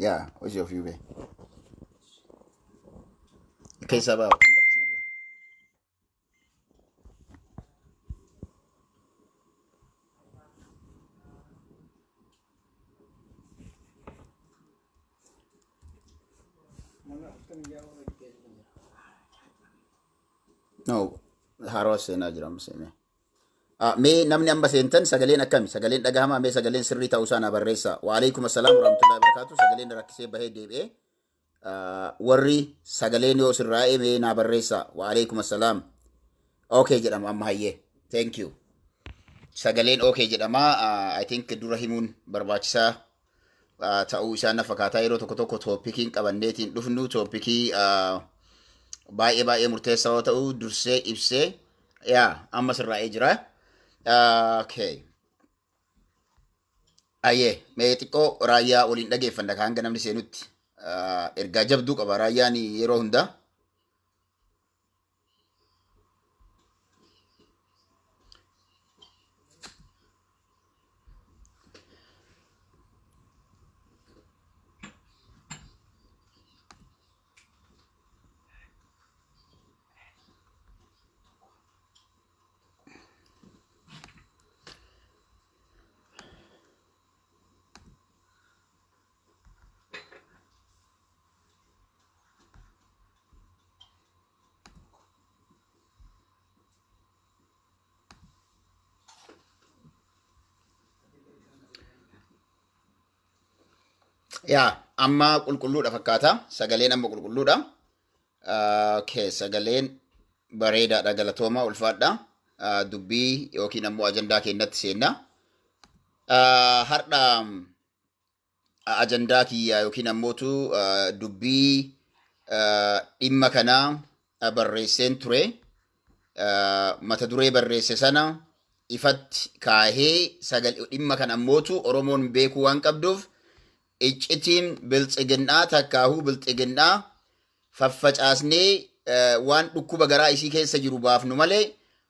Yaa hojii ofii bee. Keessaa ba'a bakka sana dura. No, haarawaa seenaa jira amma seenee. Mee namni amma seentan sagaleen akkami? Sagaleen dhagahamaa? Mee sagaleen sirrii ta'uu isaa naa barreessaa. Waalaikum assalaam warahmatullahi wabarakatuh. Sagaleen rakkisee bahee deebi'ee. Warri sagaleen yoo sirraa'ee mee naa barreessaa. Waalaikum assalaam. Okay jedhama amma hayyee. Thank you. Sagaleen okay jedhama. I think dura himuun barbaachisaa ta'uu isaa na fakkaataa. Yeroo tokko tokko topikiin qabanneetiin dhufnu topikii baay'ee baay'ee murteessaa yoo ta'u dursee ibsee yaa amma sirraa'ee jira. Okay. Ayyee, mee xiqqoo Raayyaa waliin dhageeffanna ka hanga namni seenutti. Ergaa jabduu qaba Raayyaan yeroo hundaa. Yaa, amma qulqulluudha fakkaata. Sagaleen amma qulqulluudha. Okay, sagaleen bareedaadha, galatooma, ulfaadha. Dubbii yookiin ammoo ajandaa keenyatti seenna. Har'a ajandaa kiyya yookiin ammootu dubbii dhimma kanaa barreesseen ture. Mata duree barreesse sana ifatti kaahee dhimma kana ammootu Oromoon beekuu waan qabduuf, iccitiin biltsiginnaa takkaahuu biltsiginnaa faffacaasnee waan dhukkuba garaa isii keessa jiru baafnu malee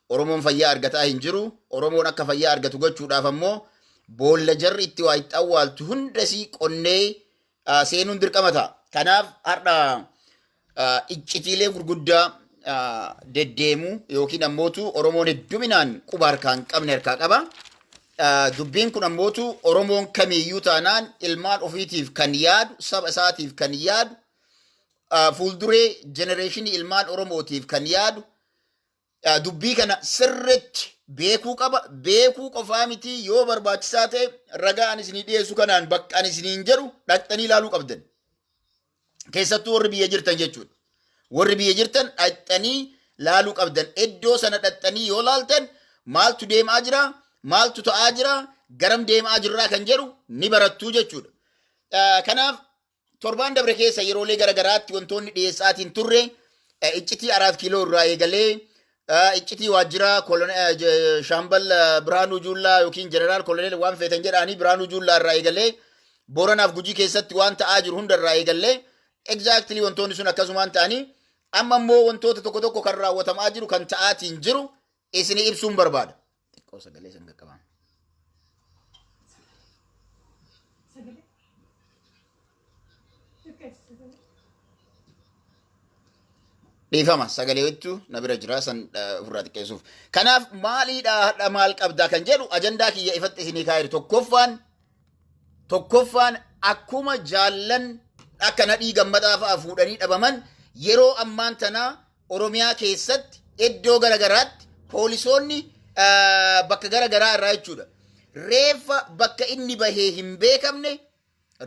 Oromoon fayyaa argataa hin jiru. Oromoon akka fayyaa argatu gochuudhaaf ammoo boolla jarri itti waa itti awwaaltu hundasii qonnee seenuun dirqama ta'a. Kanaaf har'a iccitiilee gurguddaa deddeemu yookiin ammootu Oromoon hedduminaan quba harkaa hin qabne harkaa qaba. Dubbiin kun ammootu Oromoon kamiiyyuu taanaan ilmaan ofiitiif kan yaadu, saba isaatiif kan yaadu, fuulduree jenereeshinii ilmaan Oromootiif kan yaadu dubbii kana sirriitti beekuu qaba. Beekuu qofaa miti, yoo barbaachisaa ta'e ragaa ani isinii dhiyeessu kanaan bakka ani isiniin jedhu dhaqxanii ilaaluu qabdan. Keessattuu warri biyya jirtan jechuudha. Warri biyya jirtan dhaqxanii laaluu qabdan. Iddoo sana dhaqxanii yoo laaltan maaltu deemaa jira, maaltu ta'aa jira, garam deemaa jirraa kan jedhu ni barattuu jechuudha. Kanaaf torbaan dabre keessa yeroolee gara garaatti wantoonni dhiyeessaatiin turre iccitii Araat Kiiloo irraa eegalee, iccitii waajjira Shaambal Birhaanuu Juullaa yookiin Jeneraal Koloneel waan feetan jedhaanii Birhaanuu Juullaa irraa eegalee, Booranaaf Gujii keessatti waan ta'aa jiru hunda irraa eegallee, exactly wantoonni sun akkasumaan ta'anii amma immoo wantoota tokko tokko kan raawwatamaa jiru, kan ta'aatiin jiru isinii ibsuun barbaada. Xiqqoo sagalee san qaqqabaa. Sagalee. Xiqqeessi sagalee. Dhiifama, sagalee wettu na bira jira san ofirraa xiqqeessuuf. Kanaaf maaliidha hadha maal qabdaa kan jedhu ajandaa kiyya ifatti isinii kaa'eeru. Tokkoffaan akkuma jaallan akka Nadhii Gammadaa fa'a fuudhanii dhabaman, yeroo ammaan tanaa Oromiyaa keessatti iddoo gara garaatti poolisoonni bakka gara garaa irraa jechuudha. Reeffa bakka inni bahee hin beekamne,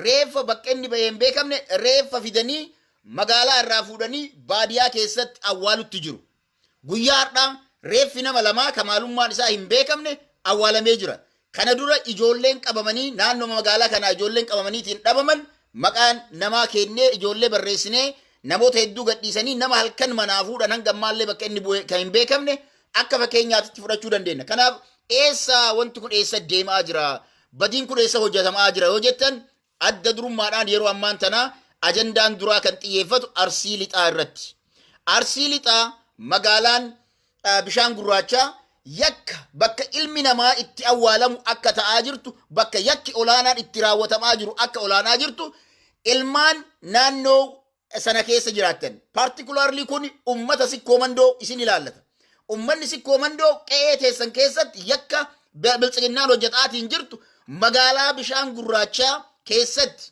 reeffa bakka inni bahee hin beekamne, reeffa fidanii magaalaa irraa fuudhanii baadiyaa keessatti awwaalutti jiru. Guyyaa har'aa reeffi nama lamaa ka maalummaan isaa hin beekamne awwaalamee jira. Kana dura ijoolleen qabamanii naannoo magaalaa kanaa ijoolleen qabamaniitiin dhabaman maqaan namaa kennee ijoollee barreessinee namoota hedduu gadhiisanii, nama halkan manaa fuudhan hanga ammaallee bakka inni bu'e kan hin beekamne akka fakkeenyaatti fudhachuu dandeenya. Kanaaf eessa wanti kun, eessa deemaa jira? Badiin kun eessa hojjetamaa jira yoo jettan, adda durummaadhaan yeroo ammaan tanaa ajandaan duraa kan xiyyeeffatu Arsii Lixaa irratti. Arsii Lixaa magaalaan Bishaan Gurraachaa yakka bakka ilmi namaa itti awwaalamu akka ta'aa jirtu, bakka yakki olaanaan itti raawwatamaa jiru akka olaanaa jirtu, Ilmaan naannoo sana keessa jiraattan, particularly kun ummata Sikkoo Mandoo isin ilaallata. Ummanni Sikkoo Mandoo qe'ee teessan keessatti yakka Biltsiginnaan hojjetaatiin jirtu, magaalaa Bishaan Gurraachaa keessatti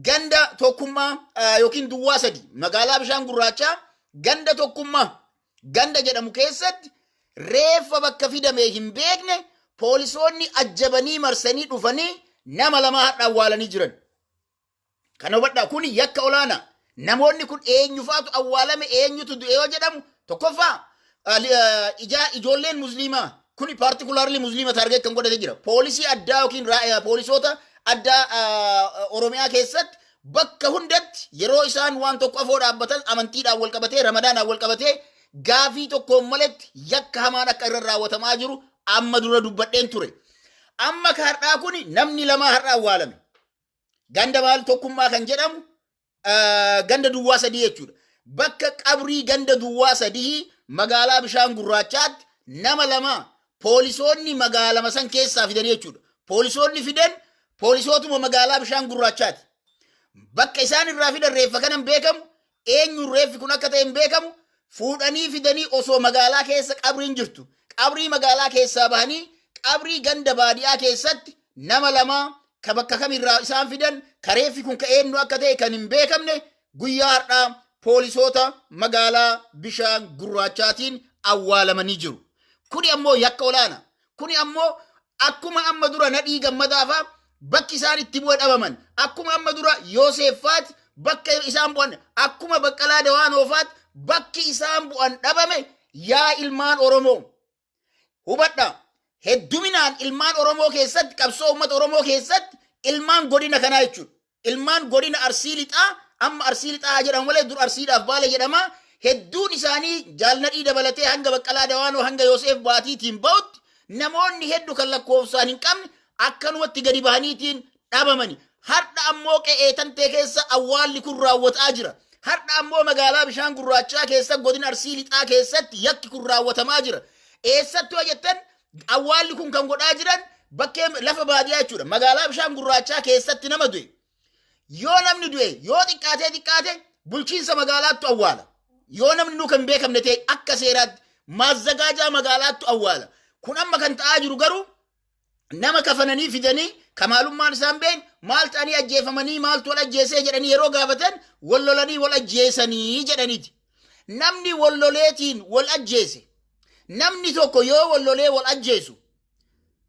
ganda Tokkummaa yookiin Duwwaa 3, magaalaa Bishaan Gurraachaa ganda Tokkummaa ganda jedhamu keessatti reeffa bakka fidamee hin beekne poolisoonni ajjabanii marsanii dhufanii nama lama har'a awwaalanii jiran. Kana hubadhaa, kun yakka olaanaa. Namoonni kun eenyufaatu awwaalame, eenyutu du'e yoo jedhamu, tokkoffaa ijaa ijoolleen Musliimaa kuni particularly Musliima target kan godhate jira. Poolisii addaa yookiin poolisoota addaa Oromiyaa keessatti bakka hundatti yeroo isaan waan tokko afoo dhaabbatan amantiidhaan wal qabatee, Ramadaanaan wal qabatee, gaafii tokkoon maletti yakka hamaan akka irra raawwatamaa jiru amma dura dubbadheen ture. Amma ka har'aa kuni namni lamaa har'a awwaalame. Ganda maal Tokkummaa kan jedhamu, ganda Duwwaa 3 jechuudha. Bakka qabrii ganda Duwwaa 3 magaalaa Bishaan Gurraachaatti nama lama poolisoonni magaalama san keessaa fidan jechuudha. Poolisoonni fidan poolisootuma magaalaa Bishaan Gurraachaati. Bakka isaan irraa fidan reeffa kana hin beekamu, eenyuun reeffi kun akka ta'e hin beekamu, fuudhanii fidanii osoo magaalaa keessa qabriin jirtu. Qabrii magaalaa keessaa bahanii qabrii ganda baadiyaa keessatti nama lama ka bakka kamirraa isaan fidan, ka reeffi kun ka eenyu akka ta'e kan hin beekamne guyyaa har'aa poolisoota magaalaa Bishaan Gurraachaatiin awwaalamanii jiru. Kuni ammoo yakka olaana. Kuni ammoo akkuma amma dura Nadhii Gammadaa fa'aa bakki isaan itti bu'e dhabaman, akkuma amma dura Yooseef faati bakka isaan bu'an, akkuma Baqqalaa Dawaanoo faati bakki isaan bu'an dhabame. Yaa ilmaan Oromoo, hubadha, hedduminaan ilmaan Oromoo keessatti, qabsoo uummata Oromoo keessatti ilmaan godina kanaa jechuudha. Ilmaan godina Arsii Lixaa, amma Arsii Lixaa jedhamu malee dur Arsiidhaaf Baale jedhama. Hedduun isaanii Jaalnadhii dabalatee hanga Baqqalaa Dawaanoo hanga Yoseef Baatiitiin ba'utti namoonni hedduu kan lakkoofsaan hin qabne akkanumatti gadi bahaniitiin dhabamani. Har'a ammoo qe'ee tantee keessa awwaalli kun raawwataa jira. Har'a ammoo magaalaa Bishaan Gurraachaa keessa, godina Arsii Lixaa keessatti yakki kun raawwatamaa jira. Eessatti yoo jettan, awwaalli kun kan godhaa jiran bakkee lafa baadiyyaa jechuudha. Magaalaa Bishaan Gurraachaa keessatti nama du'e. Yoo namni du'e, yoo xiqqaatee xiqqaate bulchiinsa magaalaattu awwaala. Yoo namni nu kan beekamne ta'e akka seeraatti maazzagaajaa magaalaattu awwaala. Kun amma kan ta'aa jiru garuu nama kafananii fidanii kamaalummaan isaan beekne, maal ta'anii ajjeefamanii, maaltu wal ajjeesee jedhanii yeroo gaafatan, wal lolanii wal ajjeesanii jedhaniiti. Namni wal loleetiin wal ajjeese, namni tokko yoo wal lolee wal ajjeesu,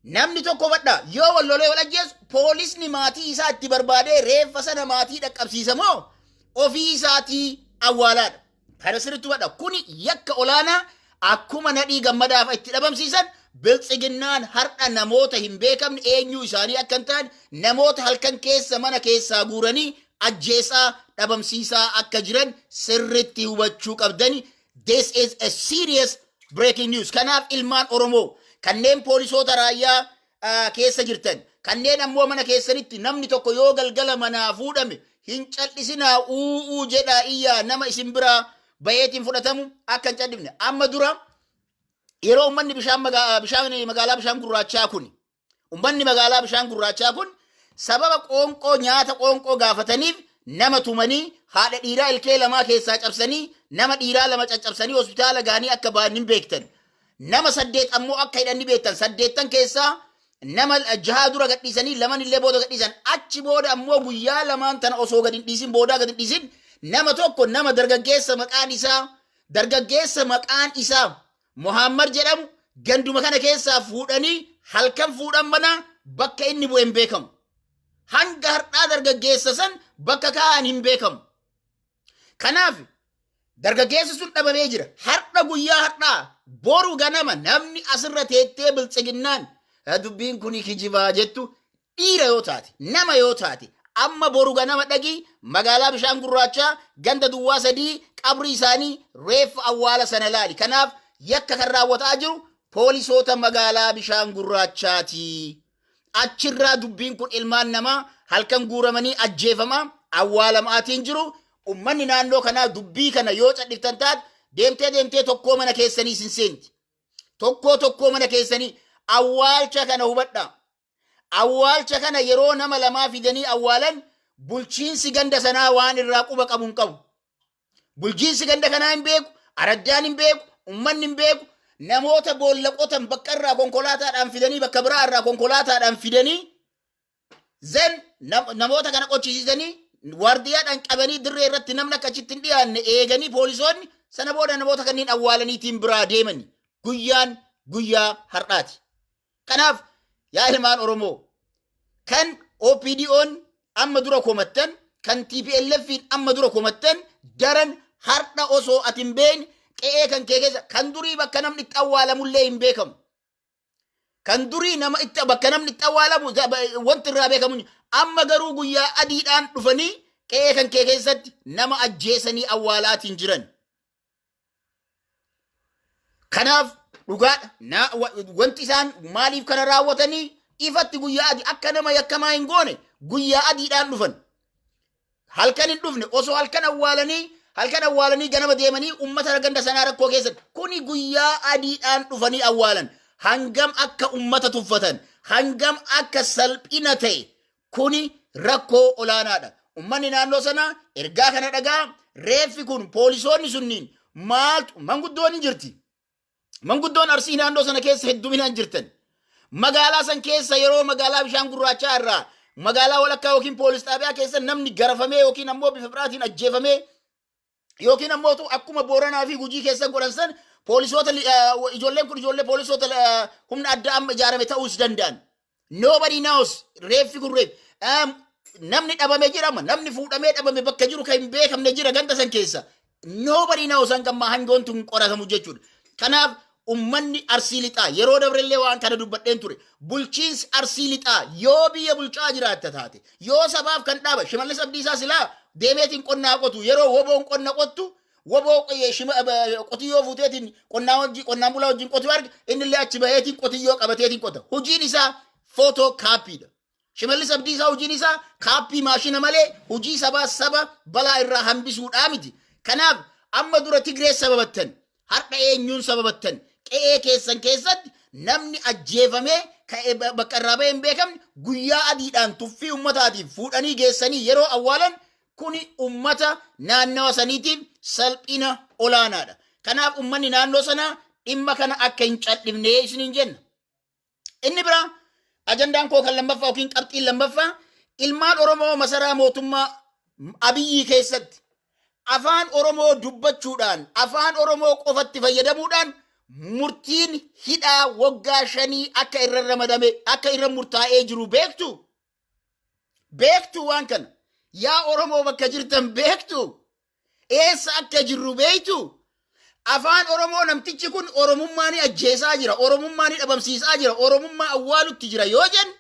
namni tokko badhaa yoo wal lolee wal ajjeesu, poolisni maatii isaa itti barbaadee reeffa sana maatii dhaqqabsiisa moo ofii isaatii awwaalaadha? Kana sirriitti hubadha. Kuni yakka olaanaa. Akkuma Nadhii Gammadaaf itti dhabamsiisan, Biltsiginnaan har'a namoota hin beekamne, eenyuu isaanii akka hin taane, namoota halkan keessa mana keessaa guuranii ajjeesaa dhabamsiisaa akka jiran sirriitti hubachuu qabdani. This is a serious breaking news. Kanaaf ilmaan Oromoo kanneen poolisoota raayyaa keessa jirtan, kanneen ammoo mana keessanitti namni tokko yoo galgala manaa fuudhame, hin cal'isinaa, u'uu jedhaa iyyaa, nama isin biraa bayeetiin fudhatamu akka hin cal'ifne. Amma dura yeroo uummanni bishaan bishaan magaalaa Bishaan Gurraachaa kun, uummanni magaalaa Bishaan Gurraachaa kun sababa qoonqoo nyaata qoonqoo gaafataniif nama tumanii, haadha dhiiraa ilkee lamaa keessaa cabsanii, nama dhiiraa lama caccabsanii hospitaala gahanii akka ba'an hin beektan. Nama saddeet ammoo akka hidhan ni beektan. Saddeettan keessaa nama jaha dura gadhiisanii, laman illee booda gadhiisan. Achi booda ammoo guyyaa lamaan tana osoo gad hin dhiisin, boodaa gad hin dhiisin, nama tokko, nama dargaggeessa maqaan isaa Muhammad jedhamu ganduma kana keessaa fuudhanii halkan fuudhan, mana bakka inni bu'e hin beekamu. Hanga har'aa dargaggeessa san bakka kaa'an hin beekamu. Kanaaf dargaggeessi sun dhabamee jira. Har'a, guyyaa har'aa, boru ganama namni asirra teettee Biltsiginnaan dubbiin kuni kijibaa jettu, dhiira yoo taate, nama yoo taate, amma boru ganama dhaqii magaalaa Bishaan Gurraachaa ganda Duwwaa 3 qabrii isaanii reeffa awwaala sana laali. Kanaaf yakka kan raawwataa jiru poolisoota magaalaa Bishaan Gurraachaati. Achirraa dubbiin kun ilmaan namaa halkan guuramanii ajjeefamaa awwaalamaatiin jiru. Ummanni naannoo kanaa dubbii kana yoo cadhiftan taate, deemtee deemtee tokkoo mana keessanii isin seenti. Tokkoo tokkoo mana keessanii awwaalcha kana hubadhaa. Awwaalcha kana yeroo nama lamaa fidanii awwaalan Bulchiinsi ganda sanaa waan irraa quba qabu hin qabu. Bulchiinsi ganda kanaa hin beeku, araddaan hin beeku, uummanni hin beeku. Namoota boolla qotan bakka irraa konkolaataadhaan fidanii, bakka biraa irraa konkolaataadhaan fidanii, then namoota kana qochisiisanii, waardiyaadhaan qabanii, dirree irratti namni akka achitti hin dhiyaanne eeganii, poolisoonni sana booda namoota kanneen awwaalaniitiin biraa deemani. Guyyaan guyyaa har'aati. Kanaaf yaa ilmaan Oromoo, kan OPDO'n amma dura komattan, kan TPLF'n amma dura komattan, daran har'a osoo ati hin beekne qe'ee kan kee keessa, kan durii bakka namni itti awwaalamullee hin beekamu. Kan durii nama itti bakka namni itti awwaalamu wanti irraa beekamu, amma garuu guyyaa adiidhaan dhufanii qe'ee kan kee keessatti nama ajjeesanii awwaalaatiin jiran. Kanaaf dhugaadha. Wanti isaan maaliif kana raawwatanii ifatti guyyaa adii akka nama yakkamaa hin goone guyyaa adiidhaan dhufan. Halkan hin dhufne. Osoo halkan awwaalanii ganama deemanii ummata ganda sanaa rakkoo keessatti, kuni guyyaa adiidhaan dhufanii awwaalan. Hangam akka ummata tuffatan, hangam akka salphina ta'e, kuni rakkoo olaanaadha. Ummanni naannoo sanaa ergaa kana dhagaa, reeffi kun poolisoonni sunniin maaltu, manguddoon hin jirti. Manguddoon Arsii naannoo sana keessa hedduminaan jirtan. Magaalaa san keessa yeroo magaalaa bishaan gurraachaa irraa magaalaa walakkaa yookiin poolis xaabiyaa keessa namni garafamee yookiin ammoo bifa biraatiin ajjeefamee yookiin ammoo akkuma Booranaa fi Gujii keessa godhan san, poolisoota, ijoolleen kun ijoollee poolisoota humna addaa amma ijaarame ta'uus danda'an. Nobody knows. Reeffi kun reeffi. Namni dhabame jedhama, namni fuudhamee dhabame, bakka jiru kan hin beekamne jira ganda san keessa. Nobody knows hanga ammaa hangoon tun qoratamu jechuudha. Kanaaf ummanni Arsii Lixaa, yeroo dabrellee waan kana dubbadheen ture. Bulchiinsi Arsii Lixaa, yoo biyya bulchaa jiraatta taate, yoo sabaaf kan dhaaba, Shimallis Abdiisaa silaa deemeetiin qonnaa qotu, yeroo woboon qonna qottu, woboo qotiyyoo fuuteetiin qonnaa wajjin, qonnaan bulaa wajjin qotu arge, innillee achi baheetiin qotiyyoo qabateetiin qota. Hojiin isaa footoo kaappiidha. Shimallis Abdiisaa hojiin isaa kaappii maashina malee hojii sabaa saba balaa irraa hambisuudhaa miti. Kanaaf amma dura Tigree sababattan, har'a eenyuun sababattan? Qe'ee keessan keessatti namni ajjeefamee ka'ee bakka irraa bahee hin beekamne guyyaa adiidhaan tuffii ummataatiif fuudhanii geessanii yeroo awwaalan, kuni ummata naannawa saniitiif salphina olaanaadha. Kanaaf ummanni naannoo sanaa dhimma kana akka hin cal'ifnee isiniin jenna. Inni biraa, ajandaan koo kan lammaffaa yookiin qabxiin lammaffaa, ilmaan Oromoo masaraa mootummaa Abiyyii keessatti afaan Oromoo dubbachuudhaan, afaan Oromoo qofatti fayyadamuudhaan murtiin hidhaa waggaa 5 akka irra ramadame, akka irra murtaa'ee jiru beektu. Beektu waan kana. Yaa Oromoo bakka jirtan beektu. Eessa akka jirru beektu. Afaan Oromoo, namtichi kun Oromummaa ni ajjeesaa jira, Oromummaa ni dhabamsiisaa jira, Oromummaa awwaalutti jira yoo jennu,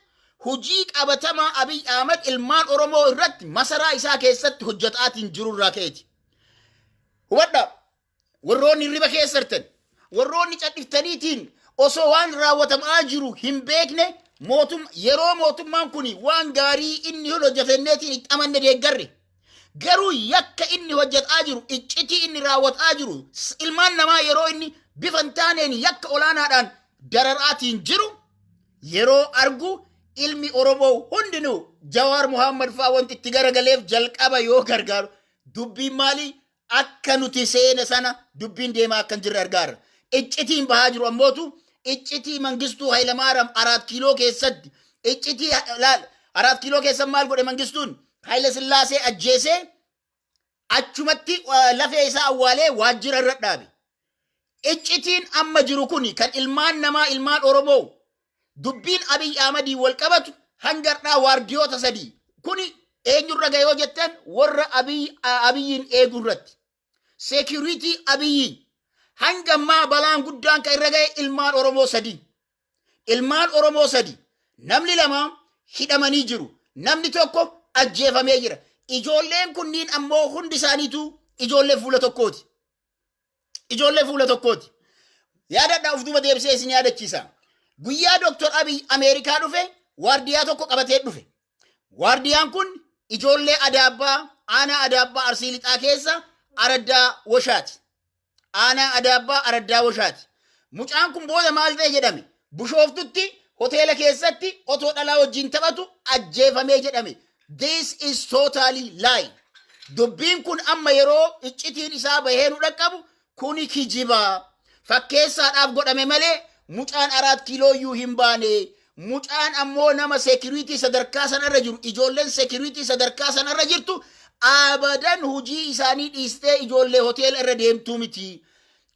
hojii qabatamaa Abiy Ahmad ilmaan Oromoo irratti masaraa isaa keessatti hojjetaatiin jiru irraa ka'eeti. Hubadhaa, warroonni hirriba keessa jirtan, warroonni cadhiftaniitiin osoo waan raawwatamaa jiru hin beekne, yeroo mootummaan kun waan gaarii inni hojjetenneetiin itti amanne deeggarre. Garuu yakka inni hojjetaa jiru, iccitii inni raawwataa jiru, ilmaan namaa yeroo inni bifa hin taaneen yakka olaanaadhaan dararaatiin jiru yeroo argu, ilmi Oromoo hundinuu Jawaar Muhammad fa'aa wanti itti garagaleef jalqaba yoo gargaaru, dubbiin maalii akka nuti seene sana dubbiin deemaa akka hin jirre argaarra. Iccitiin bahaa jiru ammootu iccitii Mangistuu Hayilamaariyaam Araat Kiiloo keessatti, iccitii laal, Araat Kiiloo keessa maal godhe Mangistuun? Haayile Sillaasee ajjeesee achumatti lafee isaa awwaalee waajjira irra dhaabe. Iccitiin amma jiru kuni kan ilmaan namaa, ilmaan Oromoo, dubbiin Abiy Ahmadii wal qabatu hanga har'aa waardiyoota sadii kuni eenyurra gahe yoo jettan, warra Abiyyiin eeguu irratti. Security Abiyyi hanga ammaa balaan guddaan kan irra gahe ilmaan Oromoo sadii. Ilmaan Oromoo sadi, namni lama hidhamanii jiru. Namni tokko ajjeefamee jira. Ijoolleen kunniin ammoo hundi isaaniitu ijoollee fuula tokkooti. Ijoollee fuula tokkooti. Yaadadhaa, of duuba deebisee isin yaadachiisa. Guyyaa Dooktor Abiy Ameerikaa dhufe waardiyaa tokko qabatee dhufe. Waardiyaan kun ijoollee Adaabbaa, aanaa Adaabbaa, Arsii Lixaa keessa araddaa Washaati. Aanaa Adaabbaa, araddaa Washaati. Mucaan kun booda maal ta'e jedhame? Bushooftutti hoteela keessatti otoo dhalaa wajjin taphatu ajjeefamee jedhame. This is totally lie. Dubbiin kun amma yeroo iccitiin isaa bahee nu dhaqqabu kuni kijibaa. Fakkeessaadhaaf godhame malee mucaan Araat Kiilooyyuu hin baane. Mucaan ammoo nama security sadarkaa sanarra jiru, ijoolleen security sadarkaa sanarra jirtu abadan hujii isaanii dhiistee ijoollee hoteela irra deemtuu miti.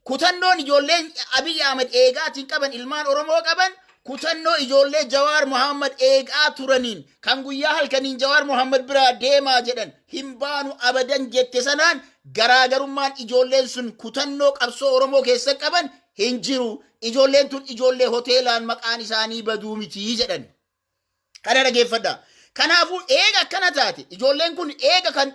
Kutannoon ijoolleen Abiy Ahmed eegaatiin qaban, ilmaan Oromoo qaban, kutannoo ijoollee Jawaar Muhammad eegaa turaniin, kan guyyaa halkaniin Jawaar Muhammad biraa deemaa jedhan hin baanu abadan jette sanaan garaagarummaan ijoolleen sun kutannoo qabsoo Oromoo keessa qaban hin jiru. Ijoolleen tun ijoollee hoteelaan maqaan isaanii baduu miti jedhan. Kana dhageeffadha. Kanaafuu eega akkana taate, ijoolleen kun eega kan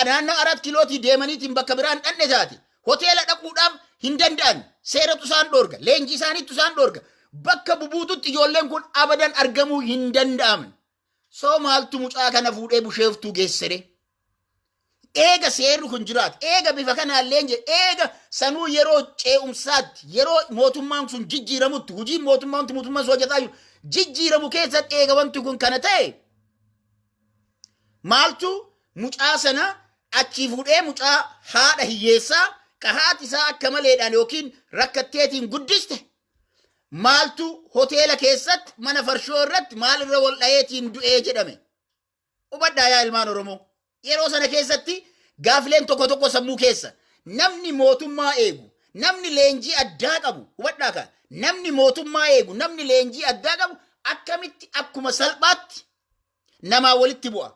naannoo Araat Kilootii deemaniitiin bakka biraan dhandhe taate, hoteela dhaquudhaaf hin danda'an. Seeratu isaan dhoorga. Leenjii isaaniitu isaan dhoorga. Bakka bubuututti ijoolleen kun abadan argamuu hin danda'aman. Soo maaltu mucaa kana fuudhee Busheeftuu geessere? Eega seerri kun jiraate, eega bifa kanaan leenje, eega sanuu yeroo ce'umsaatti, yeroo mootummaan sun jijjiiramutti, hojiin mootummaa wanti mootummaan sun hojjetaa jiru jijjiiramu keessatti eega wanti kun kana ta'e, maaltu mucaa sana achii fuudhee, mucaa haadha hiyyeessaa ka haati isaa akka maleedhaan yookiin rakkatteetiin guddiste, maaltu hoteela keessatti mana farshoo irratti maal irra wal dhaheetiin du'ee jedhame? Hubadhaa yaa ilmaan Oromoo. Yeroo sana keessatti gaafileen tokko tokko sammuu keessa, namni mootummaa eegu, namni leenjii addaa qabu, hubadhaa ka, namni mootummaa eegu, namni leenjii addaa qabu akkamitti akkuma salphaatti namaa walitti bu'a?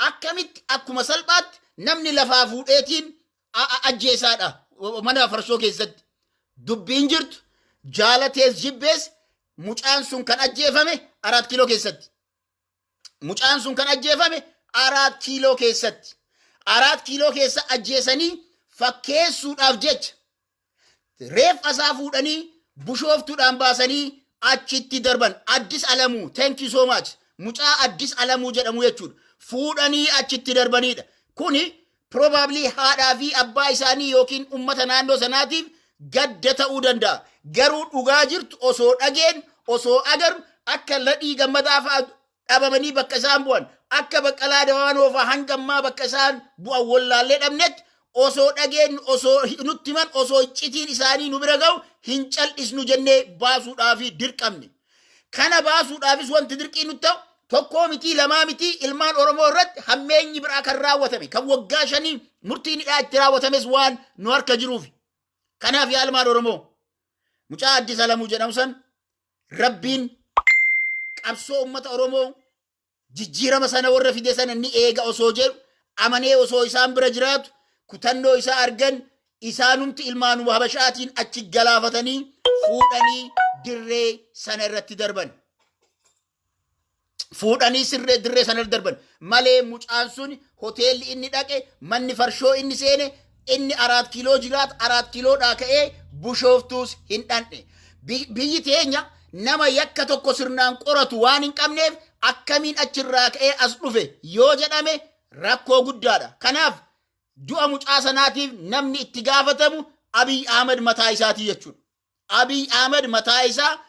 Akkamitti akkuma salphaatti namni lafaa fuudheetiin ajjeesaadha mana farshoo keessatti? Dubbiin jirtu, jaalatees jibbees, mucaan sun kan ajjeefame Araat Kiiloo keessatti. Mucaan sun kan ajjeefame Araat Kiiloo keessatti. Araat Kiiloo keessa ajjeesanii fakkeessuudhaaf jecha reeffa isaa fuudhanii Bushooftuudhaan baasanii achitti darban. Addis Alamuu, thank you so much. Mucaa Addis Alamuu jedhamu jechuudha. Fuudhanii achitti darbanidha. Kuni probably haadhaa fi abbaa isaanii yookiin ummata naannoo sanaatiif gadda ta'uu danda'a. Garuu dhugaa jirtu osoo dhageen, osoo agarru, akka Ladhii Gammadaa fa'aa dhabamanii bakka isaan bu'an, akka Baqqalaa Dawaanoo fa'aa hanga ammaa bakka isaan bu'an wallaallee dhabnetti, osoo dhageen, osoo nutti himan, osoo iccitiin isaanii nu bira ga'u hin cal'isnu jennee baasuudhaaf dirqamne. Kana baasuudhaafis wanti dirqii nutti ta'u tokkoo mitii, lamaa mitii, ilmaan Oromoo irratti hammeenyi biraa kan raawwatame, kan waggaa 5 murtiin hidhaa itti raawwatames waan nu harka jiruuf. Kanaaf yaa ilmaan Oromoo, mucaa Addis Alamuu jedhamu san Rabbiin qabsoo uummata Oromoo jijjiirama sana warra fide sana ni eega osoo jedhu amanee osoo isaan bira jiraatu, kutannoo isaa argan, isaanumti ilmaanuma Habashaatiin achi galaafatanii fuudhanii dirree sana irratti darban. Fuudhanii sirree dirree sana irratti darban malee mucaan sun hoteelli inni dhaqe, manni farshoo inni seene, inni Araat Kiiloo jiraat, Araat Kiiloodhaa ka'ee Bushooftuus hin dhandhe. Biyyi teenya nama yakka tokko sirnaan qoratu waan hin qabneef akkamiin achirraa ka'ee as dhufe yoo jedhame rakkoo guddaadha. Kanaaf du'a mucaa sanaatiif namni itti gaafatamu Abiy Ahmed mataa isaatii jechuudha. Abiy Ahmed mataa isaa,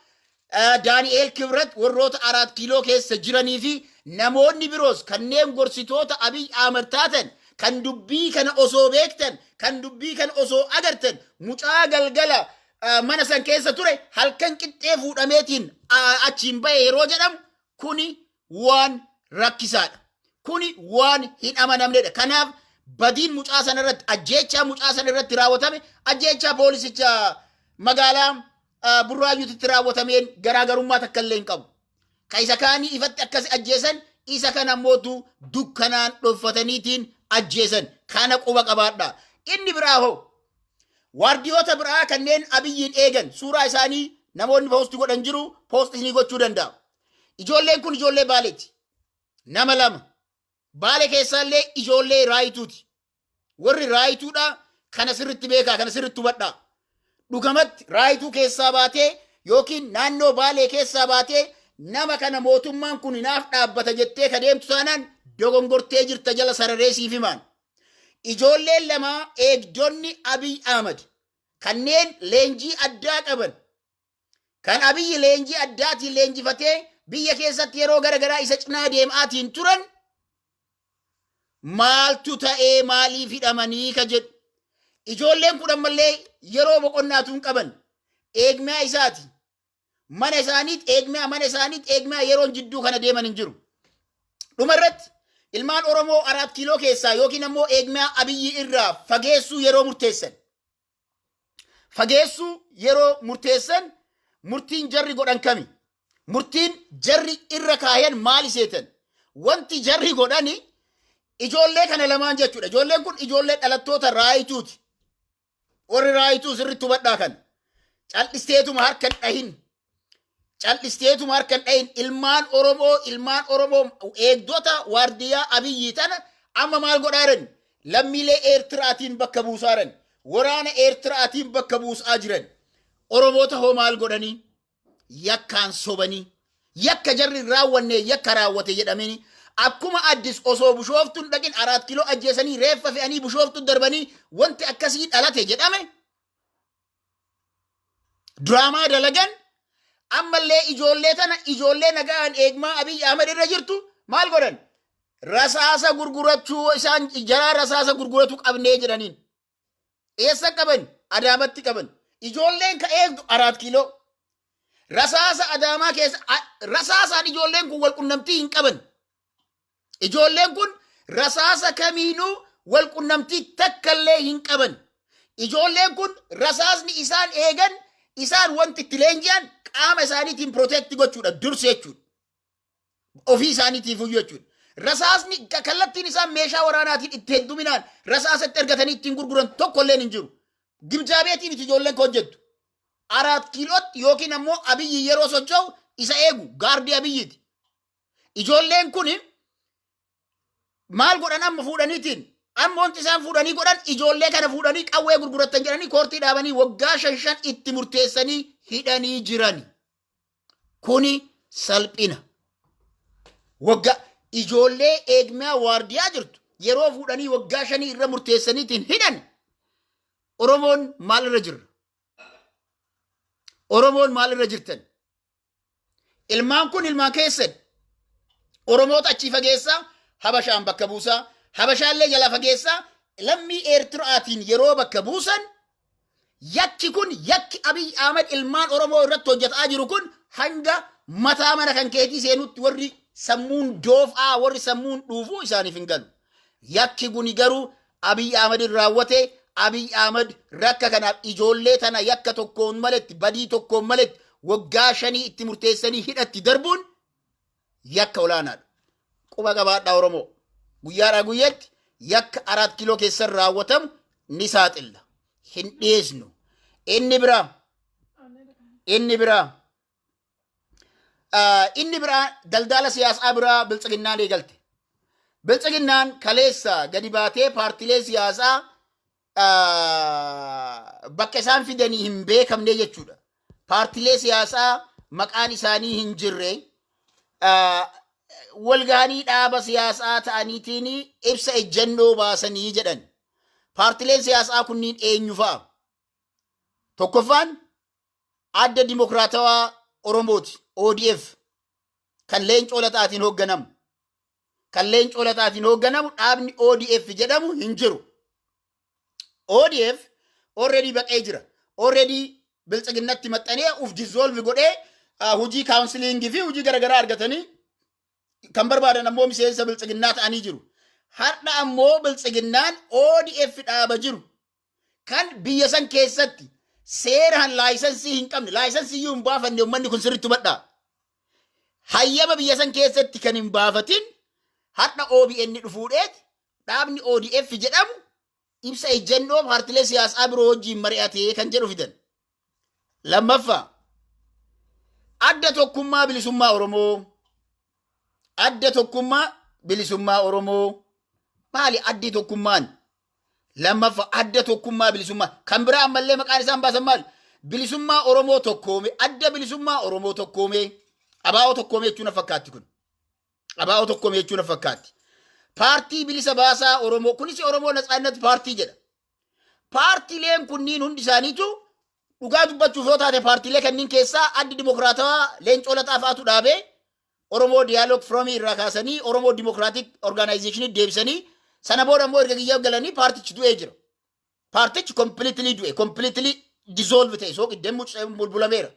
Daani'eel Kibrat, warroota Araat Kiiloo keessa jiranii fi namoonni biroos kanneen gorsitoota Abiy Ahmed taatan, kan dubbii kana osoo beektan, kan dubbii kana osoo agartan, mucaa galgala mana san keessa ture halkan qixxee fuudhameetiin achiin bahe yeroo jedhamu, kuni waan rakkisaadha. Kuni waan hin amanamnedha. Kanaaf badiin mucaa sana irratti, ajjeechaa mucaa sana irratti raawwatame ajjeechaa poolisicha magaalaa Burraayyuutitti raawwatameen garaagarummaa takka illee hin qabu. Ka isa kaanii ifatti akkas ajjeesan, isa kana mootu dukkanaan dhoffataniitiin ajjeesan. Kana quba qabaadha. Inni biraa hoo, waardiyoota biraa kanneen Abiyyiin eegan suuraa isaanii namoonni post godhan jiru, post isinii gochuu danda'a. Ijoolleen kun ijoollee Baaleeti. Nama lama. Baale keessaallee ijoollee Raayituuti. Warri Raayituudha kana sirritti beekaa, kana sirritti hubadhaa. Dhugamatti Raayituu keessaa baatee yookiin naannoo Baalee keessaa baatee nama kana mootummaan kun naaf dhaabbata jettee ka deemtu taanaan dogongortee jirta, jala sararee siif himaan. Ijoolleen lama eegdonni Abiy Ahmad kanneen leenjii addaa qaban, kan Abiyyi leenjii addaatiin leenjifatee biyya keessatti yeroo gara garaa isa cinaa deemaatiin turan. Maaltu ta'ee, maaliif hidhamanii ka jedhu. Ijoolleen kun ammallee yeroo boqonnaatu hin qaban. Eegmiyaa isaati. Mana isaaniit eegmiyaa, mana isaaniit eegmiyaa, yeroon jidduu kana deeman hin jiru. Dhuma irratti ilmaan Oromoo Araat Kiiloo keessaa yookiin ammoo eegmiyaa Abiyyi irraa fageessuu yeroo murteessan. Fageessuu yeroo murteessan murtiin jarri godhan kami? Murtiin jarri irra kaayan maali seetan? Wanti jarri godhani ijoollee kana lamaan jechuudha. Ijoolleen kun ijoollee dhalattoota Raayituuti. Warri Raayituu sirriitti hubadhaa kana. Cal'isteetuma harka hin dhahin. Cal'isteetuma harka hin dhahin. Ilmaan Oromoo eegdota waardiyaa Abiyyi tana amma maal godhaa jiran? Lammiilee Eertiraatiin bakka buusaa jiran. Waraana Eertiraatiin bakka buusaa jiran. Oromoota hoo maal godhanii? Yakkaan sobanii. Yakka jarri hin raawwanne yakka raawwate jedhamanii, akkuma Addis osoo Bushooftuun dhaqin Araat Kiloo ajjeesanii reeffa fe'anii Bushooftuun darbanii wanti akkasii dhalate jedhame diraamaa dalagan. Ammallee ijoollee tana, ijoollee nagaan eegmaa Abiy Ahmed irra jirtu maal godhan? Rasaasa gurgurachuu isaan jaraa rasaasa gurguratu qabnee jedhaniin. Eessa qaban? Adaamatti qaban. Ijoolleen ka eegdu Araat Kiiloo. Rasaasa Adaamaa keessa rasaasaan ijoolleen kun wal qunnamtii hin qaban. Ijoolleen kun rasaasa kamiinuu wal qunnamtii takkallee hin qaban. Ijoolleen kun rasaasni isaan eegan, isaan wanti itti leenji'an qaama isaaniitiin protect gochuudha dursi jechuudha. Ofii isaaniitiif iyyuu jechuudha. Rasaasni kallattiin isaan meeshaa waraanaatiin itti hedduminaan rasaasatti argatanii ittiin gurguran tokkolleen hin jiru. Gimjaa beetii miti ijoolleen ka hojjettu. Araat Kiilootti yookiin ammoo Abiyyi yeroo socho'u isa eegu, gaardii Abiyyiiti. Ijoolleen kun maal godhan amma fuudhaniitiin? Amma wanti isaan fuudhanii godhan, ijoollee kana fuudhanii qawwee gurgurattan jedhanii koortii dhaabanii waggaa shan shan itti murteessanii hidhanii jiran. Kuni salphina. Waggaa ijoollee eegmiyaa waardiyaa jirtu yeroo fuudhanii waggaa 5 irra murteessaniitiin hidhan, Oromoon maal irra jirra? Oromoon maal irra jirtan? Ilmaan kun ilmaan keessan. Oromoota achii fageessaa Habashaan bakka buusaa, Habashaallee jala fageessaa lammii Eertiraatiin yeroo bakka buusan, yakki kun, yakki Abiy Ahmed ilmaan Oromoo irratti hojjetaa jiru kun hanga mataa mana kan keetii seenutti warri sammuun doofaa, warri sammuun dhuufuu isaaniif hin galu. Yakki kuni garuu Abiy Ahmed raawwate. Abiy Ahmed rakka kanaaf ijoollee tana yakka tokkoon maletti, badii tokkoon maletti waggaa 5 itti murteessanii hidhatti darbuun yakka olaanaadha. Quba qabaadhaa Oromoo. Guyyaadhaa guyyatti yakka Araat Kiiloo keessan raawwatamu ni saaxilla. Hin dhiyeessnu. Inni biraa daldala siyaasaa biraa Biltsiginnaan eegalte. Biltsiginnaan kaleessa gadi baatee paartilee siyaasaa bakka isaan fidanii hin beekamne jechuudha. Paartilee siyaasaa maqaan isaanii hin jirre walgahanii dhaaba siyaasaa ta'aniitiin ibsa ejjennoo baasanii jedhan. Paartileen siyaasaa kunniin eenyu fa'a? Tokkoffaan Adda Dimokiraatawaa Oromooti, ODF, kan Leencoo Lataatiin hoogganamu. Kan Leencoo Lataatiin hoogganamu dhaabni ODF jedhamu hin jiru. ODF already baqee jira. Already Biltsiginnatti maxxanee uf dissolve godhee, hojii counseling fi hojii garaagaraa argatanii kan barbaadan ammoo miseensa Biltsiginnaa ta'anii jiru. Har'a ammoo Biltsiginnaan ODF dhaaba jiru kan biyya san keessatti seeraan license hin qabne, license iyyuu hin baafanne, uummanni kun sirriitti hubadhaa. Hayyama biyya san keessatti kan hin baafatin har'a OBN dhufuudheet dhaabni ODF jedhamu ibsa ejjennoo paartilee siyaasaa biroo wajjin mari'atee kan jedhu fidan. Lammaffaa, Adda Tokkummaa Bilisummaa Oromoo. Adda Tokkummaa Bilisummaa Oromoo. Maali addi tokkummaan? Lammaffaa, Adda Tokkummaa Bilisummaa. Kan biraa ammallee maqaan isaan baasan maali? Bilisummaa Oromoo Tokkoome. Adda Bilisummaa Oromoo Tokkoome. Abaa'oo Tokkoome jechuun na fakkaatti kun. Abaa'oo Tokkoome jechuun na fakkaatti. Paartii Bilisa Baasaa Oromoo. Kunis Oromoo Natsaannat Paartii jedha. Paartiileen kunniin hundi isaaniitu, dhugaa dubbachuuf yoo taate, paartiilee kanneen keessaa Addi Dimokiraatawaa Leencoo Lataa fa'aatu dhaabee, Oromoo Dialogue Forum irraa kaasanii Oromoo Democratic Organization deebisanii Sana booda immoo erga biyya galanii paartichi du'ee jira. Paartichi completely du'e, completely dissolve ta'e, sooqiddeen bulbulameera.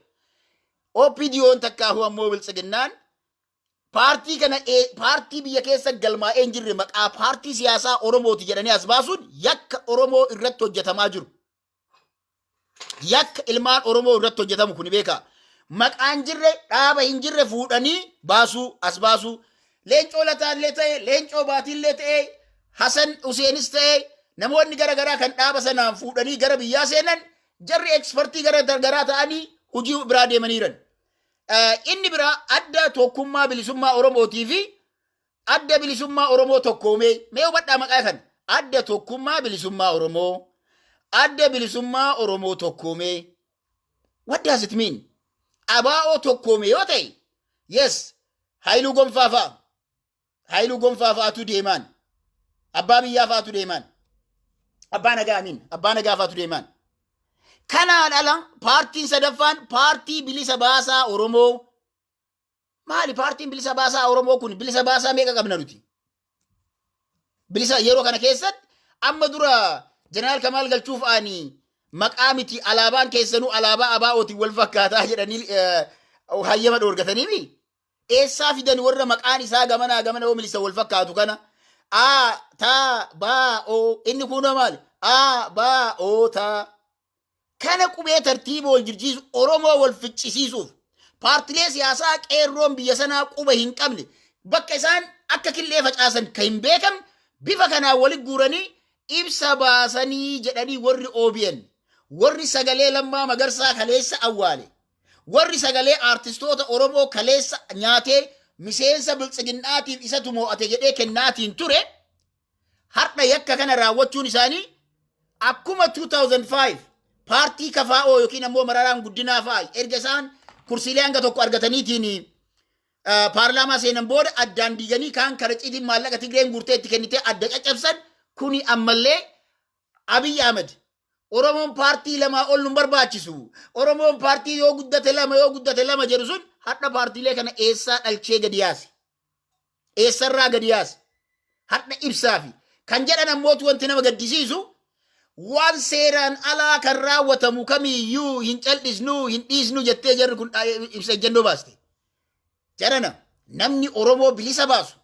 OPDO'n takkaahu ammoo Biltsiginnaan paartii kana paartii biyya keessa galmaa'ee hin jirre maqaa paartii siyaasaa Oromooti jedhanii as baasuun yakka Oromoo irratti hojjetamaa jiru. Yakka ilmaan Oromoo irratti hojjetamu kuni beekaa. Maqaan jirre, dhaaba hin jirre fuudhanii baasuu, as baasuu. Leencoo Lataallee ta'e, Leencoo Baatiillee ta'e, Hasan Huseenis ta'e, namoonni gara garaa kan dhaaba sanaan fuudhanii gara biyyaa seenan, jarri expertii gara garaa ta'anii hojii biraa deemaniiran. Inni biraa Adda Tokkummaa Bilisummaa Oromootii fi Adda Bilisummaa Oromoo Tokkoomee. Mee hubadhaa maqaa kana. Adda Tokkummaa Bilisummaa Oromoo, Adda Bilisummaa Oromoo Tokkoomee. What does it mean? ABO Tokkoome yoo ta'e, yes, Haayiluu Gonfaa fa'a. Haayiluu Gonfaa fa'atu deemaan. Abbaa biyyaa fa'atu deemaan. Abbaa nagaa amiin. Abbaa nagaa fa'atu deemaan. Kanaan ala paartiin sadaffaan Paartii Bilisa Baasaa Oromoo. Maali Paartiin Bilisa Baasaa Oromoo kun? Bilisa baasaa meeqa qabna nuti? Bilisa yeroo kana keessatti amma dura Jeneraal Kamaal Galchuuf ani maqaa miti, alaabaan keessanuu alaabaa ABO'tiin wal fakkaataa jedhanii hayyama dhoorgataniimi. Eessaa fidan warra maqaan isaa gamanaa gamana yoo milisa wal fakkaatu kana? A ta ba o, inni kunoo maali? A ba o ta. Kana qubee tartiiba wal jirjiisu, Oromoo wal ficcisiisuuf, paartilee siyaasaa qeerroon biyya sanaa quba hin qabne, bakka isaan akka killee facaasan kan hin beekamne, bifa kanaan walitti guuranii ibsa baasanii jedhanii, warri OBN, warri sagalee Lammaa Magarsaa kaleessa awwaale, warri sagalee aartistoota Oromoo kaleessa nyaatee miseensa Biltsiginnaatiif isatu moo'ate jedhee kennaatiin ture, har'a yakka kana raawwachuun isaanii akkuma 2005 paartii KFO yookiin ammoo Mararaan Guddinaa fa'a erga isaan kursiilee hanga tokko argataniitiin paarlaamaa seenan booda addaan diiganii, kaan karaciitiin maallaqa Tigreen guurtee itti kennitee adda caccabsan. Kuni ammallee Abiy Ahmed Oromoon paartii lamaa ol nu barbaachisu, Oromoon paartii yoo guddate lama, yoo guddate lama jedhu sun, hadha paartiilee kana eessaa dhalchee gadi yaase? Eessarraa gadi yaase? Hadha ibsaa fi kan jedhan ammootu wanti nama gaddisiisu, waan seeraan alaa kan raawwatamu kamiyyuu hin cal'isnu, hin dhiisnu jettee jarri kun ibsa ejjennoo baaste. Jarana, namni Oromoo bilisa baasu,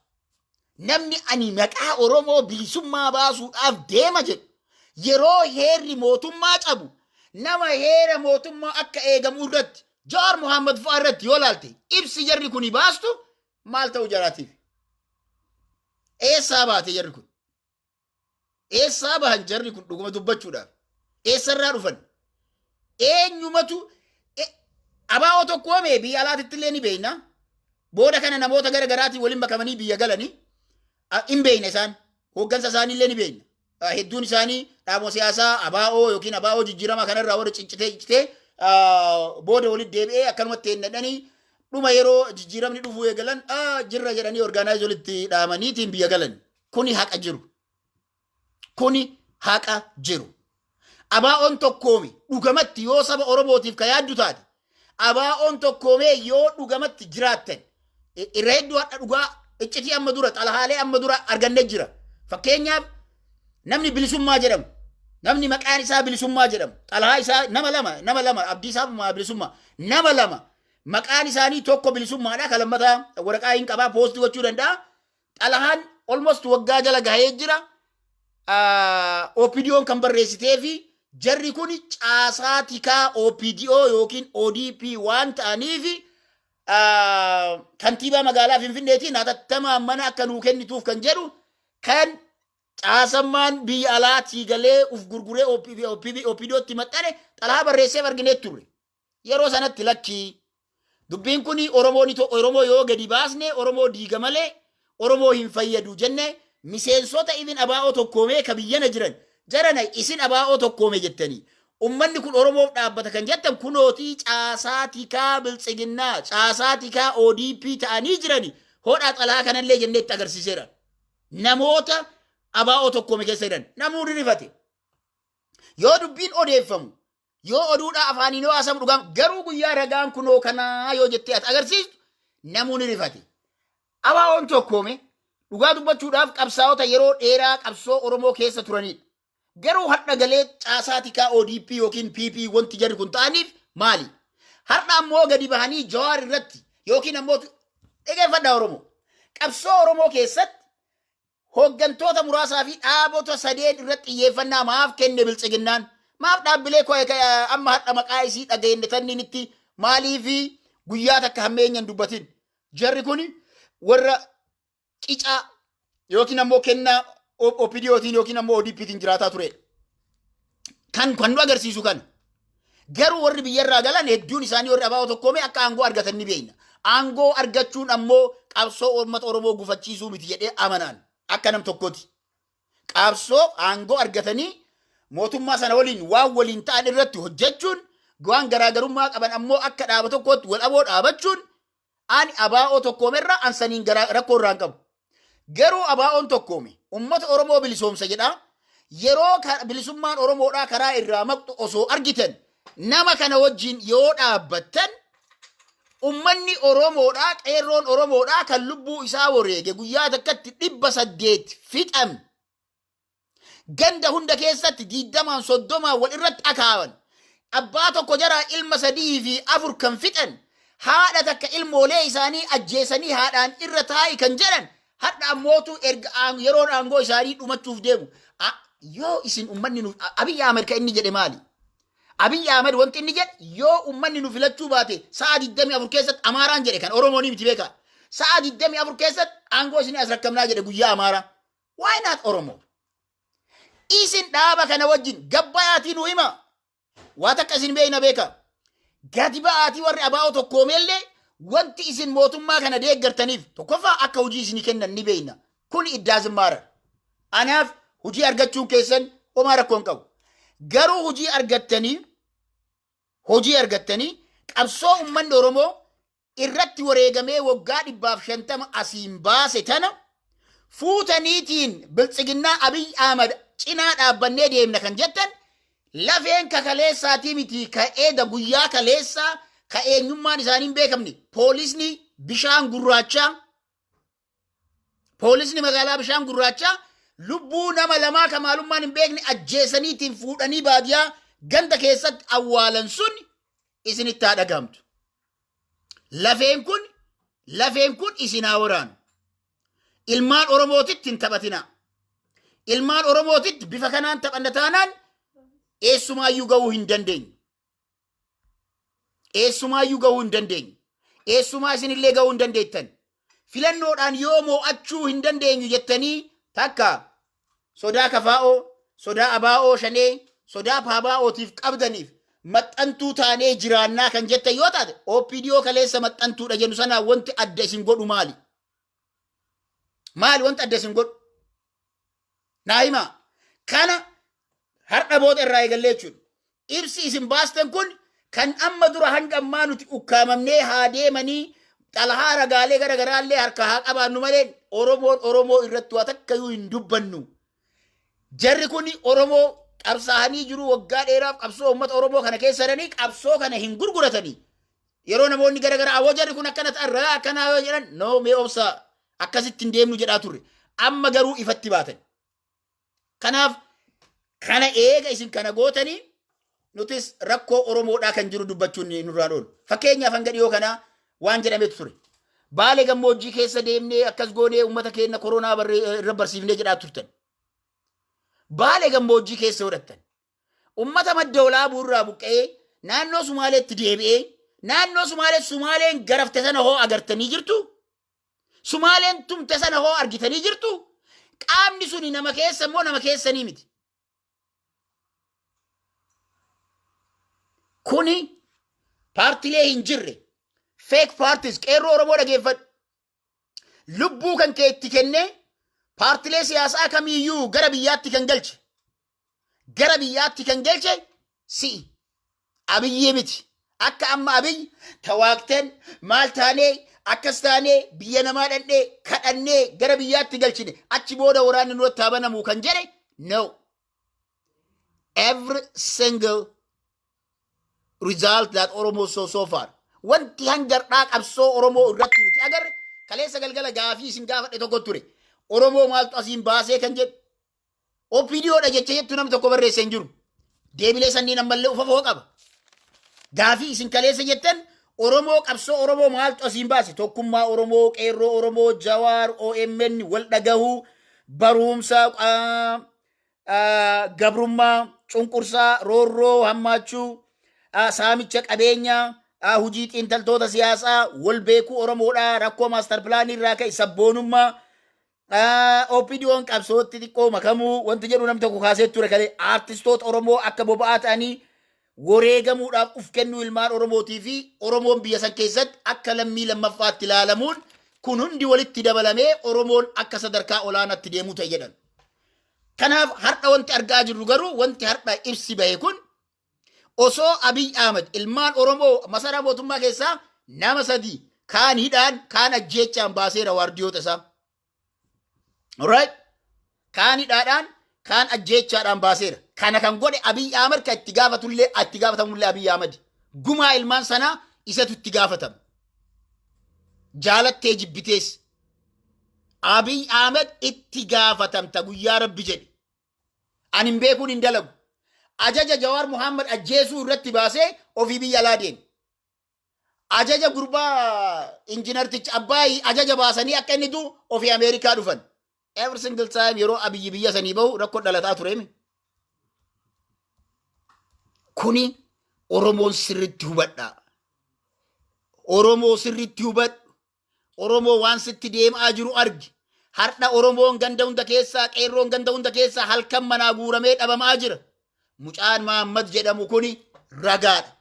namni ani maqaa Oromoo bilisummaa baasuudhaaf deema jedhu, yeroo heerri mootummaa cabu, nama heera mootummaa akka eegamu irratti, Jawaar Muhammad fa'aa irratti yoo laalte, ibsi jarri kuni baastu maal ta'u jaraatiif? Eessaa baate jarri kun? Eessaa bahan jarri kun dhuguma dubbachuudhaaf? Eessarraa dhufan? Eenyumatu ABO Tokkoome biyya alaatitti illee ni beekna. Booda kana namoota gara garaatiin waliin makamanii biyya galanii hin beekna isaan. Hooggansa isaanii illee ni beekna. Hedduun isaanii dhaaboo siyaasaa ABO yookiin ABO jijjiirama kanarraa warra ciccitee ciccitee booda walitti deebi'ee akkanumatti ennadhanii, dhuma yeroo jijjiiramni dhufuu eegalan jirra jedhanii organize walitti dhaamaniitiin biyya galan. Kuni haqa jiru. Kuni haqa jiru. ABO'n Tokkoome dhugamatti yoo saba Oromootiif ka yaaddu taate, ABO'n Tokkoomee yoo dhugamatti jiraattan, irra hedduu hadha dhugaa iccitii amma dura xalahaalee amma dura arganne jira. Fakkeenyaaf, namni Bilisummaa jedhamu, namni maqaan isaa Bilisummaa jedhamu, xalahaa isaa nama lama, Abdiisaa Bilisummaa, nama lama maqaan isaanii tokko Bilisummaadha, kan lammataa waraqaa hin qabaa, poostii gochuu danda'a. Xalahaan almost waggaa jala gahee jira. OPDO'n kan barreessitee fi jarri kun caasaa tikaa OPDO yookiin ODP waan ta'aniif, kantiibaa magaalaa Finfinneetiin hatattamaan mana akka nuu kennituuf kan jedhu, kan caasammaan biyya alaatii galee uf gurguree OPDOtti maxxane xalahaa barreesseef arginee turre. Yeroo sanatti lakkii, dubbiin kun Oromoon Oromoo yoo gadi baasne Oromoo diiga malee Oromoo hin fayyadu jenne, miseensota ibin ABO Tokkoomee ka biyyana jiran, jarana isin ABO Tokkoome jettanii, ummanni kun Oromoof dhaabbata kan jettan, kunootii caasaa tikaa Biltsiginnaa, caasaa tikaa ODP ta'anii jirani, hodhaa xalaa kanallee jennee itti agarsiiseera. Namoota ABO Tokkoome keessa jiran namuu rifate. Yoo dubbiin odeeffamu, yoo oduudhaa afaaniin yoo haasamu dhugaam, garuu guyyaa ragaan kunoo kanaa yoo jettee ati agarsiistu, namuu ni rifate. ABO'n Tokkoome dhugamatti Dhugaa dubbachuudhaaf, qabsaa'ota yeroo dheeraa qabsoo Oromoo keessa turanidha. Garuu har'a galee caasaa tikaa ODP yookiin PP wanti jarri kun ta'aniif maali? Har'a ammoo gadi bahanii Jawaar irratti yookiin ammoo, dhaggeeffadhaa Oromoo. Qabsoo Oromoo keessatti hooggantoota muraasaa fi dhaabota sadeen irratti xiyyeeffannaa maaf kenne Biltsiginnaan? Maaf dhaabbilee amma har'a maqaa isii dhageenye tanniinitti maaliif guyyaa takka hammeenyan dubbatin? Jarri kun warra qicaa yookiin ammoo kennaa OPDOtiin yookiin ammoo ODPtiin jiraataa turedha. Kan nu agarsiisu kana. Garuu warri biyyarraa galan hedduun isaanii warri ABO tokkoome akka aangoo argatan ni beekna. Aangoo argachuun ammoo qabsoo uummata Oromoo gufachiisuu miti jedhee amanaan akka nam tokkooti. Qabsoo aangoo argatanii mootummaa sana waliin waan waliin ta'an irratti hojjechuun, waan garaagarummaa qaban ammoo akka dhaaba tokkootti wal aboo dhaabachuun, ani ABO tokkoomerraa ansaniin rakkoo irraa hin qabu. Garuu ABO'n tokkoome uummata Oromoo bilisoomsa jedhaa, yeroo bilisummaan Oromoodhaa karaa irraa maqxu osoo argitan nama kana wajjin yoo dhaabbattan, ummanni Oromoodhaa, qeerroon Oromoodhaa kan lubbuu isaa wareege guyyaa takkatti 800 fixan, ganda hunda keessatti 20n 30n wal irratti akaawan, abbaa tokko jaraa ilma sadii fi afur kan fixan, haadha takka ilmoolee isaanii ajjeesanii haadhaan irra taa'i kan jedhan, hadha ammootu erga yeroon aangoo isaanii dhumachuuf deemu yoo isin ummanni nu, Abiy Ahmed kan inni jedhe maali? Abiy Ahmed wanti inni jedhe, yoo ummanni nu filachuu baate sa'a 24 keessatti, Amaaraan jedhe, kan Oromoon miti beekaa. Sa'a 24 keessatti aangoo isin as rakkamnaa jedhe guyyaa Amaaraa. Why not Oromoo? Isin dhaaba kana wajjin gabbayaatii nu hima. Waa takka isin beekna beeka. Gadi ba'aatii warri ABO tokkoomeellee wanti isin mootummaa kana deeggartaniif, tokkoffaa akka hojii isinii kennan ni beekna. Kun iddaa zimmaara. Anaaf hojii argachuun keessan homaa rakkoo hin qabu. Garuu hojii argattanii qabsoo uummanni Oromoo irratti wareegamee waggaa 150 asiin baase tana fuutaniitiin Biltsiginnaa Abiy Ahmad cinaa dhaabbannee deemna kan jettan, lafeen kakaleessaatii miti ka'ee guyyaa kaleessaa ka eenyummaan isaanii hin beekamne, poolisni bishaan gurraachaa, poolisni magaalaa bishaan gurraachaa lubbuu nama lamaa ka maalummaan hin beekne ajjeesaniitiin fuudhanii baadiyaa ganda keessatti awwaalan sun isinitti haa dhagahamtu. Lafeen kun isin haa waraanu. Ilmaan Oromootitti hin taphatinaa. Ilmaan Oromootitti bifa kanaan taphanna taanaan eessumaayyuu gahuu hin dandeenyu. Eessumaayyuu gahuu hin dandeenyu. Eessumaa isinillee gahuu hin dandeettan. Filannoodhaan yoo moo'achuu hin dandeenyu jettanii takka sodaa kafaa'oo, sodaa abaa'oo shanee, sodaa paabaa'ootiif qabdaniif maxxantuu taanee jiraannaa kan jettan yoo taate, OPDO kaleessa maxxantuudha jennu sanaa wanti adda isin godhu maali? Maali wanti adda isin godhu? Naa himaa. Kana har'a booda irraa eegallee jechuudha. Ibsi isin baastan kun kan amma dura hanga ammaa nuti ukkaamamnee haa deemanii xalahaa ragaalee gara garaallee harka haa qabaannu malee, Oromoon Oromoo irratti waa takkayyuu hin dubbannu. Jarri kun Oromoo qabsaa'anii jiru, waggaa dheeraaf qabsoo uummata Oromoo kana keessa jiranii qabsoo kana hin gurguratanii. Yeroo namoonni gara garaa awwa jarri kun akkana ta'an, ragaa akkanaa yoo jedhan, no, mee obsa, akkasitti hin deemnu jedhaa turre. Amma garuu ifatti baatan. Kanaaf kana eega isin kana gootanii, nutis rakkoo Oromoodhaa kan jiru dubbachuun nurraan oolu. Fakkeenyaaf, hanga dhiyoo kanaa waan jedhametu ture. Baalee gammoojjii keessa deemnee akkas goonee uummata keenya koronaa irra barsiifnee jedhaa turtan. Baalee gammoojjii keessa godhattan. Uummata Madda Walaabuu irraa buqqa'ee naannoo Sumaaleetti deebi'ee, naannoo Sumaalee Sumaaleen garafte sana hoo agartanii jirtu? Sumaaleen tumte sana hoo argitanii jirtu? Qaamni suni nama keessa immoo nama keessanii miti. Kuni paartilee hin jirre, fake parties. Qeerroo Oromoo, dhageeffadhu. Lubbuu kan kee itti kennee paartilee siyaasaa kamiiyyuu gara biyyaatti kan galche, gara biyyaatti kan galche si'i. Abiyyee miti. Akka amma Abiyyi tawaaqteen maal taanee akkas taanee biyya namaa dhandhee kadhannee gara biyyaatti galchine, achi booda waraanni nurratti haa banamu kan jedhe, no. Every single result that Oromo saw so far. Wanti hangardhaa qabsoo Oromoo irratti nuti agarre, kaleessa galgala gaafii isin gaafadhe tokko ture. Oromoo maaltu asiin baasee kan jedhu. OPDOdha jecha jettu namni tokko barreessee hin jiru. Deebilee sanniin ammallee ufafoo qaba. Gaafii isin kaleessa jettan, Oromoo, qabsoo Oromoo maaltu asiin baase? Tokkummaa Oromoo, qeerroo Oromoo, Jawaar, OMN, wal dhagahuu, barumsa, gabrummaa, cunqursaa, roorroo hammaachuu, saamicha qabeenyaa, hojii xiinxaltoota siyaasaa, wal beekuu Oromoodhaa, rakkoo master planii irraa ka'e, sabboonummaa, OPDO'n qabsootti xiqqoo makamuu wanti jedhu namni tokko kaasee ture. Kalee aartistoota Oromoo akka boba'aa ta'anii wareegamuudhaaf uf kennuu ilmaan Oromootii fi Oromoon biyya san keessatti akka lammii lammaffaatti ilaalamuun kun hundi walitti dabalamee Oromoon akka sadarkaa olaanaatti deemuu ta'e jedhan. Kanaaf har'a wanti argaa jirru garuu, wanti har'a ibsi bahe kun, osoo Abiy Ahmed ilmaan Oromoo masaraa mootummaa keessaa nama sadii kaan hidhaan, kaan ajjeechaan baaseera, waardiyoota isaa. Alright? Kaan hidhaadhaan, kaan ajjeechaadhaan baaseera. Kana kan godhe Abiy Ahmed, kan itti gaafatullee, itti gaafatamullee Abiy Ahmed. Gumaa ilmaan sanaa isatu itti gaafatama. Jaalattee jibbitees. Abiy Ahmed itti gaafatamta guyyaa Rabbi jedhe. Ani hin beekuun hin dalagu. Ajaja Jawaar Muhammad ajjeesuu irratti baasee ofii biyya alaa deeme. Ajaja gurbaa injiinarticha Abbaayii ajaja baasanii akka inni du'u ofii Ameerikaa dhufan. Every single time yeroo Abiyyi biyya sanii bahu rakkoo dhalataa tureemi. Kuni Oromoon sirritti hubadhaa. Oromoo sirritti hubadhu. Oromoo, waan sitti deemaa jiru argi. Har'a Oromoon ganda hunda keessaa, qeerroon ganda hunda keessaa halkan manaa guuramee dhabamaa jira. Mucaan Muhammad jedhamu kuni ragaadha.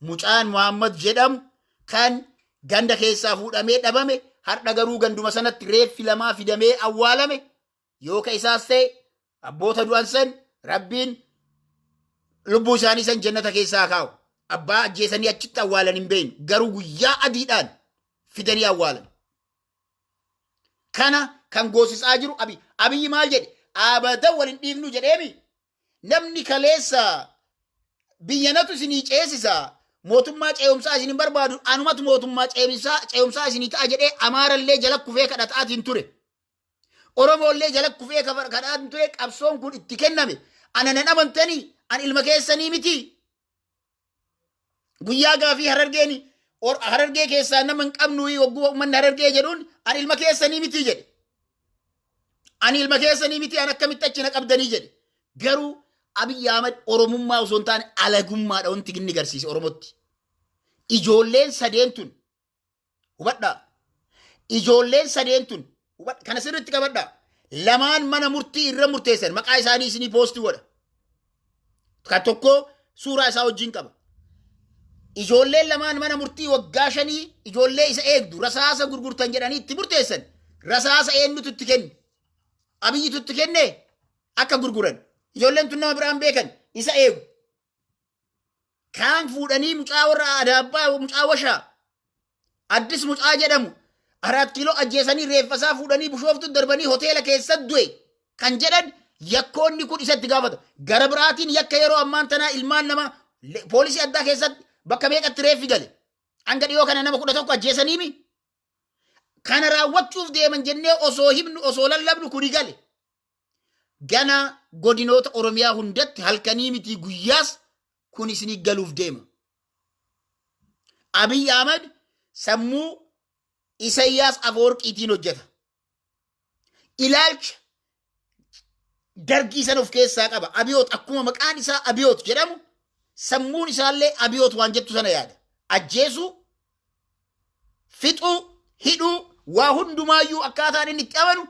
Mucaan Muhammad jedhamu kan ganda keessaa fuudhamee dhabame, har'a garuu ganduma sanatti reeffi lamaa fidamee awwaalame. Yoo ka isaas ta'e, abboota du'an san Rabbiin lubbuu isaanii san jannata keessaa kaa'u. Abbaa ajjeesanii achitti awwaalan hin beeknu. Garuu guyyaa adiidhaan fidanii awwaalan. Kana kan goosisaa jiru Abiy. Abiyyi maal jedhe? Abada wal hin dhiifnu jedheemi. Namni kaleessa biyya natu isinii ceesisa, mootummaa ce'umsaa isin hin barbaadu, anumatu mootummaa ce'umsaa isinii ta'a jedhee Amaarallee jala kufee kadhataatiin ture. Oromoollee jala kufee kadhaatiin ture. Qabsoon kun itti kenname. Ana nan amantanii? An ilma keessanii miti. Guyyaa gaafii Harargeen Harargee keessaa nama hin qabnu wagguu uummanni Harargee jedhuun, an ilma keessanii miti jedhe. Ani ilma keessanii miti, an akkamitti achi na qabdanii jedhe. Garuu Abiy Ahmed Oromummaa osoo hin taane alagummaadha wanti inni garsiise Oromootti. Ijoolleen sadeen tun, hubadhaa. Ijoolleen sadeen tun, kana sirriitti qabadhaa. Lamaan mana murtii irra murteessan, maqaa isaanii isinii post godha. Kan tokko suuraa isaa wajjin qaba. Ijoolleen lamaan mana murtii waggaa 5 ijoollee isa eegdu rasaasa gurgurtan jedhanii itti murteessan. Rasaasa eenyutu itti kenne? Abiyyitu itti kenne akka gurguran. Ijoolleen tun nama biraan beekan, isa eegu. Kaan fuudhanii mucaa warra Adaabbaa, mucaa Washaa, Addis mucaa jedhamu, 4 Kiiloo ajjeesanii reeffasaa fuudhanii Bishooftu darbanii hoteela keessatti du'e kan jedhan, yakkoonni kun isatti gaafata. Gara biraatiin yakka yeroo ammaan tanaa ilmaan namaa poolisii addaa keessatti bakka meeqatti reeffi gale? Hanga dhiyoo kana nama 11 ajjeesaniimi. Kana raawwachuuf deeman jennee osoo himnu, osoo lallabnu kuni gale. Gana godinoota Oromiyaa hundatti halkanii miti guyyaas kun isinii galuuf deema. Abiy Ahmed sammuu Isayyaas Afawarqiitiin hojjeta. Ilaalcha Dargii sana of keessaa qaba. Abiyoot akkuma maqaan isaa Abiyoot jedhamu, sammuun isaallee Abiyoot waan jettu sana yaada. Ajjeesuu, fixuu, hidhuu, waa hundumaayyuu akkaataan inni itti amanu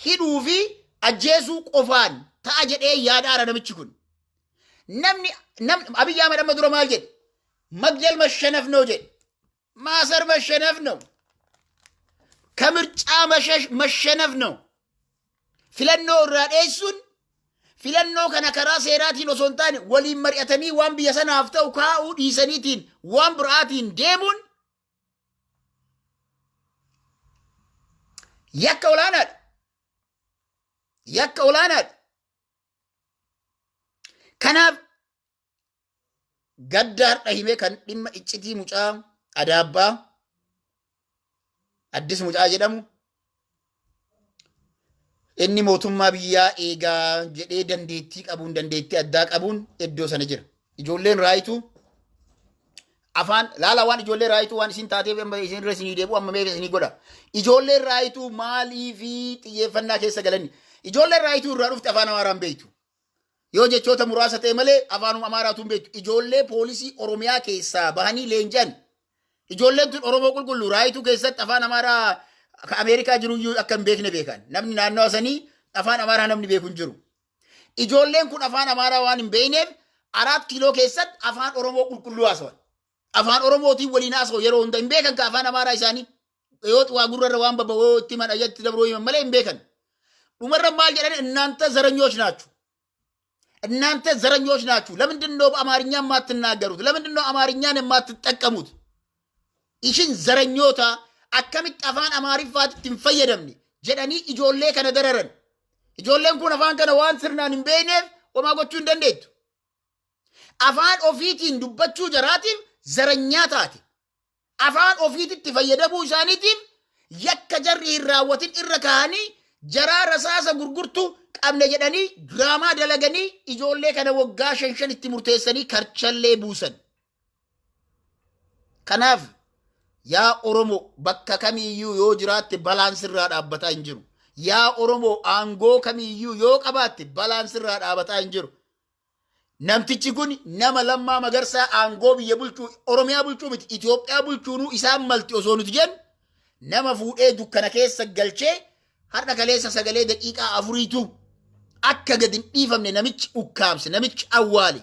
hidhuu fi ajjeesuu qofaan ta'a jedhee yaadaara namichi kun. Namni Abiy Ahmed amma dura maal jedhe? መግደል መሸነፍ ነው jedhe. ማሰር መሸነፍ ነው። ከምርጫ መሸሽ መሸነፍ ነው። Filannoo irraa dheessuun, filannoo kana karaa seeraatiin osoo hin taane waliin mari'atanii waan biyya sanaaf ta'u kaa'uu dhiisaniitiin waan biraatiin deemuun yakka olaanaadha. Yakka olaanaadha. Kanaaf gadda har'a himee kan dhimma iccitii mucaa Adaabbaa, Addis mucaa jedhamu. Inni mootummaa biyyaa eegaa jedhee dandeettii qabuun, dandeettii addaa qabuun iddoo sana jira. Ijoolleen Raayituu afaan laala, waan ijoollee Raayituu waan isin taateef isin irra isinii deebi'u amma meeqa isinii godha. Ijoolleen Raayituu maalii fi xiyyeeffannaa keessa galani? Ijoolleen Raayituu irraa dhufte afaan Amaaraan beektu. Yoo jechoota muraasa ta'e malee afaanuma Amaaraatu hin beektu. Ijoollee poolisii Oromiyaa keessaa bahanii leenji'an. Ijoolleen tun Oromoo qulqulluu Raayituu keessatti afaan Amaaraa ka Ameerikaa jiru iyyuu akka hin beekne beekan. Namni naannawa sanii afaan Amaaraa namni beeku hin jiru. Ijoolleen kun afaan Amaaraa waan hin beekneef Araat Kiiloo keessatti afaan Oromoo qulqulluu haasawan. Afaan Oromootiin waliin haasawu yeroo hunda. Hin beekan ka afaan Amaaraa isaanii. Yoo waa gurrarra waan baba'oo itti himan ayyatti dabroo himan malee hin beekan. Dhumarra maal jedhan? እናንተ ዘረኞች ናችሁ፣ እናንተ ዘረኞች ናችሁ። ለምንድን ነው በአማርኛ የማትናገሩት? ለምንድን ነው አማርኛን የማትጠቀሙት? Isin zaranyoota, akkamitti afaan Amaariffaatti hin fayyadamne jedhanii ijoollee kana dararan. Ijoolleen kun afaan kana waan sirnaan hin beekneef homaa gochuu hin dandeettu. Afaan ofiitiin dubbachuu jaraatiif zaranyaa taate. Afaan ofiititti fayyadamuu isaaniitiif yakka jarri hin raawwatin irra kaa'anii jaraa rasaasa gurgurtu qabne jedhanii diraamaa dalaganii ijoollee kana waggaa shan shan itti murteessanii karchallee buusan. Kanaaf yaa Oromoo, bakka kamiiyyuu yoo jiraatte balaan sirraa dhaabbataa hin jiru. Yaa Oromoo, aangoo kamiiyyuu yoo qabaatte balaan sirraa dhaabbataa hin jiru. Namtichi kun nama Lammaa Magarsaa aangoo biyya bulchuu, Oromiyaa bulchuu miti, Itoophiyaa bulchuunuu isaan malti osoo nuti jennu, nama fuudhee dukkana keessa galchee har'a kaleessa sagalee daqiiqaa 4tu akka gadi hin dhiifamne namichi ukkaamse, namichi awwaale.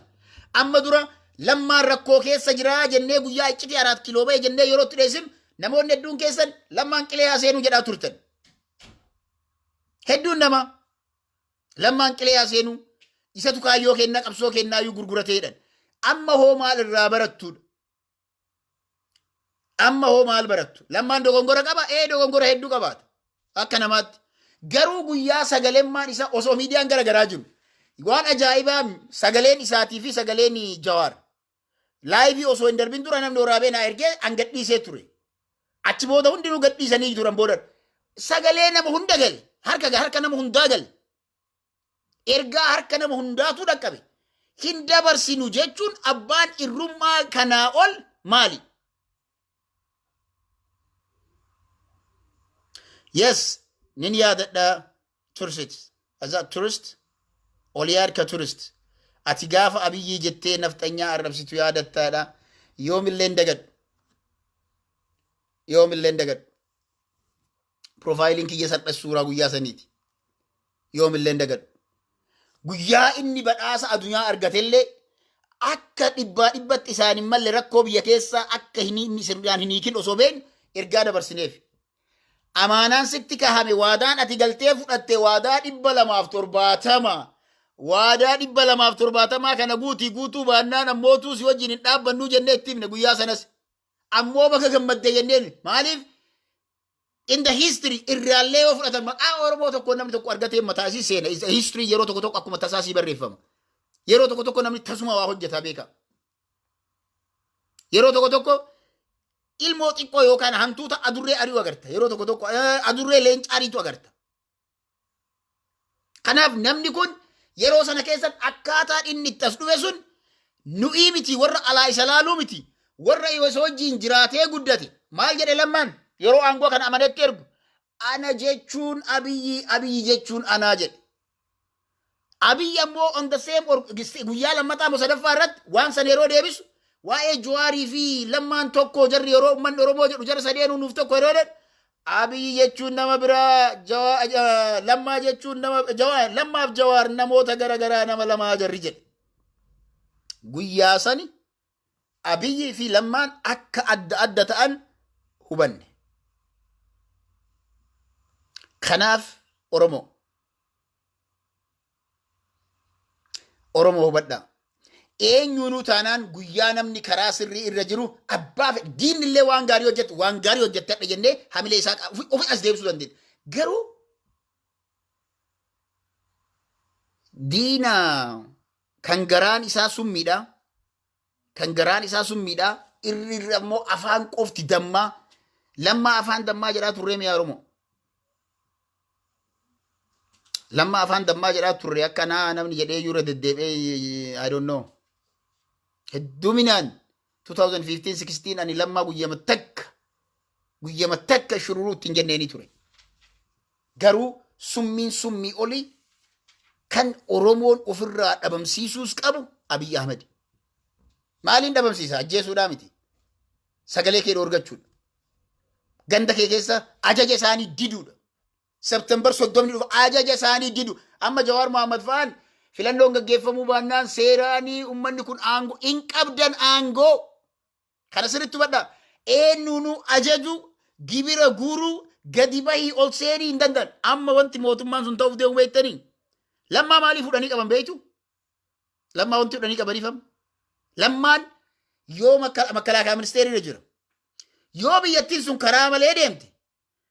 Amma dura Lammaan rakkoo keessa jiraa jennee guyyaa iccitii Araat Kiiloo ba'e jennee yeroo itti dheessin namoonni hedduun keessan Lammaan qilee haa seenuu jedhaa turtan. Hedduun nama Lammaan qilee haa seenuu, isatu kaayyoo kennaa qabsoo kennaayyuu gurgurateedhan. Amma hoo maal irraa barattuudha? Amma hoo maal barattu? Lammaan dogongora qaba? Ee, dogongora hedduu qabaata. Akka namaatti. Garuu guyyaa sagalemmaan isaa osoo miidiyaan gara garaa jiru. Waan ajaa'ibaa sagaleen isaatii fi sagaleen Jawaar. Live osoo hin darbin dura namni waraabee naa ergee an gadhiisee ture. Achi booda hundinuu gadhiisanii turan booda. Sagalee nama hunda gale. Harka nama hundaa gale. Ergaa harka nama hundaatu dhaqqabe. Hin dabarsinu jechuun abbaan irrummaa kanaa ol maali? Yes, nin yaadadha tursit. Aza turist? Oliyaad ka turist. Ati gaafa Abiyyii jettee nafxanyaa arrabsitu yaadattaadha. Yoomillee hin dagadhu. Yoomillee hin dagadhu. Profileiin kiyya sadhas suuraa guyyaa saniiti. Yoomillee hin dagadhu. Guyyaa inni badhaasa addunyaa argatellee akka dhibbaa dhibbatti isaan hin malle rakkoo biyya keessaa akka hin inni sirnaan hin hiikin osoo beeknu ergaa dabarsineef. Amaanaan sitti kahame, waadaan ati galtee fudhatte waadaa 270. Waadaa 270 kana guutii, guutuu baannaan ammootuu si wajjin hin dhaabbannuu jennee itti himne guyyaa sanas. Ammoo bakka gammadde jenneen. Maaliif? In the history irraallee yoo fudhatan maqaa Oromoo tokko namni tokko argatee mataa isii seena. Is history yeroo tokko tokko akkuma tasaa sii barreeffama. Yeroo tokko tokko namni tasuma waa hojjetaa beeka. Yeroo tokko tokko ilmoo xiqqoo yookaan hantuuta adurree ari'u agarta. Yeroo tokko tokko adurree leenca ariitu agarta. Kanaaf namni kun yeroo sana keessatti akkaataan inni itti as dhufe sun nu'ii miti, warra alaa isa laaluu miti, warra isa wajjin jiraatee guddate. Maal jedhe Lammaan yeroo aangoo kana amanetti ergu? Ana jechuun Abiyyi, Abiyyi jechuun anaa jedhe. Abiyyi ammoo on the same or guyyaa lammataa moo sadaffaa irratti waan sana yeroo deebisu, waa'ee Jawaarii fi Lammaan tokko jarri yeroo uummanni Oromoo jedhu jara sadeenuu nuuf tokko yeroo jedhu, Abiyyi jechuun nama biraa, Lammaa jechuun nama Jawaar, Lammaaf Jawaar namoota gara garaa, nama lamaa jarri jedhe. Guyyaa sani Abiyyi fi Lammaan akka adda adda ta'an hubanne. Kanaaf Oromoo hubadhaa. Eenyuunuu taanaan guyyaa namni karaa sirrii irra jiru abbaa fedhe diinni illee waan gaarii hojjetu, waan gaarii hojjettadha jennee hamilee isaa ofi as deebisuu dandeenya. Garuu diina kan garaan isaa summiidha. Kan garaan isaa summiidha. Irri irra immoo afaan qofti dammaa. Lammaa afaan dammaa jedhaa turree mi'a Oromoo. Lamma afaan dammaa jedhaa turre, akkanaa namni jedhee yuura deddeebi'ee, I don't know. Hedduminaan 2015-16 ani Lammaa guyyama takka shururuu ittiin jenneeni ture. Garuu summiin summii olii kan Oromoon ofirraa dhabamsiisuus qabu Abiy Ahmed. Maaliin dhabamsiisa? Ajjeesuudhaa miti. Sagalee kee dhoorgachuudha. Ganda kee keessa ajaja isaanii diduudha. September 30 dhufa, ajaja isaanii didu. Amma Jawaar Mohaammed fa'aan filannoon gaggeeffamuu baannaan seeraanii uummanni kun aangoo hin qabdan aangoo. Kana sirriitti hubadhaa. Eenyuunuu ajaju, gibira guuruu, gadi bahii ol seenii hin danda'an. Amma wanti mootummaan sun ta'uuf deemu beektanii? Lammaa maalii fudhanii qaban beektu? Lammaa wanti fudhanii qabaniif amma? Lammaan yoo makalaakaa ministeerri jira. Yoo biyyattiin sun karaa malee deemte,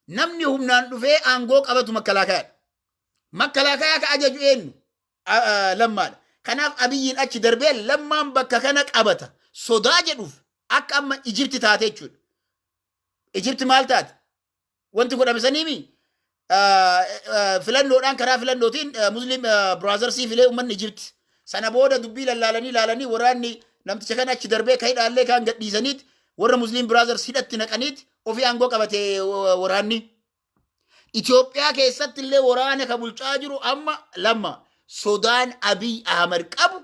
namni humnaan dhufee aangoo qabatu makkalaakayaadha. Makkalaakayaa ka ajaju eenyu? Lammaadha. Kanaaf Abiyyiin achi darbee Lammaan bakka kana qabata. Sodaa jedhuuf akka amma Ijipti taate jechuudha. Ijipti maal taate? Wanti godhame saniimi filannoodhaan, karaa filannootiin Muslim Brothersii filee uummanni Ijipti. Sana booda dubbii lallaalanii laalanii waraanni namticha kana achi darbee ka hidhaallee kaan gadhiisaniit warra Muslim Brothers hidhatti naqaniit ofii aangoo qabate waraanni. Itoophiyaa keessatti illee waraana ka bulchaa jiru amma Lamma. Sodaan Abiy Ahmad qabu,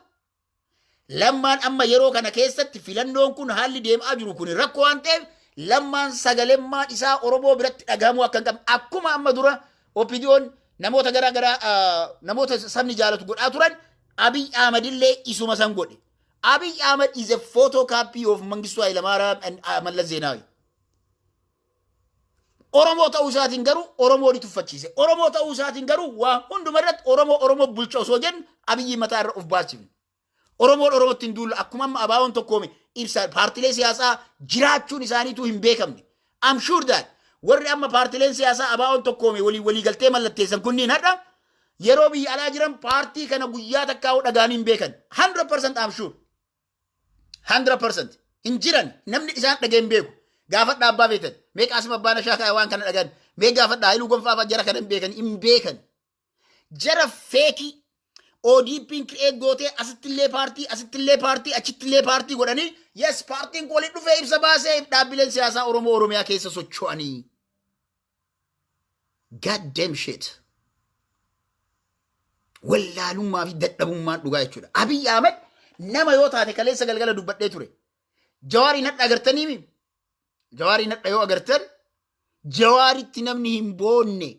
Lammaan amma yeroo kana keessatti filannoon kun haalli deemaa jiru kun rakkoo waan ta'eef, Lammaan sagalemmaan isaa Oromoo biratti dhagahamuu akka hin qabne, akkuma amma dura OPDO'n namoota garaa garaa namoota sabni jaalatu godhaa turan, Abiy Ahmad illee isuma san godhe. Abiy Ahmad is a photocopy of Mangistuu Hayilamaariyaam and Mallas Zeenaawi. Oromoo ta'uu isaatiin garuu Oromoo ni tuffachiise. Oromoo ta'uu isaatiin garuu waa hunduma irratti Oromoo Oromoo bulcha osoo jennu Abiyyi mataa irra of baachifne. Oromoon Oromootti hin duullu, akkuma amma ABO'n tokkoome ibsa paartilee siyaasaa jiraachuun isaaniituu hin beekamne. I'm sure that warri amma paartileen siyaasaa ABO'n tokkoome walii walii galtee mallatteessan kunniin har'a yeroo biyya alaa jiran paartii kana guyyaa takkaa dhagaanii hin beekan. 100% I'm sure. 100% hin jiran, namni isaan dhagee hin beeku. Gaafadhaa abbaa beektan. Mee Qaasim Abbaa Nashaa kaa'e waan kana dhagan. Mee gaafadhaa Haayiluu Gonfaa fa'aa, jara kana hin beekan, hin beekan. Jara fake ODP'n create gootee asittillee paartii, asittillee paartii, achittillee paartii godhanii, yes, paartiin kun waliin dhufee ibsa baasee dhaabbileen siyaasaa Oromoo Oromiyaa keessa socho'anii. God damn shit. Wallaalummaa fi dadhabummaan dhugaa jechuudha. Abiy Ahmed nama yoo taate, kaleessa galgala dubbadhee ture. Jawaarii nadha agartanii? Jawaarii nadha yoo agartan, Jawaaritti namni hin boonne,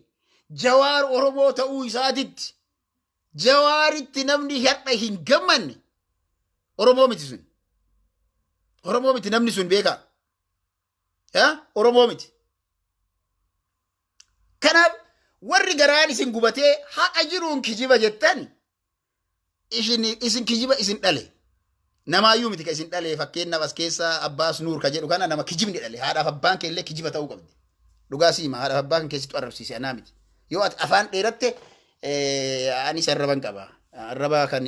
Jawaar Oromoo ta'uu isaatitti Jawaaritti namni har'a hin gammanne Oromoo miti sun. Oromoo miti namni sun, beekaa. Oromoo miti. Kanaaf warri garaan isin gubatee haqa jiruun kijiba jettan, isin kijiba isin dhale. Namaayyuu miti ka isin dhale. Fakkeenyaaf as keessa Abbaas Nuur ka jedhu kana nama kijibni dhale. Haadhaaf abbaan kee illee kijiba ta'uu qabdi. Dhugaa siima, haadhaaf abbaan keessattuu arrabsiise anaa miti. Yoo ati afaan dheeratte anis arraban qaba. Arraba kan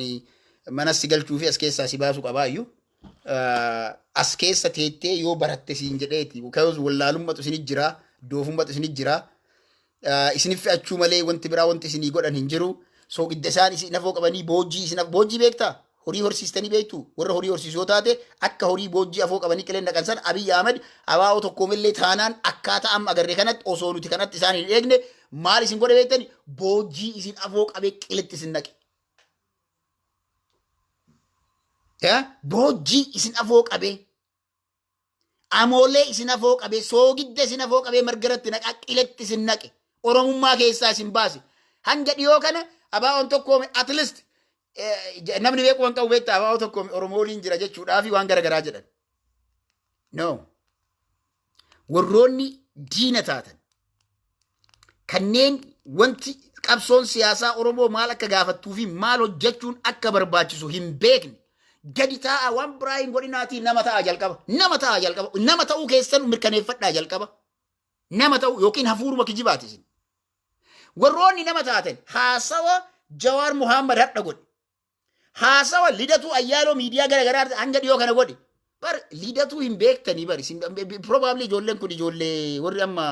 mana si galchuu fi as keessaa si baasu qabaa iyyuu. As keessa teettee yoo baratte siin jedheeti. Because wallaalummatu isinit jira, doofummatu isinit jira. Isinif fe'achuu malee wanti biraa wanti isinii godhan hin jiru. Soogidda isaan isin afoo qabanii boojii isin boojii beektaa? Horii horsiistanii beektu? Warra horii horsiisu yoo taate, akka horii boojii afoo qabanii qileen dhaqan sana Abiy Ahmed ABO tokkoomillee taanaan akkaataa amma agarre kanatti osoo nuti kanatti isaan hin eegne maal isin godhe beektani? Boojii isin afoo qabee qiletti isin naqe. Boojii isin afoo qabee, amoolee isin afoo qabee, soogidda isin afoo qabee margaratti naqaa qiletti isin naqe. Oromummaa keessaa isin baase. Hanga dhiyoo kana ABO'n tokkoome at least namni beeku waan qabu beektaa, ABO tokkoome Oromoo waliin jira jechuudhaa fi waan garaagaraa jedhan. No. Warroonni diina taatan kanneen wanti qabsoon siyaasaa Oromoo maal akka gaafattuu fi maal hojjechuun akka barbaachisu hin beekne, gadi taa'a, waan biraa hin godhinaatii nama ta'a jalqaba. Nama ta'a jalqaba. Nama ta'uu keessan mirkaneeffadhaa jalqaba. Nama ta'uu yookiin hafuuruma kijibaati isin. Warroonni nama taatan haasawa Jawaar Muhammad hadha godhe. Haasawa Lidatuu Ayyaaloo miidiyaa gara garaa hanga dhiyoo kana godhe. Bar Lidatuu hin beektanii bar isin probably, ijoolleen kun ijoollee warri amma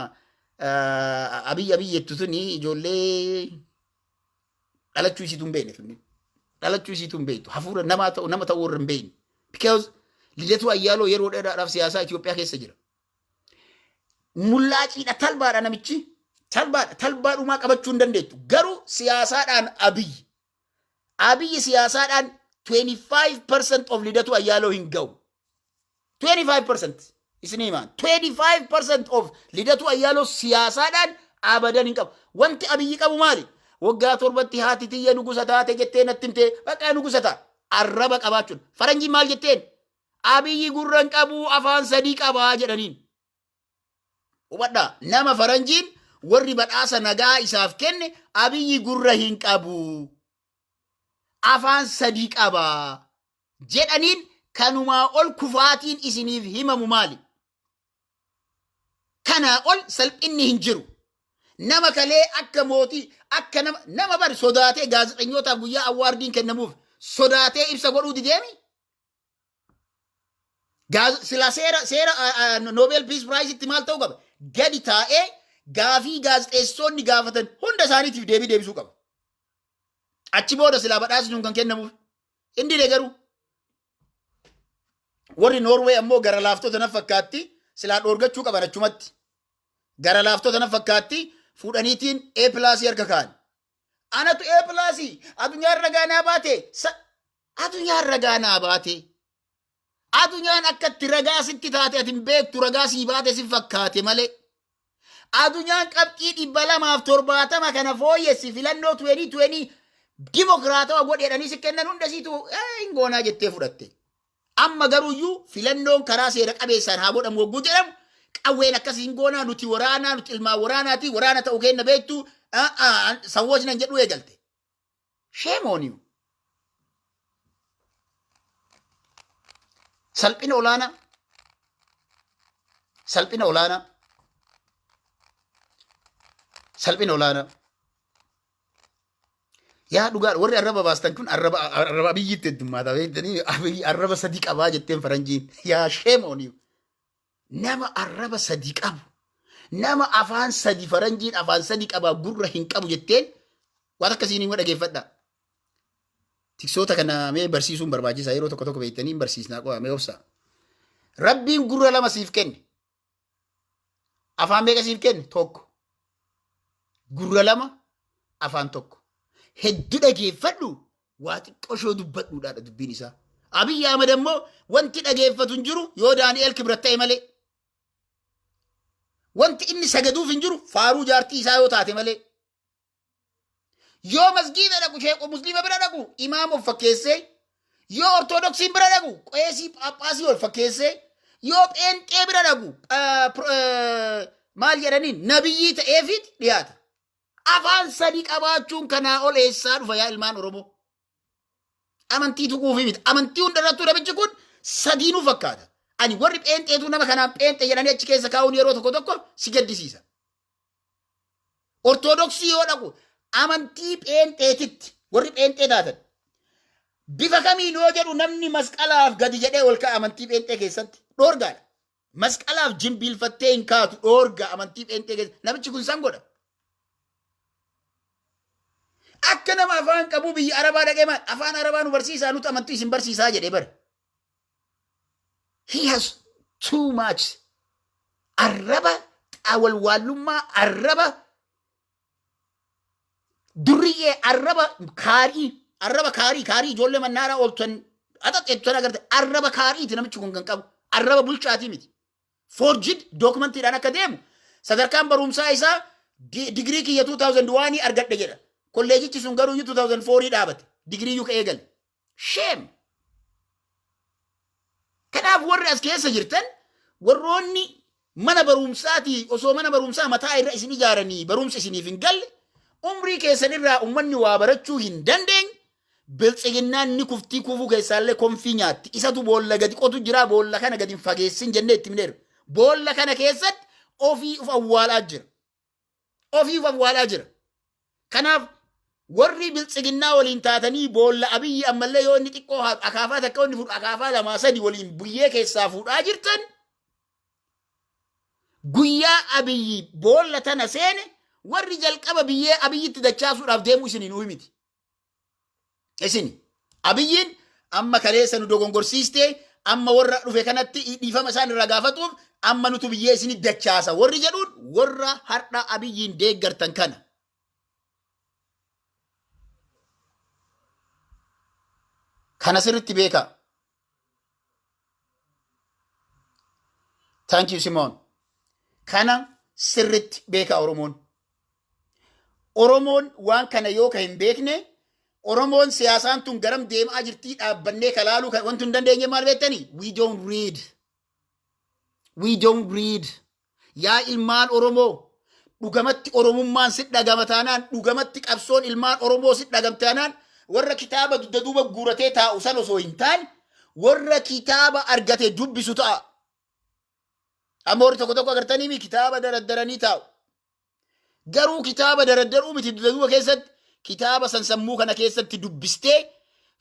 Abiy Abiy jettu tuni ijoollee Dhalachuu isiitu hin beekne tunni. Dhalachuu isiitu hin beektu. Hafuura namaa ta'u, nama ta'uu irra hin beekne. Because Lidatuu Ayyaaloo yeroo dheeraadhaaf siyaasaa Itoophiyaa keessa jira. Mullaaciidha, talbaadha namichi. Talbaadha. Talbaadhumaa qabachuu hin dandeettu. Garuu siyaasaadhaan Abiyyi. Abiyyi siyaasaadhaan 25% of Lidatuu Ayyaaloo hin ga'u. 25% isinii himaan. 25% of Lidatuu Ayyaaloo siyaasaadhaan abadan hin qabu. Wanti Abiyyi qabu maali? Waggaa 7tti haati tiyya nugusa taate jettee natti himtee, bakka nugusa ta'a. Arraba qabaachuun. Faranjiin maal jetteen? Abiyyi gurra hin qabu, afaan sadii qabaa jedhaniin. Hubadhaa, nama faranjiin warri badhaasa nagaa isaaf kenne Abiyyi gurra hin qabu, afaan sadii qabaa jedhaniin. Kanumaa ol kufaatiin isiniif himamu maali? Kanaa ol salphinni hin jiru. Nama kalee akka mootii, akka nama bari sodaatee gaazexenyootaaf guyyaa award iin kennamuuf sodaatee ibsa godhuu dideemi. Sila seera Nobel Peace Prize itti maal ta'uu qaba? Gadi taa'ee gaafii gaazexeessonni gaafatan hunda isaaniitiif deebii deebisuu qaba. Achi booda silaa badhaasni sun kan kennamuuf. Inni dide garuu. Warri Noorwee ammoo gara laaftota na fakkaatti, silaa dhoorgachuu qaban achumatti. Gara laaftota na fakkaatti, fuudhaniitiin A plus ii harka kaa'an. Anatu A plus ii addunyaan ragaa naa baate. Addunyaan ragaa naa baate. Addunyaan akka itti ragaa sitti taate ati hin beektu, ragaa sii baate si fakkaate malee. Addunyaan qabxii 270 kana fooyyessi, filannoo 2020 dimokiraatawa godheedhanii si kennan hunda siitu hin goonaa jettee fudhatte. Amma garuuyyuu filannoon karaa seera qabeessaan haa godhamu hogguu jedhamu, qawween akkas hin goonaa, nuti waraanaa, nuti ilmaan waraanaati, waraana ta'uu kenna beektu sawwoos nan jedhu eegalte. Shame on you. Salphina olaanaa. Salphina olaanaa. Salphina olaanaa. Yaa dhugaa, warri arraba baastan kun arraba Abiyyitti heddummaata beektanii. Abiyyi arraba sadii qabaa jetteen faranjiin. Yaa, shame on you. Nama arraba sadii qabu. Nama afaan sadi, faranjiin afaan sadi qabaa, gurra hin qabu jetteen, waan akkasiin immoo dhageeffadha. Tiksoota kana mee barsiisuun barbaachisaa yeroo tokko tokko beektanii hin barsiisnaa, qo'a mee obsaa. Rabbiin gurra lama siif kenne. Afaan meeqa siif kenne? Tokko. Gurra lama, afaan tokko. Hedduu dhageeffadhu, waa xiqqoo shoo dubbadhuudhaadha dubbiin isaa. Abiyyi Ahmad ammoo wanti dhageeffatu hin jiru yoo Daani'eel Kibrat ta'e malee. Wanti inni sagaduuf hin jiru faaruu jaartii isaa yoo taate malee. Yoo masgiida dhaqu, sheekoo musliima bira dhaqu, imaama of fakkeessee, yoo ortodoksiin bira dhaqu, qeesii phaaphaasii ol fakkeessee, yoo pheenxee bira dhaqu, maal jedhaniin, nabiyyii ta'eefit dhiyaata. Afaan sadi qabaachuun kanaa ol eessaa dhufa, yaa ilmaan Oromoo? Amantii tuquufi miti. Amantii hundarrattuu namichi kun sadiinuu fakkaata. Ani warri pheenxeetu nama kanaan pheenxee jedhanii achi keessa kaa'uun yeroo tokko tokko si gaddisiisa. Ortodoksii yoo dhaqu, amantii pheenxeetitti warri pheenxee taatan bifa kamiin yoo jedhu, namni masqalaaf gadi jedhee ol ka'a amantii pheenxee keessatti dhoorgaadha. Masqalaaf jimbiilfattee hin kaatu, dhoorga amantii pheenxee keessa. Namichi kun san godha. Akka nama afaan qabu biyya Arabaa dhaqee, maal afaan Arabaa nu barsiisaa, nuti amantii isin barsiisaa jedhee bara. He has too much arraba xaawalwaallummaa, arraba durriyyee, arraba kaarii, arraba kaarii kaarii ijoollee mannaaraa ooltan axaxeettu agarte, arraba kaariiti namichi kun kan qabu, arraba bulchaatii miti. Forged document iidhaan akka deemu, sadarkaan barumsaa isaa digirii kiyya 2001 argadhe jedha. Kolleejichi sun garuu 2004 dhaabate. Digirii yuka eegale. Shame. Kanaaf warri as keessa jirtan, warroonni mana barumsaatii, osoo mana barumsaa mataa irra isin ijaaranii barumsa isiniif hin galle, umrii keessan irraa ummanni waa barachuu hin dandeenye, biltsiginnaan ni kuftii, kufuu keessaallee konfii nyaatti. Isatu boolla gadi qotu jira, boolla kana gadi hin fageessin jennee itti himneerra. Boolla kana keessatti ofii uf awwaalaa jira. Ofii uf awwaalaa jira. Kanaaf warri biltsiginnaa waliin taatanii boolla Abiyyi ammallee yoo inni xiqqoo akaafaa takka inni fuudhu, akaafaa lamaa sadi waliin buyyee keessaa fuudhaa jirtan, guyyaa Abiyyi boolla tana seene warri jalqaba biyyee Abiyyitti dachaasuudhaaf deemuu isiniin uyi miti. Isin Abiyyiin amma kaleessa nu dogongorsiistee, amma warra dhufe kanatti dhiifama isaan irraa gaafatuuf amma nutu biyyee isinit dachaasa warri jedhuun warra har'a Abiyyiin deeggartan kana. Kana sirritti beekaa. Thank you, Simon. Kana sirritti beekaa Oromoon. Oromoon waan kana yoo ka hin beekne, Oromoon siyaasaan tun garam deemaa jirtii dhaabbannee ka laaluu wanti hin dandeenye maal beektanii? We don't read. We don't read. Yaa ilmaan Oromoo, dhugamatti Oromummaan si dhagama taanaan, dhugamatti qabsoon ilmaan Oromoo si dhagam taanaan, warra kitaaba dugda duuba guuratee taa'u san osoo hin taane warra kitaaba argate dubbisu ta'a. Amma warri tokko tokko agartanii kitaaba daraddaranii taa'u. Garuu kitaaba daraddaruu miti, dugda duuba keessatti kitaaba san sammuu kana keessatti dubbistee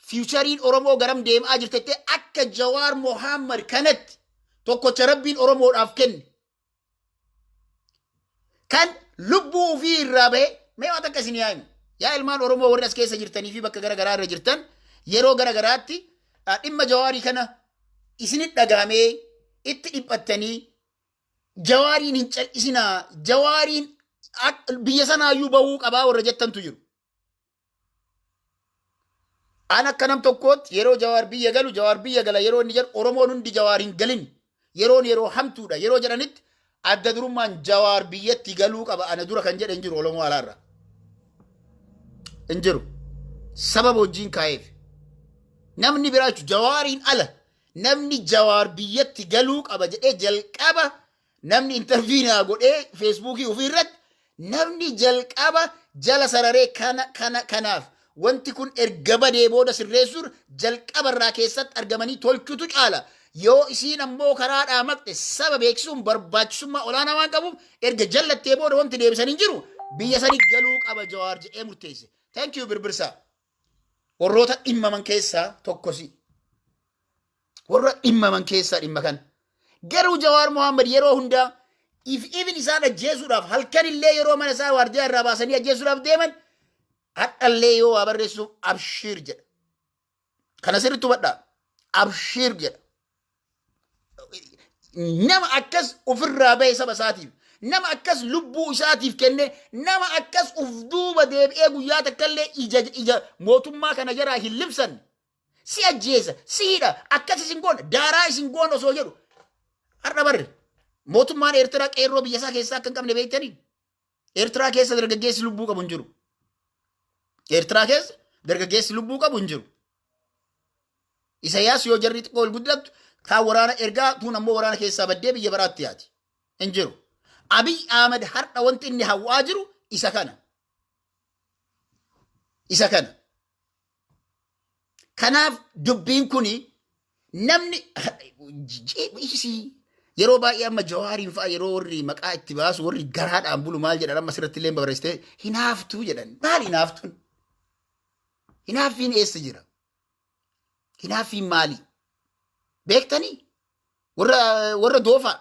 futureiin Oromoo garam deemaa jirtettee akka Jawaar Mohammad kanatti tokkocha Rabbiin Oromoodhaaf kenne kan lubbuu ofii irraa bahe. Mee waan takka isin yaa'imu, yaa ilmaan Oromoo warri as keessa jirtanii fi bakka gara garaa irra jirtan, yeroo gara garaatti dhimma Jawaarii kana isinit dhagahamee itti dhiphattanii, Jawaariin hin cal'isinaa, Jawaariin biyya sanaayyuu bahuu qabaa warra jettantu jiru. An akka nam tokkootti yeroo Jawaar biyya galu, Jawaar biyya gala yeroo inni jedhu, Oromoon hundi Jawaar hin galin, yeroon yeroo hamtuudha yeroo jedhanitti, adda durummaan Jawaar biyyatti galuu qaba ana dura kan jedhe hin jiru Oromoo alaarra. Hin jiru. Sababa wajjin kaa'eef. Namni biraa jechuun Jawaariin ala namni Jawaar biyyatti galuu qaba jedhee jalqaba namni interview naa godhee Facebookii ofii irratti namni jalqaba jala sararee kana kana kanaaf wanti kun erga badee booda sirreessuun jalqaba irraa keessatti argamanii tolchutu caala. Yoo isiin ammoo karaadhaa maqxe saba beeksisuun barbaachisummaa olaanaa waan qabuuf, erga jallattee booda wanti deebisan hin jiru, biyya sanii galuu qaba Jawaar jedhee murteesse. Thank you, Birbirsaa. Warroota dhimmaman keessaa tokkosi. Warra dhimmaman keessaa dhimma kana. Garuu Jawaar Mohaammed yeroo hundaa if even isaan ajjeesuudhaaf halkan illee yeroo mana isaa waardiyaa irraa baasanii ajjeesuudhaaf deeman, hadhallee yoo waa barreessuuf abshiir jedha. Kana sirriitti hubadhaa. Abshiir jedha. Nama akkas ofirraa bahe saba isaatiif, nama akkas lubbuu isaatiif kenne, nama akkas uf duuba deebi'ee guyyaa takkallee ija ija mootummaa kana jaraa hin libsanne, si ajjeesa, si hidha, akkas isin goona, daaraa isin goona osoo jedhu, har'a barre mootummaan Eertiraa qeerroo biyya isaa keessaa akka hin qabne beektanii? Eertiraa keessa dargaggeessi lubbuu qabu hin jiru. Eertiraa keessa dargaggeessi lubbuu qabu hin jiru. Isayaas yoo jarri xiqqoo ol guddattu kaan waraana ergaa, tuun ammoo waraana keessaa baddee biyya biraatti yaati. Hin jiru. Abiy Ahmed har'a wanti inni hawwaa jiru isa kana. Isa kana. Kanaaf dubbiin kuni namni yeroo baay'ee amma Jawaariin fa'a yeroo warri maqaa itti baasu, warri garaadhaan bulu maal jedhan, amma asirratti illee barreessitee hinaaftuu jedhan. Maal hinaaftuun? Hinaaffiin eessa jira? Hinaaffiin maali? Beektanii? Warra doofaa.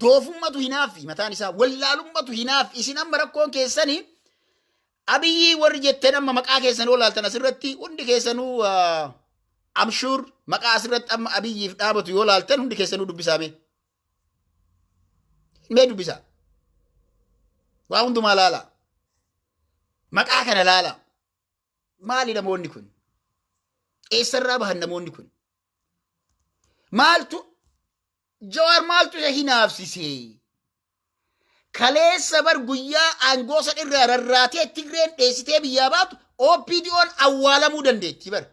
Doofummatu hinaaffi mataan isaa, wallaalummatu hinaaffi. Isin amma rakkoon keessanii Abiyyii warri jettan amma maqaa keessan yoo laaltan asirratti hundi keessanuu, I'm sure, maqaa asirratti amma Abiyyiif dhaabatu yoo laaltan hundi keessanuu dubbisaa mee. Mee dubbisaa. Waa hundumaa laala. Maqaa kana laala. Maali namoonni kun? Eessarraa bahan namoonni kun? Maaltu Jawaar maaltu isa hinaafsisee? Kaleessa bar guyyaa aangoo san irraa rarraatee Tigreen dheessitee biyyaa baatu OPDO'n awwaalamuu dandeetti bar.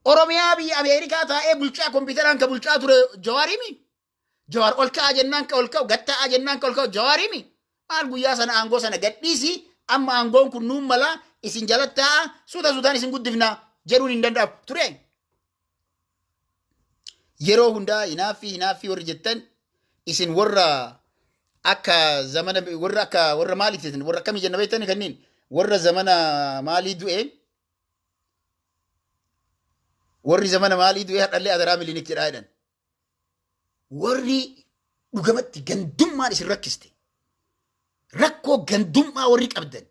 Oromiyaa biyya Ameerikaa taa'ee bulchaa, kompiitaraan ka bulchaa ture Jawaarimi. Jawaar ol ka'a jennaan ka ol ka'u, gad ta'a jennaan ka ol ka'u Jawaarimi. Maal guyyaa sana aangoo sana gadhiisi, amma aangoon kun nuun malaa, isin jalatti taa'a, suuta suutaan isin guddifna jedhuun hin danda'amu ture. Yeroo hundaa hinaaffii hinaaffii warri jettan isin warra akka zamana, warra akka warra maaliiti jettan, warra akkamii jenna beektani? Kanneen warra zamana maalii du'e, warri zamana maalii du'e hadhallee adaraa Milinik jedhaa jedhan. Warri dhugamatti gandummaan isin rakkiste, rakkoo gandummaa warri qabdan,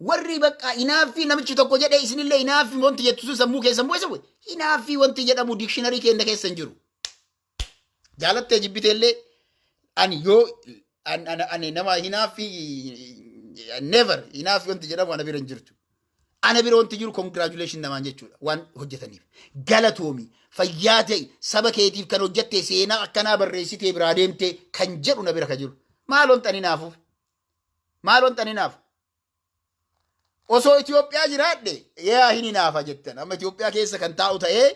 Warri bakka hinaaffii namichi tokko jedhee isinillee hinaaffii wanti jettu sun sammuu keessan bu'e bu'e. Hinaaffii wanti jedhamu dictionary keenya keessa hin jiru. Jaalattee jibbiteellee ani yoo ani nama hinaaffii, never, hinaaffii wanti jedhamu ana bira hin jirtu. Ana bira wanti jiru congratulation namaan jechuudha waan hojjetaniif. Galatoomi, fayyaa ta'e, saba keetiif kan hojjette, seenaa akkanaa barreessitee biraa deemte kan jedhu na bira ka jiru. Maal wanta ani naafuuf? Maal wanta ani naafu? Osoo Itoophiyaa jiraadhe yaa hin hinaafa jettan. Amma Itoophiyaa keessa kan taa'u ta'ee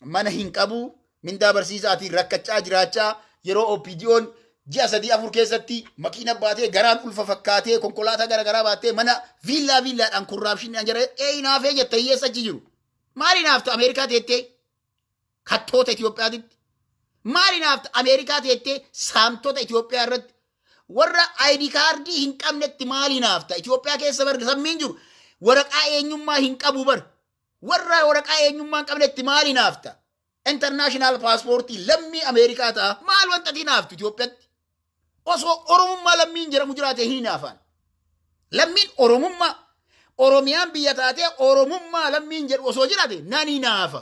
mana hin qabu, mindaa barsiisaatiin rakkachaa jiraachaa, yeroo OPDO'n ji'a 3 4 keessatti makiina baatee, garaan ulfa fakkaatee, konkolaataa garaagaraa baatee, mana viillaa viillaadhaan corruptioniidhaan jira, ee hinaafee jetta hiyyeessa achi jiru. Maal hinaafta Ameerikaa teettee kattoota Itoophiyaatitti? Maal hinaafta Ameerikaa teettee saamtota Itoophiyaa irratti? Warra ID kaardii hin qabnetti maal hinaafta? Itoophiyaa keessa bar sammiin jiru waraqaa eenyummaa hin qabu bar. Warra waraqaa eenyummaa hin qabnetti maal hinaafta? International paaspoortii lammii Ameerikaa ta'a. Maal wanta ati hinaaftu Itoophiyaatti? Osoo Oromummaa lammiin jedhamu jiraate hin hinaafan. Lammiin Oromummaa, Oromiyaan biyya taatee Oromummaa lammiin jedhu osoo jiraate nan hinaafa.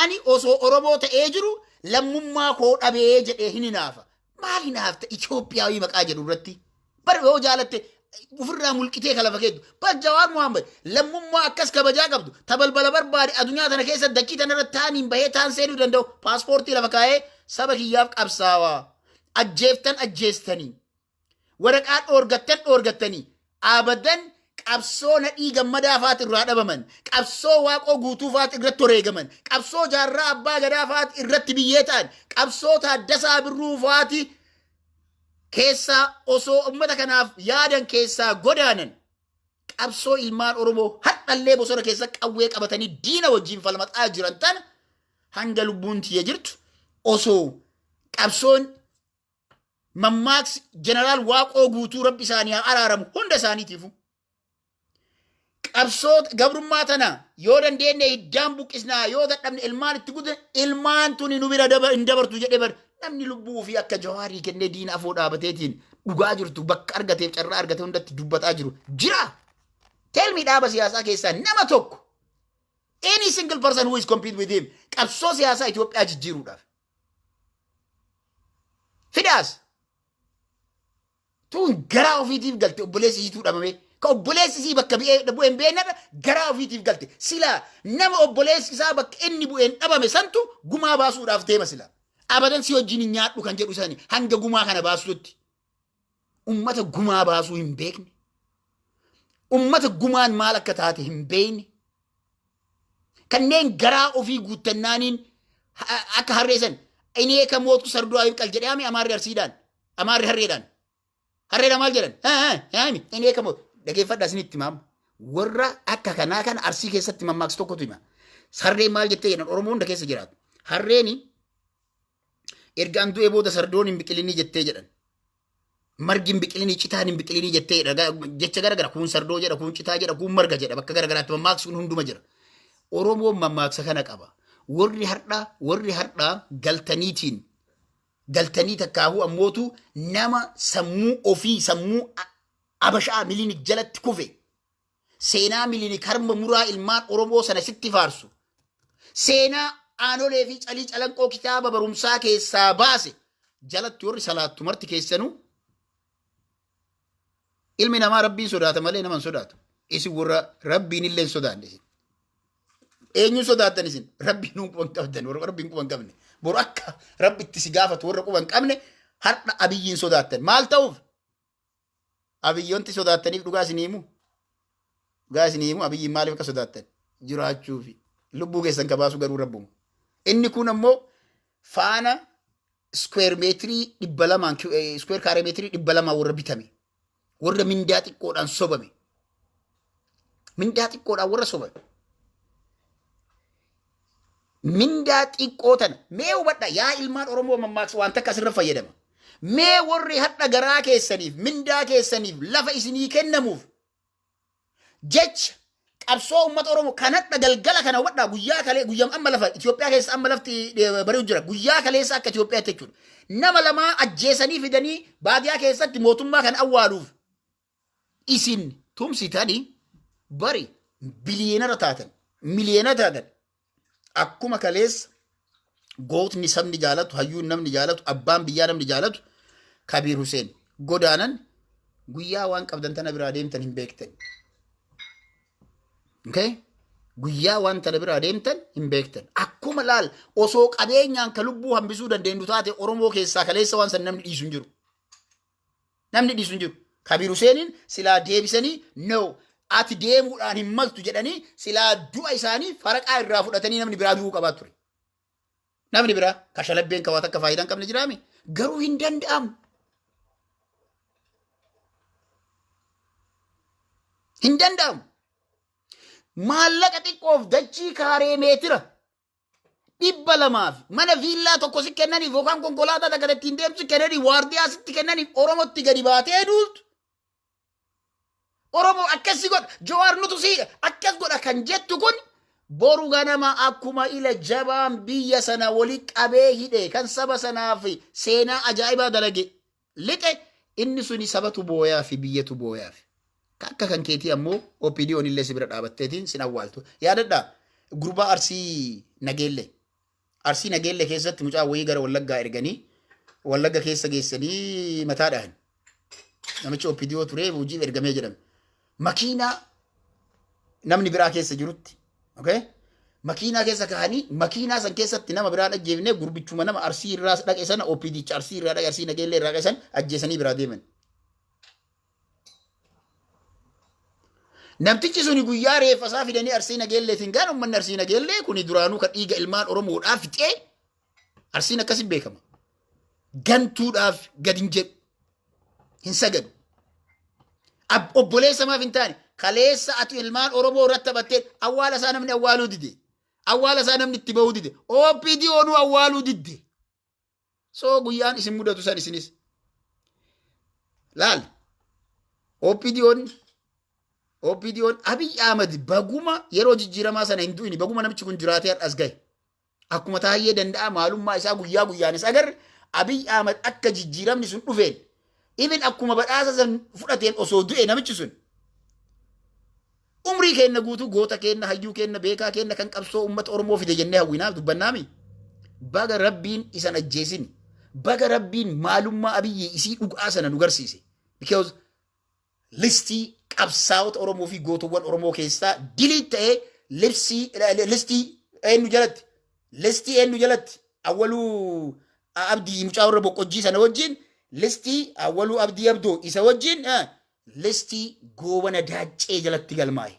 Ani osoo Oromoo ta'ee jiru lammummaa koo dhabee jedhee hin hinaafa. Maal hinaafta Itoophiyaawii maqaa jedhu irratti? Bar yoo jaalatte ofirraa mulqitee ka lafa keettu. Bar Jawaar Muhammad lammummaa akkas kabajaa qabdu ta balbala barbaade addunyaa tana keessa dachii tana irra taaniin bahee taan seenuu danda'u paaspoortii lafa kaa'ee saba kiyyaaf qabsaawaa. Ajjeeftan ajjeestanii. Waraqaa dhoorgattan dhoorgattanii. Abadan qabsoo Nadhii Gammadaa faati irraa dhabaman. Qabsoo Waaqoo Guutuu faati irratti wareegaman. Qabsoo Jaarraa Abbaa Gadaa faati irratti biyyee ta'an. Qabsoo Taaddasaa Birruu faati keessaa osoo uummata kanaaf yaadan keessaa godaanan. Qabsoo ilmaan Oromoo hadhallee bosona keessa qawwee qabatanii diina wajjin falmataa jiran tana hanga lubbuun tiyya jirtu osoo qabsoon mammaaksi jeneraal Waaqoo Guutuu, Rabbi isaanii haa araaramu hunda isaaniitiifu. Qabsoo gabrummaa tana yoo dandeenye hiddaan buqqisnaa, yoo dadhabne ilmaan itti gudde, ilmaan tuni nu bira hin dabartu jedhee bar namni lubbuu ofii akka Jawaarii kennee diina afoo dhaabateetiin dhugaa jirtu bakka argateef carraa argate hundatti dubbataa jiru jira. Tell me, dhaaba siyaasaa keessaa nama tokko, any single person who is compete with him qabsoo siyaasaa Itoophiyaa jijjiiruudhaaf. Fidaas. Tun garaa ofiitiif galte, obboleessi isiituu dhabame. Ka obboleessi isii bakka bu'ee hin beeknedha, garaa ofiitiif galte. Silaa nama obboleessi isaa bakka inni bu'een dhabame santu gumaa baasuudhaaf deema sila. Abadan si wajjin hin nyaadhu kan jedhu sani hanga gumaa kana baasutti. Ummata gumaa baasuu hin beekne. Ummata gumaan maal akka taate hin beekne. Kanneen garaa ofii guuttannaaniin akka harreessan እኔ ከሞትኩ ሰርዶ አይብቀል jedhee ami Amaarri Arsiidhaan, Amaarri harreedhaan harreedhaan maal jedhan? Ami እኔ ከሞትኩ, dhageeffadhaa, isinitti himamu. Warra akka kanaa kana Arsii keessatti mammaaksa tokkotu hima. Harreen maal jettee jedhan? Oromoo hunda keessa jiraatu. Harreeni erga an du'ee booda sardoon hin biqilinii jettee jedhan. Margi hin biqilinii, citaan hin biqilinii jettee jedha. Jecha gara gara, kun sardoo jedha, kun citaa jedha, kun marga jedha, bakka gara garaatti mammaaksi kun hunduma jira. Oromoon mammaaksa kana qaba. Warri har'aa galtaniitiin galtanii takkaahuu ammootu nama sammuu ofii sammuu Abashaa Milinik jalatti kufe, seenaa Milinik harma muraa ilmaan Oromoo sana sitti faarsu, seenaa Aanolee fi Calii Calanqoo kitaaba barumsaa keessaa baase jalatti warri salaattu marti keessanuu, ilmi namaa Rabbiin sodaata malee nama hin sodaatu. Isin warra Rabbiin illee hin sodaanne isin. Eenyuun sodaattan isin? Rabbiin quba hin qabdan, warra Rabbiin quba hin qabne. Boru akka Rabbi itti si gaafatu warra quba hin qabne har'a Abiyyiin sodaattan. Maal ta'uuf? Abiyyoonti sodaattaniif dhugaa isin himu. Dhugaa isin himu, Abiyyiin maaliif akka sodaattan? Jiraachuufi. Lubbuu keessan ka baasu garuu Rabbuma. Inni kun ammoo faana square meetirii 200n, square kaaree meetirii 200 warra bitame. Warra mindaa xiqqoodhaan sobame. Mindaa xiqqoodhaan warra sobame. Mindaa xiqqoo tana mee hubadha yaa ilmaan Oromoo, mammaaksa waan takka asirra fayyadama. Mee warri hadha garaa keessaniif, mindaa keessaniif, lafa isinii kennamuuf jecha qabsoo uummata Oromoo kan hadha galgala kana, hubadhaa, guyyaa kalee, guyyaa amma lafa Itoophiyaa keessa amma lafti bari'u jira, guyyaa kaleessa akka Itoophiyaatti jechuudha. Nama lamaa ajjeesanii fidanii baadiyaa keessatti mootummaa kan awwaaluuf Isin tumsitanii bari biliyeenara taatan, miliyeena taatan. Akkuma kaleessa gootni sabni jaalatu, hayyuun namni jaalatu, abbaan biyyaa namni jaalatu Kabiir Huseen godaanan, guyyaa waan qabdan tana biraa deemtan hin beektan. Okay? Guyyaa waan tana biraa deemtan hin beektan. Akkuma laal, osoo qabeenyaan ka lubbuu hambisuu dandeenyu taate, Oromoo keessaa kaleessa waan san namni dhiisu hin jiru. Namni dhiisu hin jiru. Kabiir Huseeniin silaa deebisanii, "No, ati deemuudhaan hin maltu" jedhanii, silaa du'a isaanii faraqaa irraa fudhatanii namni biraa du'uu qabaa ture. Namni biraa kashalabbeen kawaat akka faayidaa hin qabne jiraame, garuu hin danda'amu. Hin danda'amu. Maallaqa xiqqoof dachii kaaree meetira 200 fi mana viillaa tokko si kennaniif yookaan konkolaataa takka ittiin deemtu si kennaniif, waardiyaa sitti kennaniif, Oromotti gadi baatee duultu. Oromoo akkas si godha, Jawaar nutu si akkas godha kan jettu kun, boru ganama akkuma ila jabaan biyya sana wali qabee hidhe kan saba sanaaf seenaa ajaa'ibaa dalage lixe, inni suni sabatu booyaa fi biyyatu booyaa fi. Akka kan keetii ammoo OPDOn illee si bira dhaabatteetiin sin awwaaltu. Yaadadhaa, gurbaa Arsii Nageellee. Arsii Nageellee keessatti mucaa wayii gara Wallaggaa erganii, Wallagga keessa geessanii mataa dhahan. Namichi OPDO ture, hojiif ergamee jedhame. Makiinaa namni biraa keessa jirutti. Okay? Makiinaa keessa kaa'anii, makiinaa san keessatti nama biraan ajjeefne, gurbichuma nama Arsii irraa dhaqe sana, OPDcha Arsii irraa dhaqe, Arsii Nageellee irraa dhaqe san ajjeesanii biraa deeman. Namtichi suni guyyaa reeffa isaa fidanii Arsii Nageelleetiin gaan, uummanni Arsii Nageellee kuni duraanuu kan dhiiga ilmaan Oromoodhaaf fixee, Arsiin akkasiin beekama. Gantuudhaaf gad hin jedhu. Hin sagadu. Obboleessa maaf hin taane, kaleessa ati ilmaan Oromoo irratti taphattee awwaala isaa namni awwaaluu dide. Awwaala isaa namni itti bahuu dide. OPDO nu awwaaluu didde. So guyyaan isin mudatu san isinis. Laal. OPDOn Abiy Ahmad baguma yeroo jijjiiramaa sana hin du'ini, baguma namichi kun jiraatee har'as gahe. Akkuma Taayyee Danda'a maalummaa isaa guyyaa guyyaanis agarre, Abiy Ahmad akka jijjiiramni sun dhufeen, even akkuma badhaasa san fudhateen osoo du'e namichi sun, umrii keenna guutuu goota keenna, hayyuu keenna, beekaa keenna kan qabsoo uummata Oromoo fide jennee hawwinaaf dubbannaami. Baga Rabbiin isan ajjeesini. Baga Rabbiin maalummaa Abiyyi isii dhugaa sana nu garsiise. Because listii qabsaa'ota Oromoo fi gootowwan Oromoo keessaa delete ta'ee, listii eenyu jalatti, listii eenyu jalatti, Awwaluu Abdii mucaa warra Boqqojjii sana wajjin, listii Awwaluu Abdii Abdoo isa wajjin, listii Goobana Daaccee jalatti galmaa'e.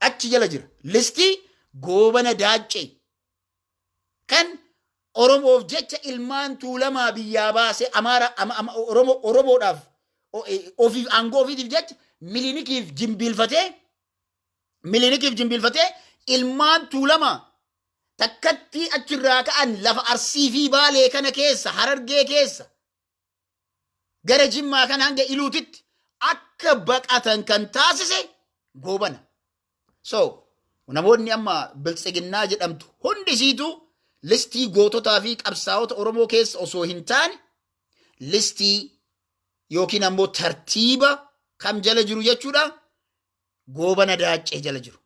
Achi jala jira. Listii Goobana Daaccee kan Oromoof jecha ilmaan Tuulamaa biyyaa baasee, Amaara Oromoo Oromoodhaaf ofiif aangoo ofiitiif jecha Milinikiif jimbiilfatee ilmaan Tuulamaa takkatti achirraa ka'an lafa Arsii fi Baalee kana keessa, Harargee keessa, gara Jimmaa kana hanga Iluutitti akka baqatan kan taasise Goobana. So namoonni amma Biltsiginnaa jedhamtu hundisiitu listii goototaa fi qabsaa'ota Oromoo keessa osoo hin taane, listii yookiin ammoo tartiiba kam jala jiru jechuudha? Goobana Daaccee jala jiru.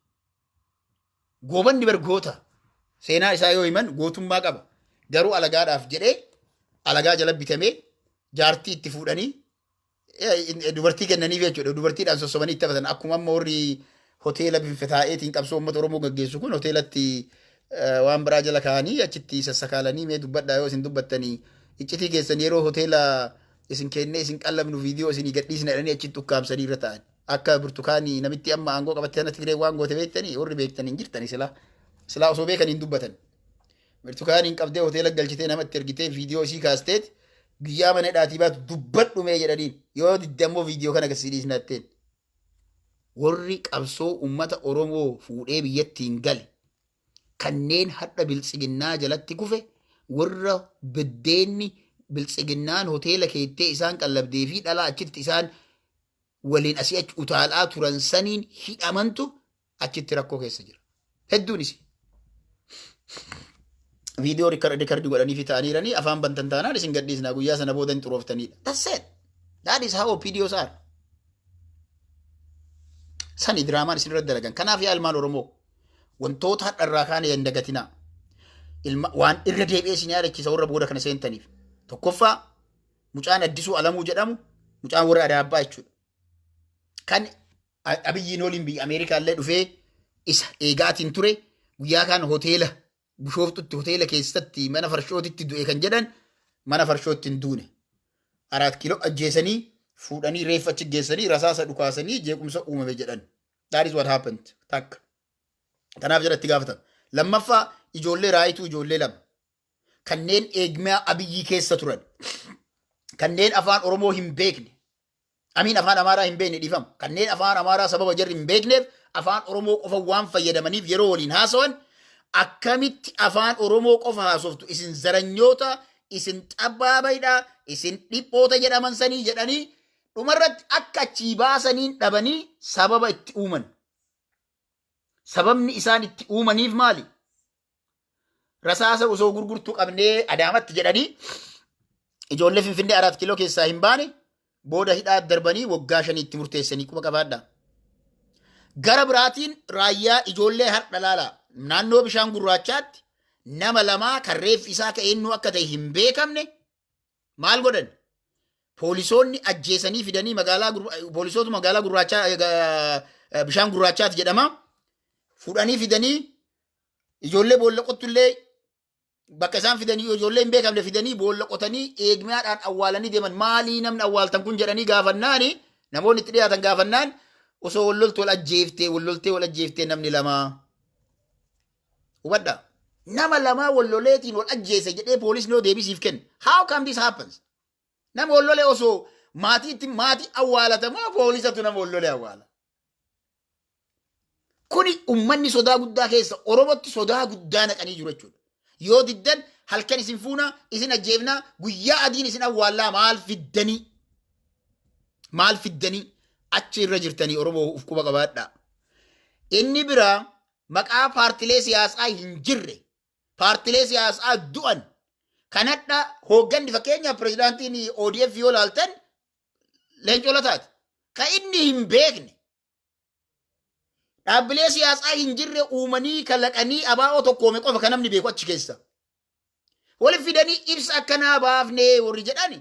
Goobanni bar goota. Seenaa isaa yoo himan gootummaa qaba. Garuu alagaadhaaf jedhee alagaa jala bitamee, jaartii itti fuudhanii, dubartii kennaniif jechuudha. Dubartiidhaan sossobanii itti taphatan. Akkuma amma warri hoteela taa'eetiin qabsoo uummata Oromoo gaggeessu kun hoteelatti waan biraa jala kaa'anii, achitti sassakaalanii, "Mee dubbadhaa, yoo isin dubbattanii iccitii keessan yeroo hoteela isin kennee isin qallabnu viidiyoo isinii gadhiisna" jedhanii achitti ukkaamsanii irra ta'an. Akka Burtukaanii namitti amma aangoo qabatte sana Tigree waan goote beektanii, warri beektanii hin jirtanii, silaa. Silaa osoo beekan hin dubbatan. Burtukaaniin qabdee hoteela galchitee, namatti ergitee, viidiyoo isii kaasteet, "Guyyaa mana hidhaatii baatu dubbadhu mee" jedhaniin, "Yoo didde ammoo viidiyoo kana gasii dhiisna" jetteen. Warri qabsoo uummata Oromoo fuudhee biyyattiin gale kanneen hadha Biltsiginnaa jalatti kufe, warra biddeenni Biltsiginnaan hoteela keettee isaan qallabdee fi dhalaa achitti isaan waliin asii achi utaalaa turan saniin hidhamantu achitti rakkoo keessa jira. Hedduun isi. Viidiyoo record godhanii fi ta'aniiranii, "Afaan bantan taanaan isin gadhiisnaa, guyyaa sana booda hin xurooftanidha." That's it. That is how OPDOs are. Sani diraamaan isin irratti dalagan. Kanaaf yaa ilmaan Oromoo, wantoota har'a irraa kaane hin dagatinaa. Ilma waan irra deebi'ee isin yaadachiisa warra booda kana seentaniif. Tokkoffaa, mucaan Addisuu Alamuu jedhamu, mucaan warra Adaabbaa jechuudha. Kan Abiyyiin waliin biyya Ameerikaa illee dhufee isa eegaatiin ture, guyyaa kaan hoteela Bishooftutti, hoteela keessatti mana farshootitti du'e kan jedhan, mana farshootti hin duune. Araat Kiiloo ajjeesanii fuudhanii reeffa achi geessanii rasaasa dhukaasanii jeequmsa uumame jedhan. That is what happened. Takka. Kanaaf jala itti gaafatama. Lammaffaa, ijoollee Raayituu, ijoollee lama. Kanneen eegmaa Abiyyii keessa turan. Kanneen afaan Oromoo hin beekne. Amiin, afaan Amaaraa hin beekne, dhiifama. Kanneen afaan Amaaraa sababa jarri hin beekneef afaan Oromoo qofa waan fayyadamaniif, yeroo waliin haasawan "Akkamitti afaan Oromoo qofa haasoftu? Isin zaranyoota, isin xabbaabaidha, isin dhiphoota jedhaman sanii" jedhanii dhumarratti akka achii baasaniin dhabanii sababa itti uuman. Sababni isaan itti uumaniif maali? Rasaasa osoo gurgurtuu qabnee Adaamatti jedhanii ijoollee Finfinnee Araat Kiiloo keessaa hin baane booda hidhaa darbanii waggaa 5 itti murteessanii, quba qabaadhaa. Gara biraatiin raayyaa ijoollee har'a laalaa, naannoo bishaan gurraachaatti nama lamaa kan reeffi isaa ka eenyu akka ta'e hin beekamne maal godhan? Poolisoonni ajjeesanii fidanii magaalaa, poolisoota magaalaa gurraachaa, bishaan gurraachaati jedhama. Fudhanii fidanii ijoollee boolla qottullee bakka isaan fidanii, ijoollee hin beekamne fidanii boolla qotanii eegmaadhaan awwaalanii deeman. "Maalii namni awwaaltan kun?" jedhanii gaafannaani, namoonni itti dhiyaatan gaafannaan, "Osoo walloltu wal ajjeeftee, walloltee wal ajjeeftee namni lamaa." Hubadhaa. Nama lamaa walloleetiin wal ajjeese jedhee poolisni yoo deebisiif kenne. How come this happens? Nama wallolee osoo maatiitti maatii awwaalatamoo poolisatu nama wallolee awwaala? Kuni ummanni sodaa guddaa keessa, Oromootti sodaa guddaa naqanii jiru jechuudha. Yoo diddan halkan isin fuunaa, isin ajjeefnaa, guyyaa adiin isin awwaallaa, maal fiddanii? Maal fiddanii? Achi irra jirtanii Oromoo uf quba qabaadhaa. Inni biraa maqaa paartilee siyaasaa hin jirre, paartilee siyaasaa du'an kanadha. Hoogganni, fakkeenyaaf pirezidaantiin ODF yoo laaltan, Leencoo Lataati. Ka inni hin beekne dhaabbilee siyaasaa hin jirre uumanii kalaqanii abaa'oo tokkoome qofa kan namni beeku achi keessa. Waliif fidanii ibsa akkanaa baafnee warri jedhani,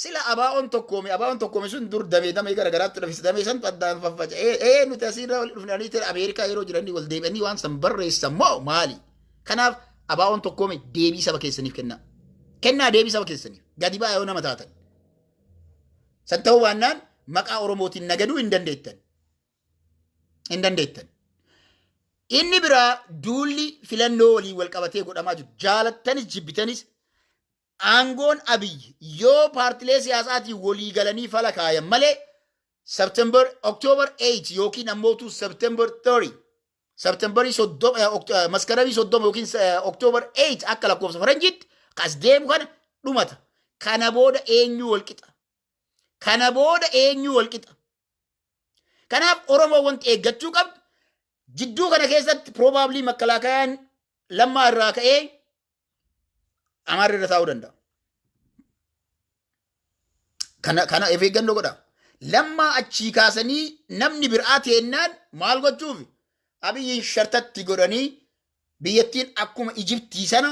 sila abaa'oon tokkoome, abaa'oon tokkoome sun dur damee damee gara garaatti dhufe, damee santu addaan faffaca'ee nuti asirra wal dhufnanii ture. Ameerikaa yeroo jiranii wal deebi'anii waan san barreessan moo maali? Kanaaf abaa'oon tokkoome deebii saba keessaniif kennaa. Kennaa deebii saba keessaniif. Gadi ba'aa yoo nama taatan. San ta'uu baannaan maqaa Oromootiin nagaduu hin dandeettan. Hin dandeettan. Inni biraa duulli filannoo waliin wal qabatee godhamaa jiru. Jaalattanis jibbitanis aangoon Abiyyi yoo paartilee siyaasaatiin walii galanii fala kaayan malee September, October 8 yookiin ammootu September 30, Septemberii 30, Maskaramii 30 yookiin October 8 akka lakkoofsa faranjiitti kas deemu kana dhumata. Kana booda eenyu wal qixa? Kana booda eenyu wal qixa? Kanaaf Oromoo wanti eeggachuu qabdu, jidduu kana keessatti probably makkalaakayaan Lammaa irraa ka'ee Amaarri irra taa'uu danda'a. Kana of eeggannoo godha. Lammaa achii kaasanii namni biraa teennaan maal gochuuf Abiyyiin shartatti godhanii biyyattiin akkuma Ijiptii sana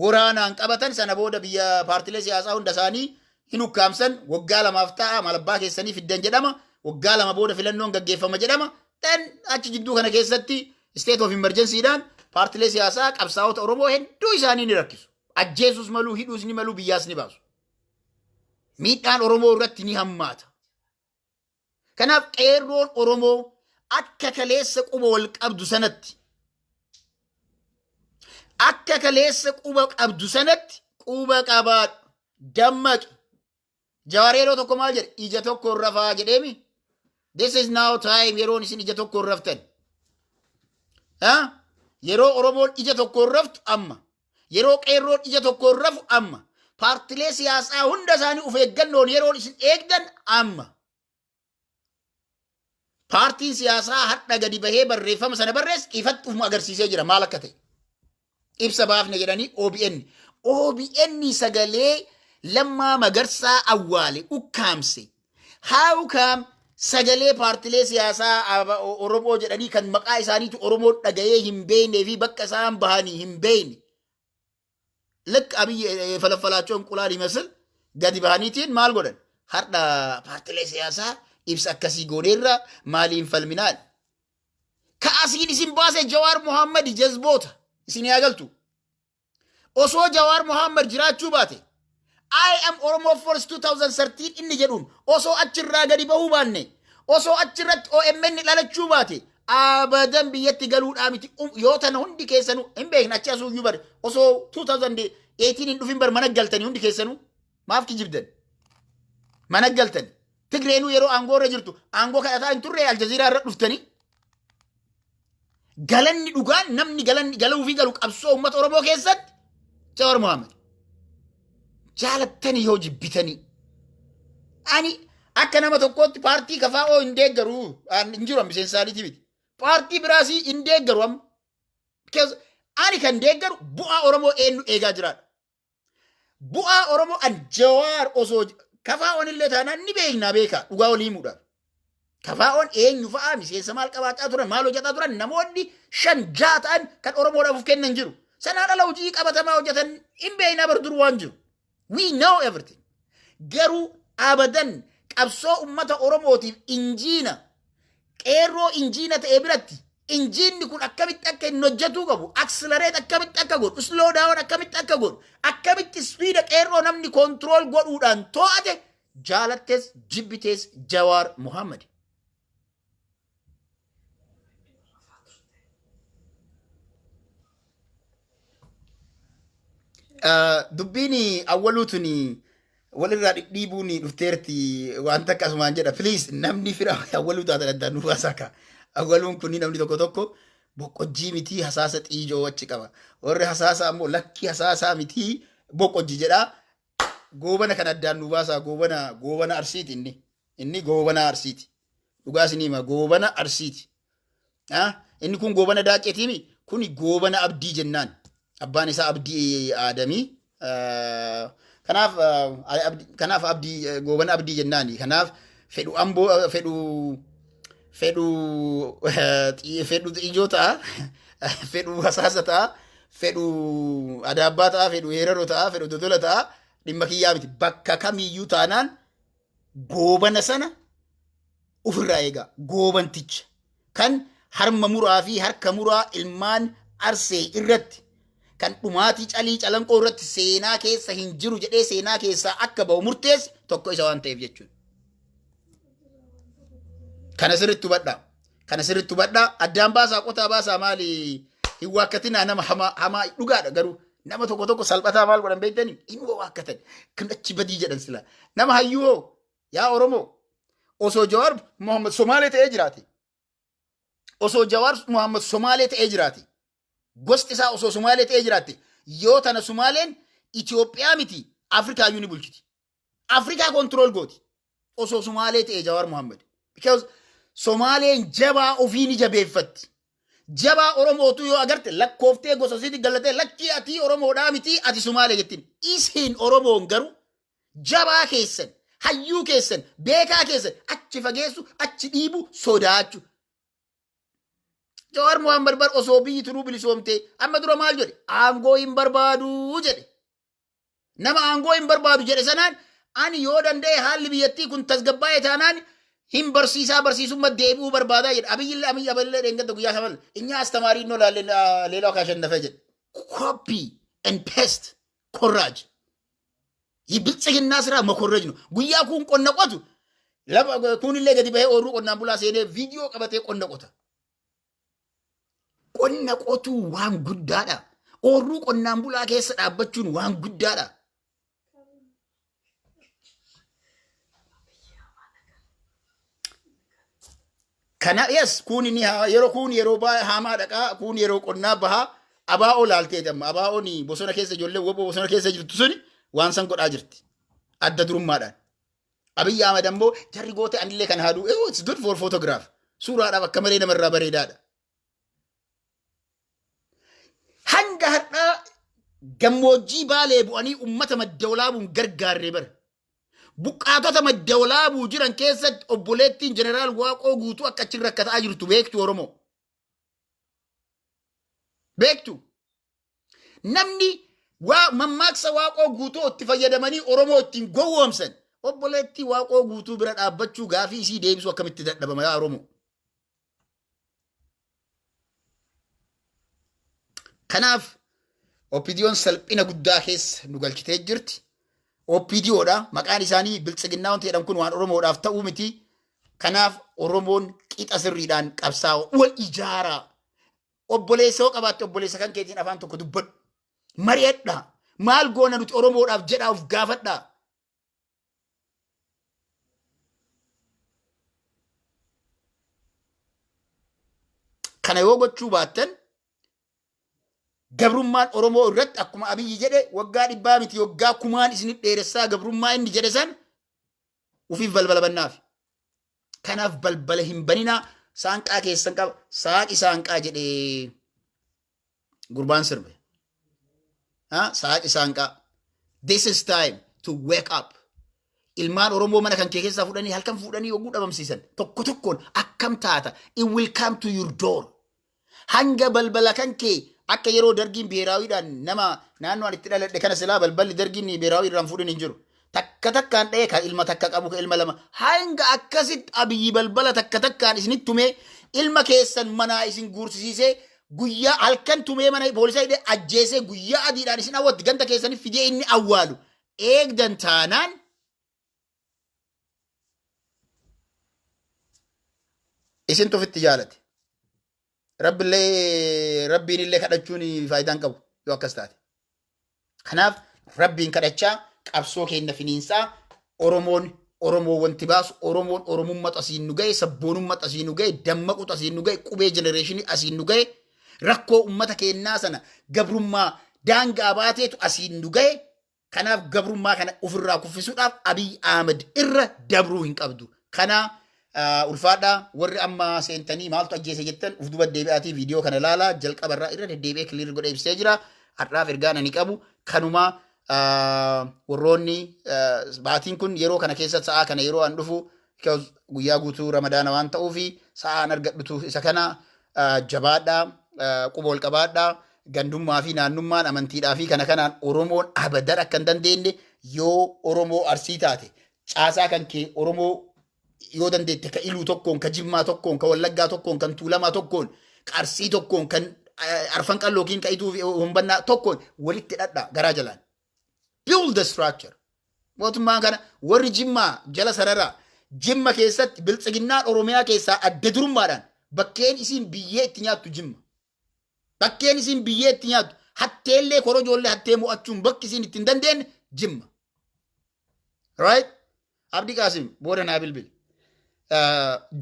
waraanaan qabatan. Sana booda biyya paartilee siyaasaa hunda isaanii hin ukkaamsan, waggaa 2f ta'a, malabbaa keessanii fiddan jedhama. Waggaa 2 booda filannoon gaggeeffama jedhama. Then achi jidduu kana keessatti state of emergencydhaan paartilee siyaasaa, qabsaa'ota Oromoo hedduu isaanii ni rakkisu. Ajjeesus maluu, hidhuus ni maluu, biyyaas ni baasu. Miidhaan Oromoo irratti ni hammaata. Kanaaf qeerroon Oromoo akka kaleessa quba wal qabdu sanatti, akka kaleessa quba qabdu sanatti quba qabaadhu. Dammaqi. Jawaar yeroo tokko maal jedhe? "Ija tokko rafaa" jedheemi. This is now time yeroon isin ija tokko raftan. Yeroo Oromoon ija tokko raftu amma. Yeroo qeerroon ija tokko rafu amma. Paartilee siyaasaa hunda isaanii of eeggannoon yeroon isin eegdan amma. Paartiin siyaasaa hadha gadi bahee barreeffama sana barreesse ifatti ufuma agarsiisee jira maal akka ta'e. Ibsa baafne jedhanii OBN. OBN sagalee Lammaa Magarsaa awwaale, ukkaamse. How come Sagalee paartilee siyaasaa Oromoo jedhanii kan maqaa isaaniitu Oromoon dhagayee hin beeknee fi bakka isaan bahanii hin beekne. ልክ አብይ የፈለፈላቸው እንቁላል ይመስል gadi bahaniitiin maal godhan? Har'a paartilee siyaasaa ibsa akkasii gooneerra, maaliin falminaan? Ka asiin isin baase Jawaar Muhammad, jazboota isin yaagaltu. Osoo Jawaar Muhammad jiraachuu baate, "I am Oromo First 2013" inni jedhuun osoo achirraa gadi bahuu baanne, osoo achirratti OMN dhalachuu baate, abadan biyyatti galuudhaa miti. Yoo tana hundi keessanuu hin beekne achi asuuyyuu bare, osoo 2018 hin dhufin bar mana galtanii hundi keessanuu. Maaf kijibdan? Mana galtanii. Tigreenuu yeroo aangoo irra jirtu aangoo kadhataa hin turre. Aljaziiraa irra dhuftanii. Galanni dhugaan namni galanni galuu fi galu qabsoo uummata Oromoo keessatti Jawar Mohaammed. Jaalattanii yoo jibbitanii. Ani akka nama tokkootti paartii KFO hin deeggaru, hin jiru, miseensa isaaniitii miti. Paartii biraasii hin deeggaru amma. Ani kan deeggaru bu'aa Oromoo eenyu eegaa jiraadha. Bu'aa Oromoo an Jawaar osoo KFO'n illee taanaan ni beeknaa, beekaa, dhugaa walii himuudhaaf. KFO'n eenyu fa'aa, miseensa maal qabaachaa turan, maal hojjetaa turan, namoonni shan ja'a ta'an kan Oromoodhaaf of kennan jiru. Sanaan ala hojii qabatamaa hojjetan hin beeknaa bar, dur waan jiru. We know everything. Garuu abadan qabsoo ummata Oromootiif injiina qeerroo injiina ta'e biratti injiinni kun akkamitti akka inni hojjetuu qabu, accelerate akkamitti akka godhu, slow down akkamitti akka godhu, akkamitti speeda qeerroo namni control godhuudhaan to'ate, jaalattees jibbitees, Jawaar Muhammad. Dubbiin awwaluu tuni walirraa dhidhiibuun dhufteerti waan takka asumaan jedha. Please, namni fira awwaluu taatan addaan nu baasaa ka. Awwaluun kun namni tokko tokko boqqojjii mitii, hasaasa xiijoo achi qaba. Warri hasaasa ammoo lakkii hasaasaa mitii, boqqojji jedha. Goobana kan addaan nu baasaa. Goobana, goobana Arsiiti inni. Inni goobana Arsiiti. Dhugaa isinii hima, goobana Arsiiti. Inni kun goobana Daacceetiimi, kuni goobana Abdii jennaan. Abbaan isaa Abdii Aadamii. Kanaaf kanaaf Abdii, goobana Abdii jennaani. Kanaaf fedhu amboo, fedhu ijoo ta'a, fedhu hasaasa ta'a, fedhu adaabbaa ta'a, fedhu heeraroo ta'a, fedhu dodola ta'a, dhimma kiyyaa miti. Bakka kamiyyuu taanaan goobana sana ofirraa eegaa. Goobanticha kan harma muraa fi harka muraa ilmaan Arsee irratti kan dhumaatii Calii Calanqoo irratti seenaa keessa hin jiru jedhee seenaa keessaa akka ba'u murteesse tokko isa waan ta'eef jechuudha. Kana sirriitti hubadhaa. Kana sirriitti hubadhaa. Addaan baasaa, qotaa baasaa, maali hin waakkatinaa nama hamaa hamaa. Dhugaadha, garuu nama tokko tokko salphataa maal godhan beektanii? Hin waakkatan. Kan achi badii jedhan sila. Nama hayyuu hoo, yaa Oromoo, osoo Jawaar Muhammad Somaalee ta'ee jiraate, osoo Jawaar Muhammad Somaalee ta'ee jiraate, gosti isaa osoo Somaalee ta'ee jiraatte, yoo tana Somaaleen Itoophiyaa miti, Afrikaayyuu ni bulchiti. Afrikaa control gooti. Osoo Somaalee ta'e Jawaar Muhammad. Because Somaaleen jabaa ofii ni jabeeffatti. Jabaa Oromootu yoo agarte lakkooftee gosa isiitti galatee, lakkii ati Oromoodhaa miti, ati Somaalee jettiin. Isin Oromoon garuu jabaa keessan, hayyuu keessan, beekaa keessan achi fageessu, achi dhiibu, sodaachu. Jawaar Muhammad bar osoo biyyi tunuu bilisoomtee amma dura maal jedhe? Aangoo hin barbaadu jedhe. Nama aangoo hin barbaadu jedhe sanaan, ani yoo danda'e haalli biyyattii kun tasgabbaa'e taanaan hin barsiisaa, barsiisummaa deebi'uu barbaadaa jedhe. Abiyyillee, Abiyyi aballee dheengadda guyyaa kamal እኛ አስተማሪ እንሆናለን ሌላው ካሸነፈ jedhe. Copy and paste, ኮራጅ። የብልጽግና ስራ መኮረጅ ነው። Guyyaa kun qonna qotu, kunillee gadi bahee oorruu qonnaan bulaa seenee viidiyoo qabatee qonna qota. Qonna qotuu waan guddaadha. Oorruu qonnaan bulaa keessa dhaabbachuun waan guddaadha. Kana yes, kun inni yeroo kun yeroo haamaa dhaqaa, kun yeroo qonnaa bahaa. Abaa'oo laaltee damma, abaa'oon bosona keessa, ijoollee woboo bosona keessa jirtu suni waan san godhaa jirti. Adda durummaadhaan. Abiyyi Ahmad ammoo jarri goote anillee kan haaduu, it's good for photograph. Suuraadhaaf akka malee namarraa bareedaadha. Hanga har'aa gammoojjii Baalee bu'anii ummata Madda Walaabuun gargaarree bara. Buqqaatota Madda Walaabuu jiran keessatti obboleettiin Jeneraal Waaqoo Guutuu akka achi rakkataa jirtu beektu Oromoo. Beektu. Namni waa mammaaksa Waaqoo Guutuu itti fayyadamanii Oromoo ittiin gowwoomsan, obboleettii Waaqoo Guutuu bira dhaabbachuu, gaafii isii deebisuu akkamitti dadhabama yaa Oromoo? Kanaaf OPDOn salphina guddaa keessa nu galchitee jirti. OPDOdha. Maqaan isaanii Biltsiginnaa wanti jedhamu kun waan Oromoodhaaf ta'uu miti. Kanaaf Oromoon qixa sirriidhaan qabsaa'u, wal ijaaraa. Obboleessa yoo qabaatte, obboleessa kan keetiin afaan tokko dubbadhu. Mari'adhaa. Maal goona nuti Oromoodhaaf jedhaa of gaafadhaa. Kana yoo gochuu baattan, gabrummaan Oromoo irratti akkuma Abiyyi jedhe, waggaa 100 miti, waggaa kumaan isinit dheeressaa, gabrummaa inni jedhe san ufiif balbala bannaaf. Kanaaf balbala hin baninaa, saanqaa keessan qaba, saaqi saanqaa jedhee gurbaan sirbe. Saaqi saanqaa. This is time to wake up. Ilmaan Oromoo mana kan kee keessaa fuudhanii, halkan fuudhanii yogguu dhabamsiisan tokko tokkoon, akkam taata? It will come to your door. Hanga balbala kan kee, akka yeroo dargiin biheeraawiidhaan nama naannoo ani itti dhaladhe kana, silaa balballi dargiin biheeraawii irraan fuudhin hin jiru. Takka takkaan dha'ee, kan ilma takka qabu, kan ilma lama, hanga akkasitti Abiyyi balbala takka takkaan isinitti tumee, ilma keessan manaa isin guursisiisee, guyyaa halkan tumee mana poolisaa hidhee ajjeesee, guyyaa adiidhaan isin awwatti ganda keessanii fidee inni awwaalu eegdan taanaan, isintu ofitti jaalate. Rabbillee, Rabbiin illee kadhachuun faayidaan qabu yoo akkas taate. Kanaaf Rabbiin kadhachaa qabsoo keenya finiinsaa. Oromoon Oromoo wanti baasu, Oromoon Oromummaa asiin nu ga'e, sabboonummaa asiin nu ga'e, dammaquu asiin nu ga'e, qubee generation asiin nu ga'e, rakkoo uummata keenyaa sana, gabrummaa daangaa baateetu asiin nu ga'e. Kanaaf gabrummaa kana ofirraa kuffisuudhaaf Abiy Ahmed irra dabruu hin qabdu. Kana ulfaadhaa. Warri amma seentanii maaltu ajjeese jettan, uf duba deebi'aatii viidiyoo kana ilaalaa, jalqabarraa irra deddeebi'ee clear godhee ibsee jira. Har'aaf ergaan ani qabu kanuma. Warroonni baatiin kun yeroo kana keessa, sa'aa kana yeroo an dhufu, guyyaa guutuu Ramadaana waan ta'uufi sa'aan argadhutu isa kana. Jabaadhaa, quba ol qabaadhaa. Gandummaa fi naannummaan, amantiidhaa fi kana kanaan Oromoon abadan akka hin dandeenye. Yoo Oromoo Arsii taate, caasaa kan kee Oromoo yoo dandeette, ka Iluu tokkoon, ka Jimmaa tokkoon, ka Wallaggaa tokkoon, kan Tuulamaa tokkoon, ka Arsii tokkoon, kan Arfan Qalloo yookiin ka Ituu fi Humbannaa tokkoon walitti hidhadhaa garaa jalaan. Build the structure. Mootummaan kana warri Jimmaa jala sararaa. Jimma keessatti Biltsiginnaan Oromiyaa keessaa adda durummaadhaan bakkeen isiin biyyee itti nyaattu Jimma. Bakkeen isiin biyyee itti nyaattu, hatteellee korojoollee hattee mo'achuun bakki isiin itti hin dandeenye Jimma. Right? Abdi Qaasim, booda naa bilbil.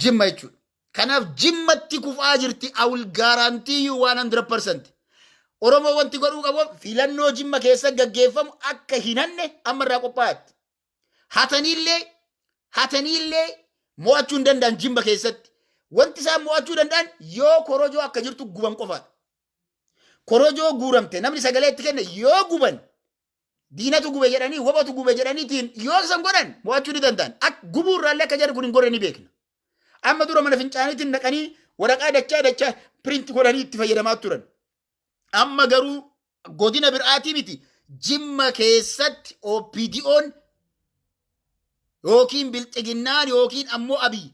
Jimma jechuudha. Kanaaf Jimmatti kufaa jirti. I will guarantee you 100%. Oromoo wanti godhuu qabu, filannoo Jimma keessa gaggeeffamu akka hin hanne amma irraa qophaa'atti. Hataniillee, hataniillee mo'achuu hin danda'an Jimma keessatti. Wanti isaan mo'achuu danda'an yoo korojoo akka jirtu guban qofaadha. Korojoo guuramte namni sagalee itti kenne yoo guban, diinatu gube jedhanii, wabatu gube jedhaniitiin yoo isan godhan, mo'achuu ni danda'an. Gubuu irraallee akka jarri kun hin godhe ni beekna. Amma dura mana fincaaniitiin naqanii waraqaa dachaa dachaa print godhanii itti fayyadamaa turan. Amma garuu godina biraatii miti, Jimma keessatti OPDO'n yookiin Bilxiginnaan yookiin ammoo Abiy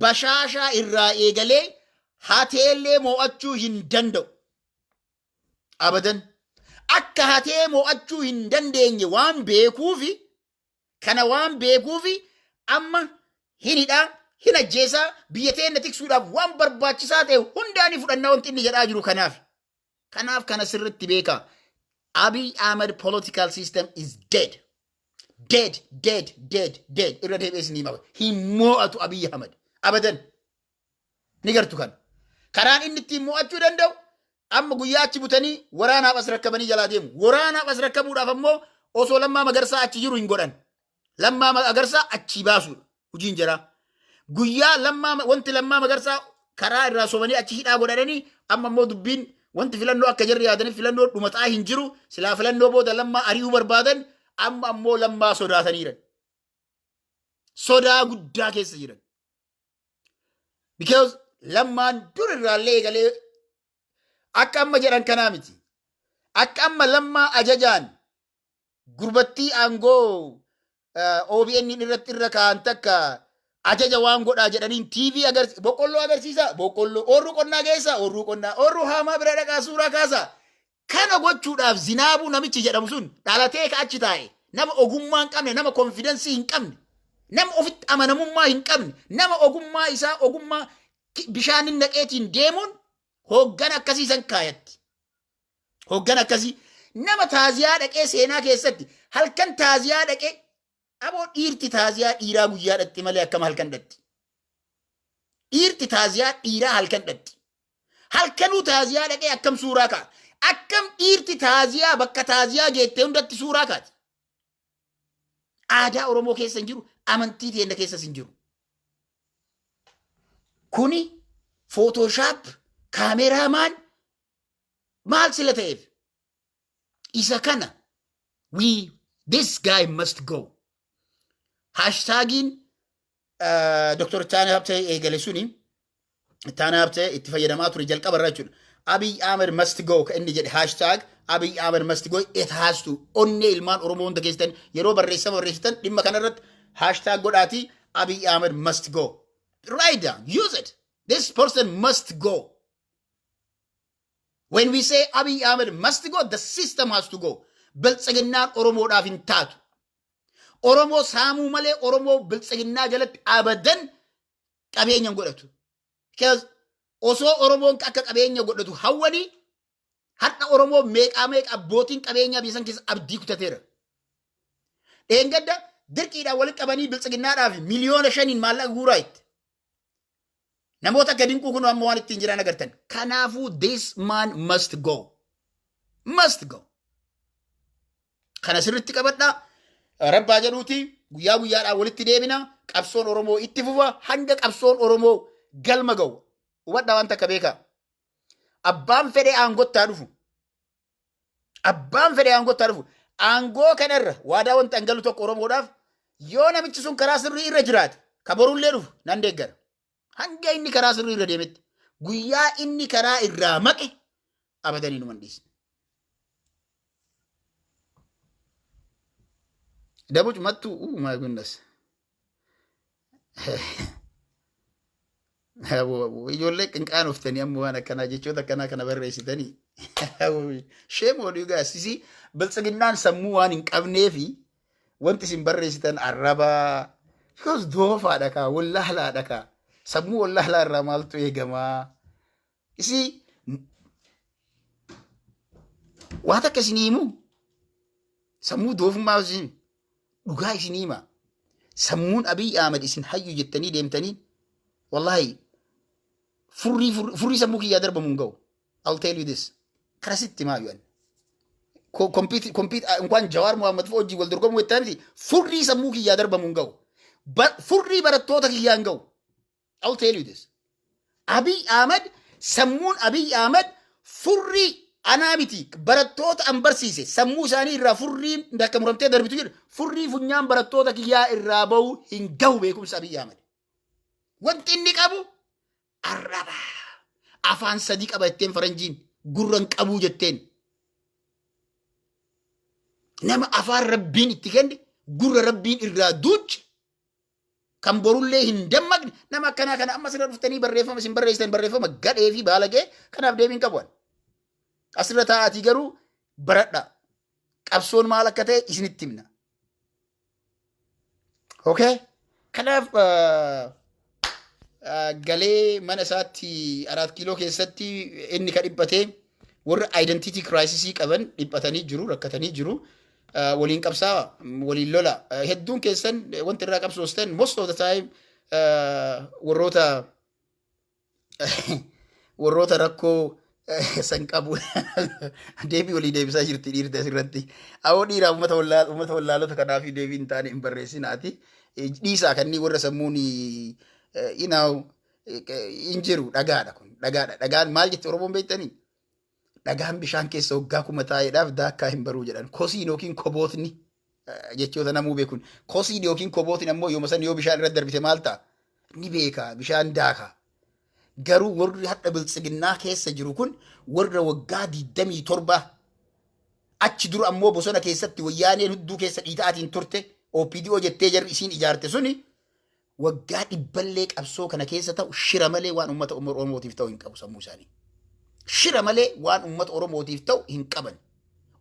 bashaashaa irraa eegalee hateellee mo'achuu hin danda'u. Abadan. Akka hatee mo'achuu hin dandeenye waan beekuufi, kana waan beekuufi, amma hin hidhaa, hin ajjeesaa, biyya teenya tiksuudhaaf waan barbaachisaa ta'e hundaa ni fudhannaa wanti inni jedhaa jiru kanaaf. Kanaaf kana sirriitti beekaa. Abiy Ahmed political system is dead. Dead, dead, dead, dead. Irra deebi'ee isinii hima. Hin mo'atu Abiy Ahmed. Abadan. Ni gartu kana. Karaan inni ittiin mo'achuu danda'u, amma guyyaa achi butanii waraanaaf as rakkabanii jalaa deemu. Waraanaaf as rakkabuudhaaf ammoo osoo Lammaa Magarsaa achi jiru hin godhan. Lammaa Magarsaa achii baasuudha hojiin jaraa. Guyyaa Lammaa, wanti Lammaa Magarsaa karaa irraa sobanii achi hidhaa godhanii, amma immoo dubbiin wanti filannoo akka jarri yaadanii filannoo dhumataa hin jiru. Silaa filannoo booda Lammaa ari'uu barbaadan, amma ammoo Lammaa sodaataniiran. Sodaa guddaa keessa jiran. Because Lammaan dur irraallee eegalee akka amma jedhan kanaa miti. Akka amma Lammaa ajajaan gurbattii aangoo OBN irratti irra kaa'an takka ajaja waan godhaa jedhaniin TV agarsiisa, boqqolloo agarsiisa, boqqolloo oorruu qonnaa geessa, oorruu qonnaa, oorruu haamaa bira dhaqaa, suuraa kaasa. Kana gochuudhaaf Zinaabuu namichi jedhamu sun dhalatee ka achi taa'e, nama ogummaa hin qabne, nama confidence hin qabne, nama ofitti amanamummaa hin qabne, nama ogummaa isaa ogummaa bishaanin naqeetiin deemuun hooggana akkasii san kaayatti. Hooggana akkasii nama taaziyaa dhaqee seenaa keessatti halkan taaziyaa dhaqee. Aboo, dhiirti taaziyaa dhiiraa guyyaa dhatti malee akkam halkan dhatti? Dhiirti taaziyaa dhiiraa halkan dhatti. Halkanuu taaziyaa dhaqee akkam suuraa ka'a? Akkam dhiirti taaziyaa bakka taaziyaa geettee hundatti suuraa kaati? Aadaa Oromoo keessa hin jiru, amantii teenya keessas hin jiru. Kuni Photoshop cameraman maal sila ta'eef isa kana we this guy must go. Hashtagiin Dr. Taanaa Habtee eegale suni, Taanaa Habtee itti fayyadamaa ture jalqaba irraa jechuudha. "Abiy Ahmed must go" kan inni jedhe, #AbiyAhmed must go, it has to onnee ilmaan Oromoo hunda keessan yeroo barreessama barreessitan dhimma kanarratti hashtag godhaatii "Abiy Ahmed must go". Write down, use it. This person must go. When we say Abiy Ahmed must go, the system has to go. Biltsiginnaan Oromoodhaaf hin taatu. Oromoo saamuu malee Oromoo biltsiginnaa jalatti abadan qabeenya hin godhatu. Because osoo Oromoon akka qabeenya godhatu hawwanii hadha Oromoo meeqaa meeqa abbootiin qabeenyaa biyya san keessa abdii kutateera. Dheengadda dirqiidhaan walitti qabanii biltsiginnaadhaaf 5 miliyoona maallaqa guuraa itti. Namoota akka Dinquu kun amma waan ittiin jiran agartan. Kanaafuu this man must go. Must go. Kana sirriitti qabadhaa. Rabbaa jedhuuti guyyaa guyyaadhaan walitti deebina. Qabsoon Oromoo itti fufa hanga qabsoon Oromoo galma ga'u. Hubadhaa, waan takka beekaa. Abbaan fedhee aangottaa dhufu. Abbaan fedhee aangottaa dhufu. Aangoo kanarra waadaa wanta angalu tokko Oromoodhaaf, yoo namichi sun karaa sirrii irra jiraate, ka borullee dhufu nan deeggara. Hanga inni karaa sirrii irra deemetti. Guyyaa inni karaa irraa maqe abadanii numan dhiisne. Dabuc mattu, oh my goodness. Ijoollee qinqaan uftanii amma waan akkanaa, jechoota akkanaa kana barreessitanii. Shame on you guys. Sisi biltsiginnaan sammuu waan hin qabnee fi wanti isin barreessitan arrabaa. Because doofaadha kaa, wallaalaadha kaa. Sammuu wallaalaa irraa maaltu eegamaa? Isi waan takka isinii himu, sammuu doofummaa isin dhugaa isinii hima. Sammuun Abiy Ahmed isin hayyu jettanii deemtanii, wallahi furrii furrii sammuu kiyyaa darbamu hin ga'u. I'll tell you this. Karasitti himaa yu'an. Compete compete እንኳን Jawaar Muhammad fa'aa wajjin wal dorgomuu jettaa miti, furrii sammuu kiyyaa darbamu hin ga'u. Furrii barattoota kiyyaa hin ga'u. I'll tell you this. Abiy Ahmed, sammuun Abiy Ahmed furrii anaa miti, barattoota an barsiise sammuu isaanii irraa furriin bakka muramtee darbitu jedhu, furrii funyaan barattoota kiyyaa irraa bahu hin gahu beekumsa Abiy Ahmed. Wanti inni qabu arraba. Afaan sadii qaba jetteen faranjiin, gurra hin qabuu jetteen. Nama afaan Rabbiin itti kenne, gurra Rabbiin irraa duuche, kan borullee hin dammaqne, nama akkanaa kana amma asirra dhuftanii barreeffama isin barreessitan, barreeffama gadhee fi baalagee kanaaf deebiin qabu. Asirra taa'atii garuu baradha. Qabsoon maal akka ta'e isinitti himna. Okay? Kanaaf galee mana isaatti Araat Kiiloo keessatti inni ka dhiphatee, warra identity crisis qaban dhiphatanii jiru, rakkatanii jiru. Waliin qabsaa, waliin lola. Hedduun keessan wanti irraa qabsoostan most of the time warroota rakkoo san qabu deebii walii deebisaa jirti dhiirti asirratti. Awoo dhiiraa, uummata wallaalota kanaaf deebii hin taane hin barreessinaati. Dhiisaa, kanneen warra sammuun hin jiru, dhagaadha kun, dhagaadha. Dhagaan maal jette Oromoon beektanii? Dhagaan bishaan keessa waggaa 1000 taa'eedhaaf daakkaa hin baruu jedhan. Kosiin yookiin kobootni Jechoota namuu beekun. Kosiin yookiin kobootiin ammoo yooma san yoo bishaan irratti darbite maal ta'a? Ni beeka, bishaan daaka. Garuu warri hadha Biltsiginnaa keessa jiru kun warra waggaa 27 achi dura ammoo bosona keessatti Wayyaaneen hudduu keessa dhiitaatiin turte. OPDO jettee jarri isiin ijaarte suni waggaa dhibballee qabsoo kana keessa ta'u shira malee waan uummata Oromootiif ta'u hin qabu sammuu isaanii. Shira malee waan uummata Oromootiif ta'u hin qaban.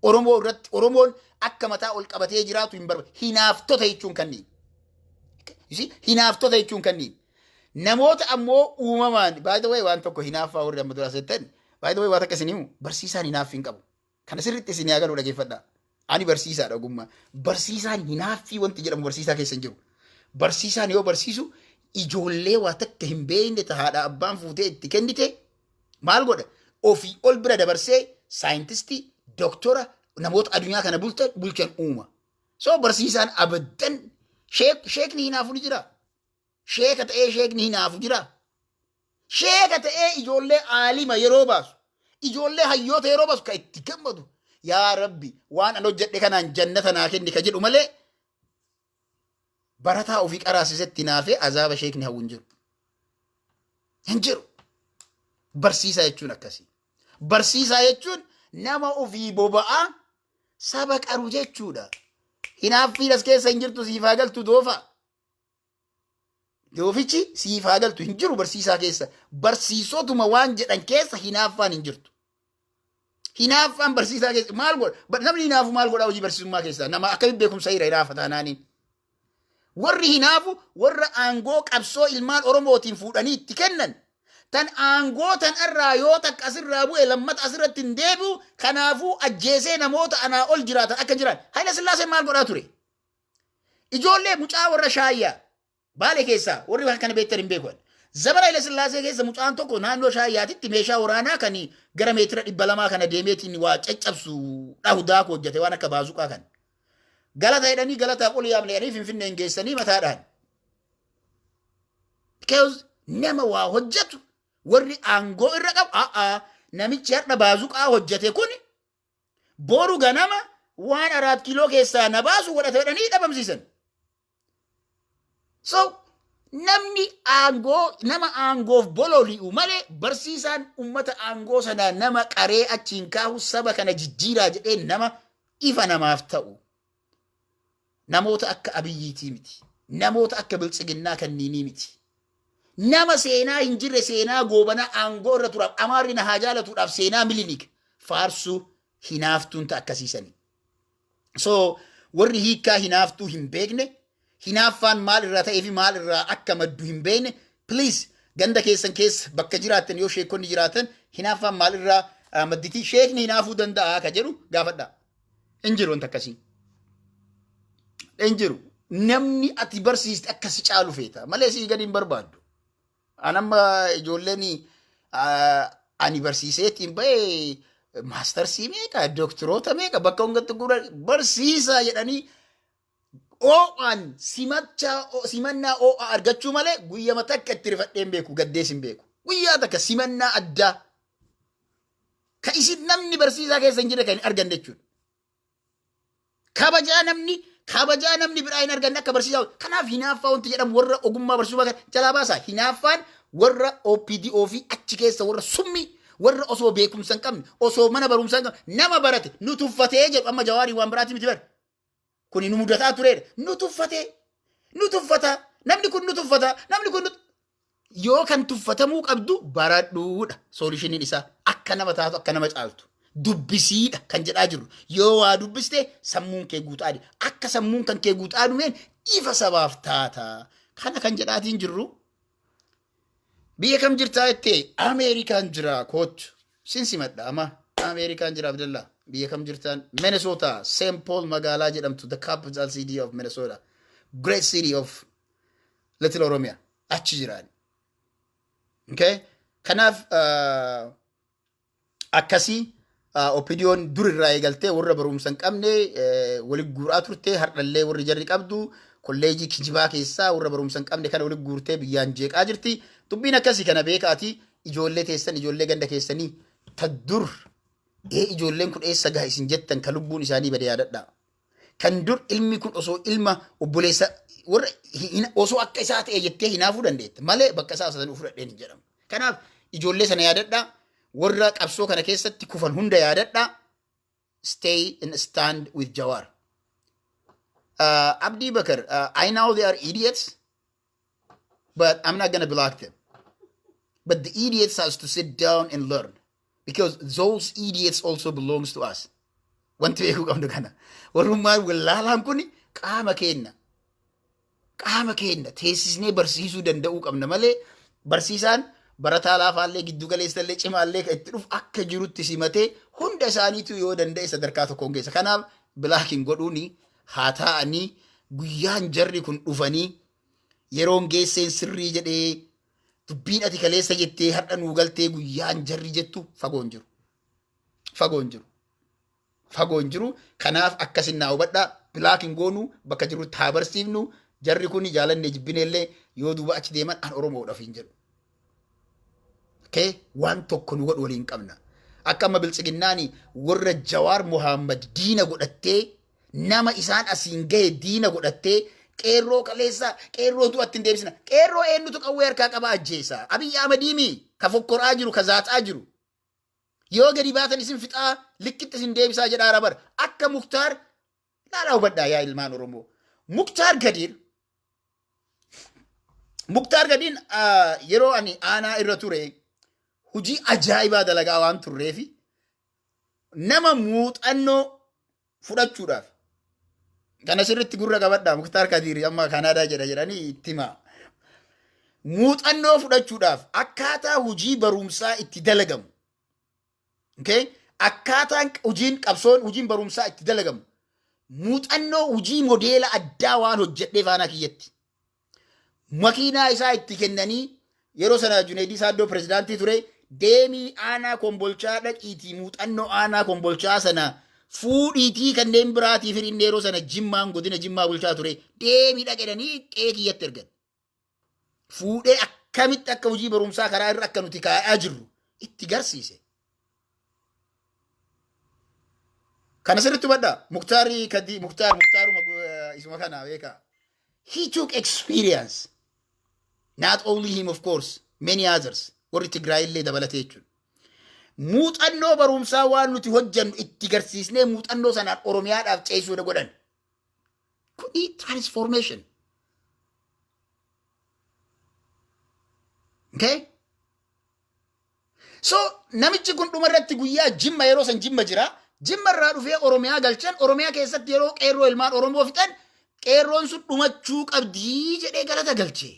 Oromoo irratti Oromoon akka mataa ol qabatee jiraatu hin barbaadu. Hinaaftota jechuun kanniin. Hinaaftota jechuun kanniin. Namoota ammoo uumamaan, by the way, waan tokko hinaaffaa warri amma dura jettan, by the way, waan takka isin himu, barsiisaan hinaaffii hin qabu. Kana sirriitti isin haa galuu, dhageeffadhaa. Ani barsiisaadha ogummaa. Barsiisaan hinaaffii wanti jedhamu barsiisaa keessa hin jiru. Barsiisaan yoo barsiisu ijoollee waa takka hin beekne haadha abbaan fuutee itti kennite maal godha? Ofii ol bira dabarsee saayintistii, doktora, namoota addunyaa kana bulchan uuma. So barsiisaan abaddan sheekni hinaafu ni jira. Sheeka ta'ee sheekni hinaafu jira. Sheeka ta'ee ijoollee aalima yeroo baasu, ijoollee hayyoota yeroo baasu kan itti gammadu, "Yaa Rabbi, waan an hojjedhe kanaan jannata naa kenni," ka jedhu malee barataa ofii qaraasisetti naafee azaaba sheekni hawwu hin jiru. Hin jiru. Barsiisaa jechuun akkasii. Barsiisaa jechuun nama ofii boba'aa saba qaru jechuudha. Hinaaffiin as keessa hin jirtu, siif haa galtu doofa. Doofichi siif haa galtu, hin jiru barsiisaa keessa. Barsiisotuma waan jedhan keessa hinaaffaan hin jirtu. Hinaaffaan barsiisaa keessa maal godha? Namni hinaafu maal godha hojii barsiisummaa keessaa? Nama akkamitti beekumsa hira hinaafa taanaaniin? Warri hinaafu warra aangoo qabsoo ilmaan Oromootiin fuudhanii itti kennan. Tan aangoo tan irraa yoo takka asirraa bu'e lammata asirratti hin deebi'u, kanaafuu ajjeesee namoota anaa ol jiraatan akka jiran. Hayila Sillaaseen maal godhaa ture? Ijoollee mucaa warra Shaayyaa Baalee keessaa, warri kana beektan hin beeku. Zabana Hayila Sillaasee keessa mucaan tokko naannoo Shaayyaatitti meeshaa waraanaa kan gara meetira 200 kana deemeetiin waa caccabsu dhahu daaku hojjete, waan akka baazuqaa kan. Galata jedhanii galataaf ol yaamne jedhanii Finfinneen geessanii mataadhaan. Because nama waa hojjetu warri aangoo irra qabu, a'aa, namichi har'a baazuqaa hojjete kun boru ganama waan 4 kiiloo keessaa na baasu godhate jedhanii dhabamsiisan. So namni aangoo nama aangoof bololi'u malee barsiisaan ummata aangoo sanaa nama qaree achiin kaahu, saba kana jijjiiraa jedhee nama ifa namaaf ta'u. Namoota akka Abiyyiitii miti. Namoota akka Biltsiginnaa kanniinii miti. Nama seenaa hin jirre, seenaa Goobanaa aangoo irra turaaf, Amaarri na haa jaalatuudhaaf seenaa Milinik faarsuu hinaaftuun ta'a akkasiisanii. So warri hiikkaa hinaaftuu hin beekne, hinaaffaan maal irraa ta'ee fi maal irraa akka maddu hin beekne, please, ganda keessan keessa bakka jiraattan yoo sheekonni jiraatan, hinaaffaan maal irraa madditii, sheekni hinaafuu danda'a ka jedhu gaafadhaa. Hin jiru wanta akkasii. Hin jiru. Namni ati barsiiste akka si caalu feeta malee sii gadi hin barbaaddu. An amma ijoolleen ani barsiiseetiin ba'ee maastarsii meeqa, doktoroota meeqa bakka hundatti gura barsiisaa jedhanii oo'aan simachaa, simannaa oo'aa argachuu malee guyyama takka itti rifadhee hin beeku, gaddees hin beeku. Guyyaa takka simannaa addaa ka isin namni barsiisaa keessa hin jirre kan hin arganne jechuudha. Kabajaa namni kabajaa namni biraa hin arganne akka barsiisaa. Kanaaf hinaaffaa wanti jedhamu warra ogummaa barsiisummaa kana jalaa baasaa. Hinaaffaan warra OPDO fi achi keessa warra summii, warra osoo beekumsa hin qabne, osoo mana barumsaa hin qabne, nama barate nu tuffatee jedhu. Amma Jawaarii waan biraati miti bara. Kuni nu mudataa tureedha. Nu tuffatee, nu tuffata, namni kun nu tuffata, namni kun nu yoo kan tuffatamuu qabdu baradhuudha. Solutioniin isaa akka nama taatu, akka nama caaltu dubbisiidha kan jedhaa jiru. Yoo waa dubbiste sammuun kee guutaa adi akka sammuun kan kee guutaa dhumeen ifa sabaaf taata. Kana kan jedhaatiin jirru. Biyya kam jirtaa jettee, Ameerikaan jira, kootu sin simadha. Ama Ameerikaan jira. Abdallaa, biyya kam jirtaan? Minnesota, St. Paul magaalaa jedhamtu, the capital city of Minnesota, great city of Little Oromia, achi jiraan. Okay? Kanaaf akkasii OPDOn dur irraa eegaltee warra barumsa hin qabne walitti guuraa turte. Har'allee warri jarri qabdu kolleejii kijibaa keessaa warra barumsa hin qabne kana walitti guurtee biyyaan jeeqaa jirti. Dubbiin akkasii kana beekaati ijoollee teessan, ijoollee ganda keessanii ta dur ijoolleen kun eessa gaha isin jettan ka lubbuun isaanii bade yaadadhaa. Kan dur ilmi kun osoo ilma obboleessa warra osoo akka isaa ta'e jettee hinaafuu dandeetta malee bakka isaa sana fudhadheen hin jedhamu. Kanaaf ijoollee sana yaadadhaa. Warra qabsoo kana keessatti kufan hunda yaadadhaa. Stay and stand with Jawar. Abdi Bakar, I know they are idiots, but I'm not gonna block them. But the idiots has to sit down and learn because those idiots also belongs to us. Wanti beekuu qabnu kana. Warrummaan wallaalaan kun qaama keenna. Qaama keenna teessisnee barsiisuu danda'uu qabna malee barsiisaan barataa laafaallee, giddu galeessallee, cimaallee kan itti dhufu akka jirutti simatee hunda isaaniitu yoo danda'e sadarkaa tokkoon geessa. Kanaaf block hin godhuuni, haa taa'anii. Guyyaan jarri kun dhufanii yeroon geesseen sirrii jedhee dubbiin ati kaleessa jettee har'a nuu galtee guyyaan jarri jettu fagoo hin jiru. Fagoo hin jiru. Fagoo hin jiru. Kanaaf akkasin naa hubadhaa. Block hin goonu, bakka jirutti haa barsiifnu. Jarri kun jaalannee jibbineellee yoo duuba achi deeman an Oromoodhaaf hin jedhu. Okay? Waan tokko nu godhu waliin qabna. Akka amma Biltsiginnaani warra Jawaar Muhammad diina godhattee, nama isaan asiin gahe diina godhattee, qeerroo kaleessa qeerroo du'atti hin deebisina. Qeerroo eenyutu qawwee harkaa qaba ajjeesa? Abiyyi Ahmadiimi ka fokkoraa jiru, ka zaaxaa jiru. Yoo gadi baatan isin fixaa, likkitti isin deebisaa jedhaa bara. Akka Muktaar laalaa hubadhaa yaa ilmaan Oromoo. Muktaar Gadiir, Muktaar Gadiin yeroo ani aanaa irra ture hojii ajaa'ibaa dalagaa waan turreefi nama muuxannoo fudhachuudhaaf kana sirritti gurra qabadhaa. Muktaar Kadiir amma Kanaadaa jedha jedhanii itti himaa. Muuxannoo fudhachuudhaaf akkaataa hojii barumsaa itti dalagamu. Okay? Akkaataan hojiin qabsoon, hojiin barumsaa itti dalagamu. Muuxannoo hojii modeela addaa waan hojjedhee faanaa kiyyatti. Makiinaa isaa itti kennanii, yeroo sana Junaydii Saaddoo pirezidaantii ture, deemii aanaa Kombolchaa dhaqiitii muuxannoo aanaa Kombolchaa sana fuudhiitii kanneen biraatiif inni yeroo sana Jimmaan, godina Jimmaa bulchaa ture, deemii dhaqedhanii qe'ee kiyyatti ergan. Fuudhee akkamitti akka hojii barumsaa karaa irra akka nuti kaa'aa jirru itti garsiise. Kana sirriitti hubadhaa. Muktaari Kadii, Muktaar, Muktaaruma isuma kana beekaa. He took experience. Not only him, of course, many others. Warri Tigraay illee dabalatee jechuudha. Muuxannoo barumsaa waan nuti hojjennu itti garsiisnee muuxannoo sanaan Oromiyaadhaaf ceesuu godhan. Kuni transformation. Okay? So namichi kun dhuma irratti guyyaa Jimma, yeroo san Jimma jira. Jimma irraa dhufee Oromiyaa galchan. Oromiyaa keessatti yeroo qeerroo ilmaan Oromoo fixan, qeerroon sun dhumachuu qabdii jedhee galata galchee.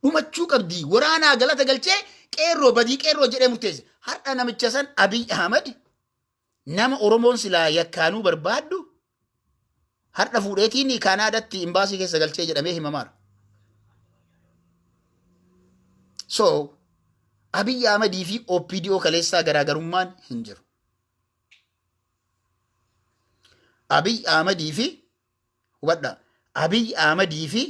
Dhumachuu qabdii waraanaa galata galchee, qeerroo badii qeerroo jedhee murteesse. Har'a namicha san Abiy Ahmad, nama Oromoon silaa yakkaanuu barbaaddu, har'a fuudheetiin Kaanaadaatti imbaasii keessa galchee jedhamee himamaara. So Abiy Ahmadii fi OPDO kaleessaa garaagarummaan hin jiru. Abiy Ahmadii fi, hubadha, Abiy Ahmadii fi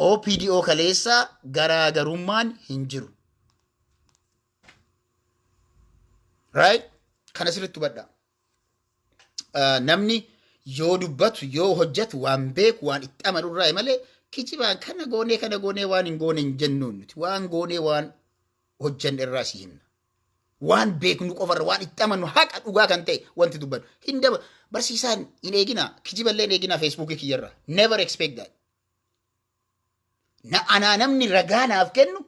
OPDO kaleessaa garaagarummaan hin jiru. Right? Kana sirriitti hubadha. Namni yoo dubbatu, yoo hojjetu, waan beeku, waan itti amanu irraa malee kijibaan kana goonee, kana goonee waan hin goone hin jennuun. Nuti waan goonee, waan hojjenne irraa si himna. Waan beeknu qofarra, waan itti amannu, haqa dhugaa kan ta'e wanti dubbatu. Hin daba barsiisaan hin eegina, kijiballee hin eegina Feesbuukii kiyyarraa. Never expect that. Na anaa namni ragaa naaf kennu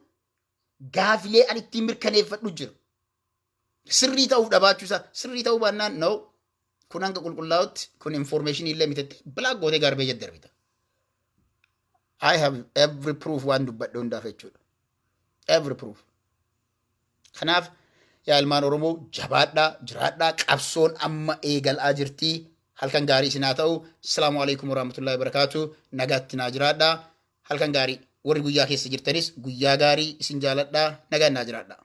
gaafilee ani ittiin mirkaneeffadhu jiru. Sirrii ta'uu dhabaachuu isaa, sirrii ta'uu baannaan, no, kun hanga qulqullaa'utti kun information illee mitetti block gootee garbage darbita. I have every proof waan dubbadhe hundaaf jechuudha. Every proof. Kanaaf yaa ilmaan Oromoo, jabaadhaa, jiraadhaa, qabsoon amma eegalaa jirtii. Halkan gaarii isin haa ta'u. Asalaamu alaikum warahmatullahi wabarakaatu. Nagaatti naa jiraadhaa. Halkan gaarii. Warri guyyaa keessa jirtanis guyyaa gaarii, isin jaaladhaa. Nagaan naa jiraadhaa.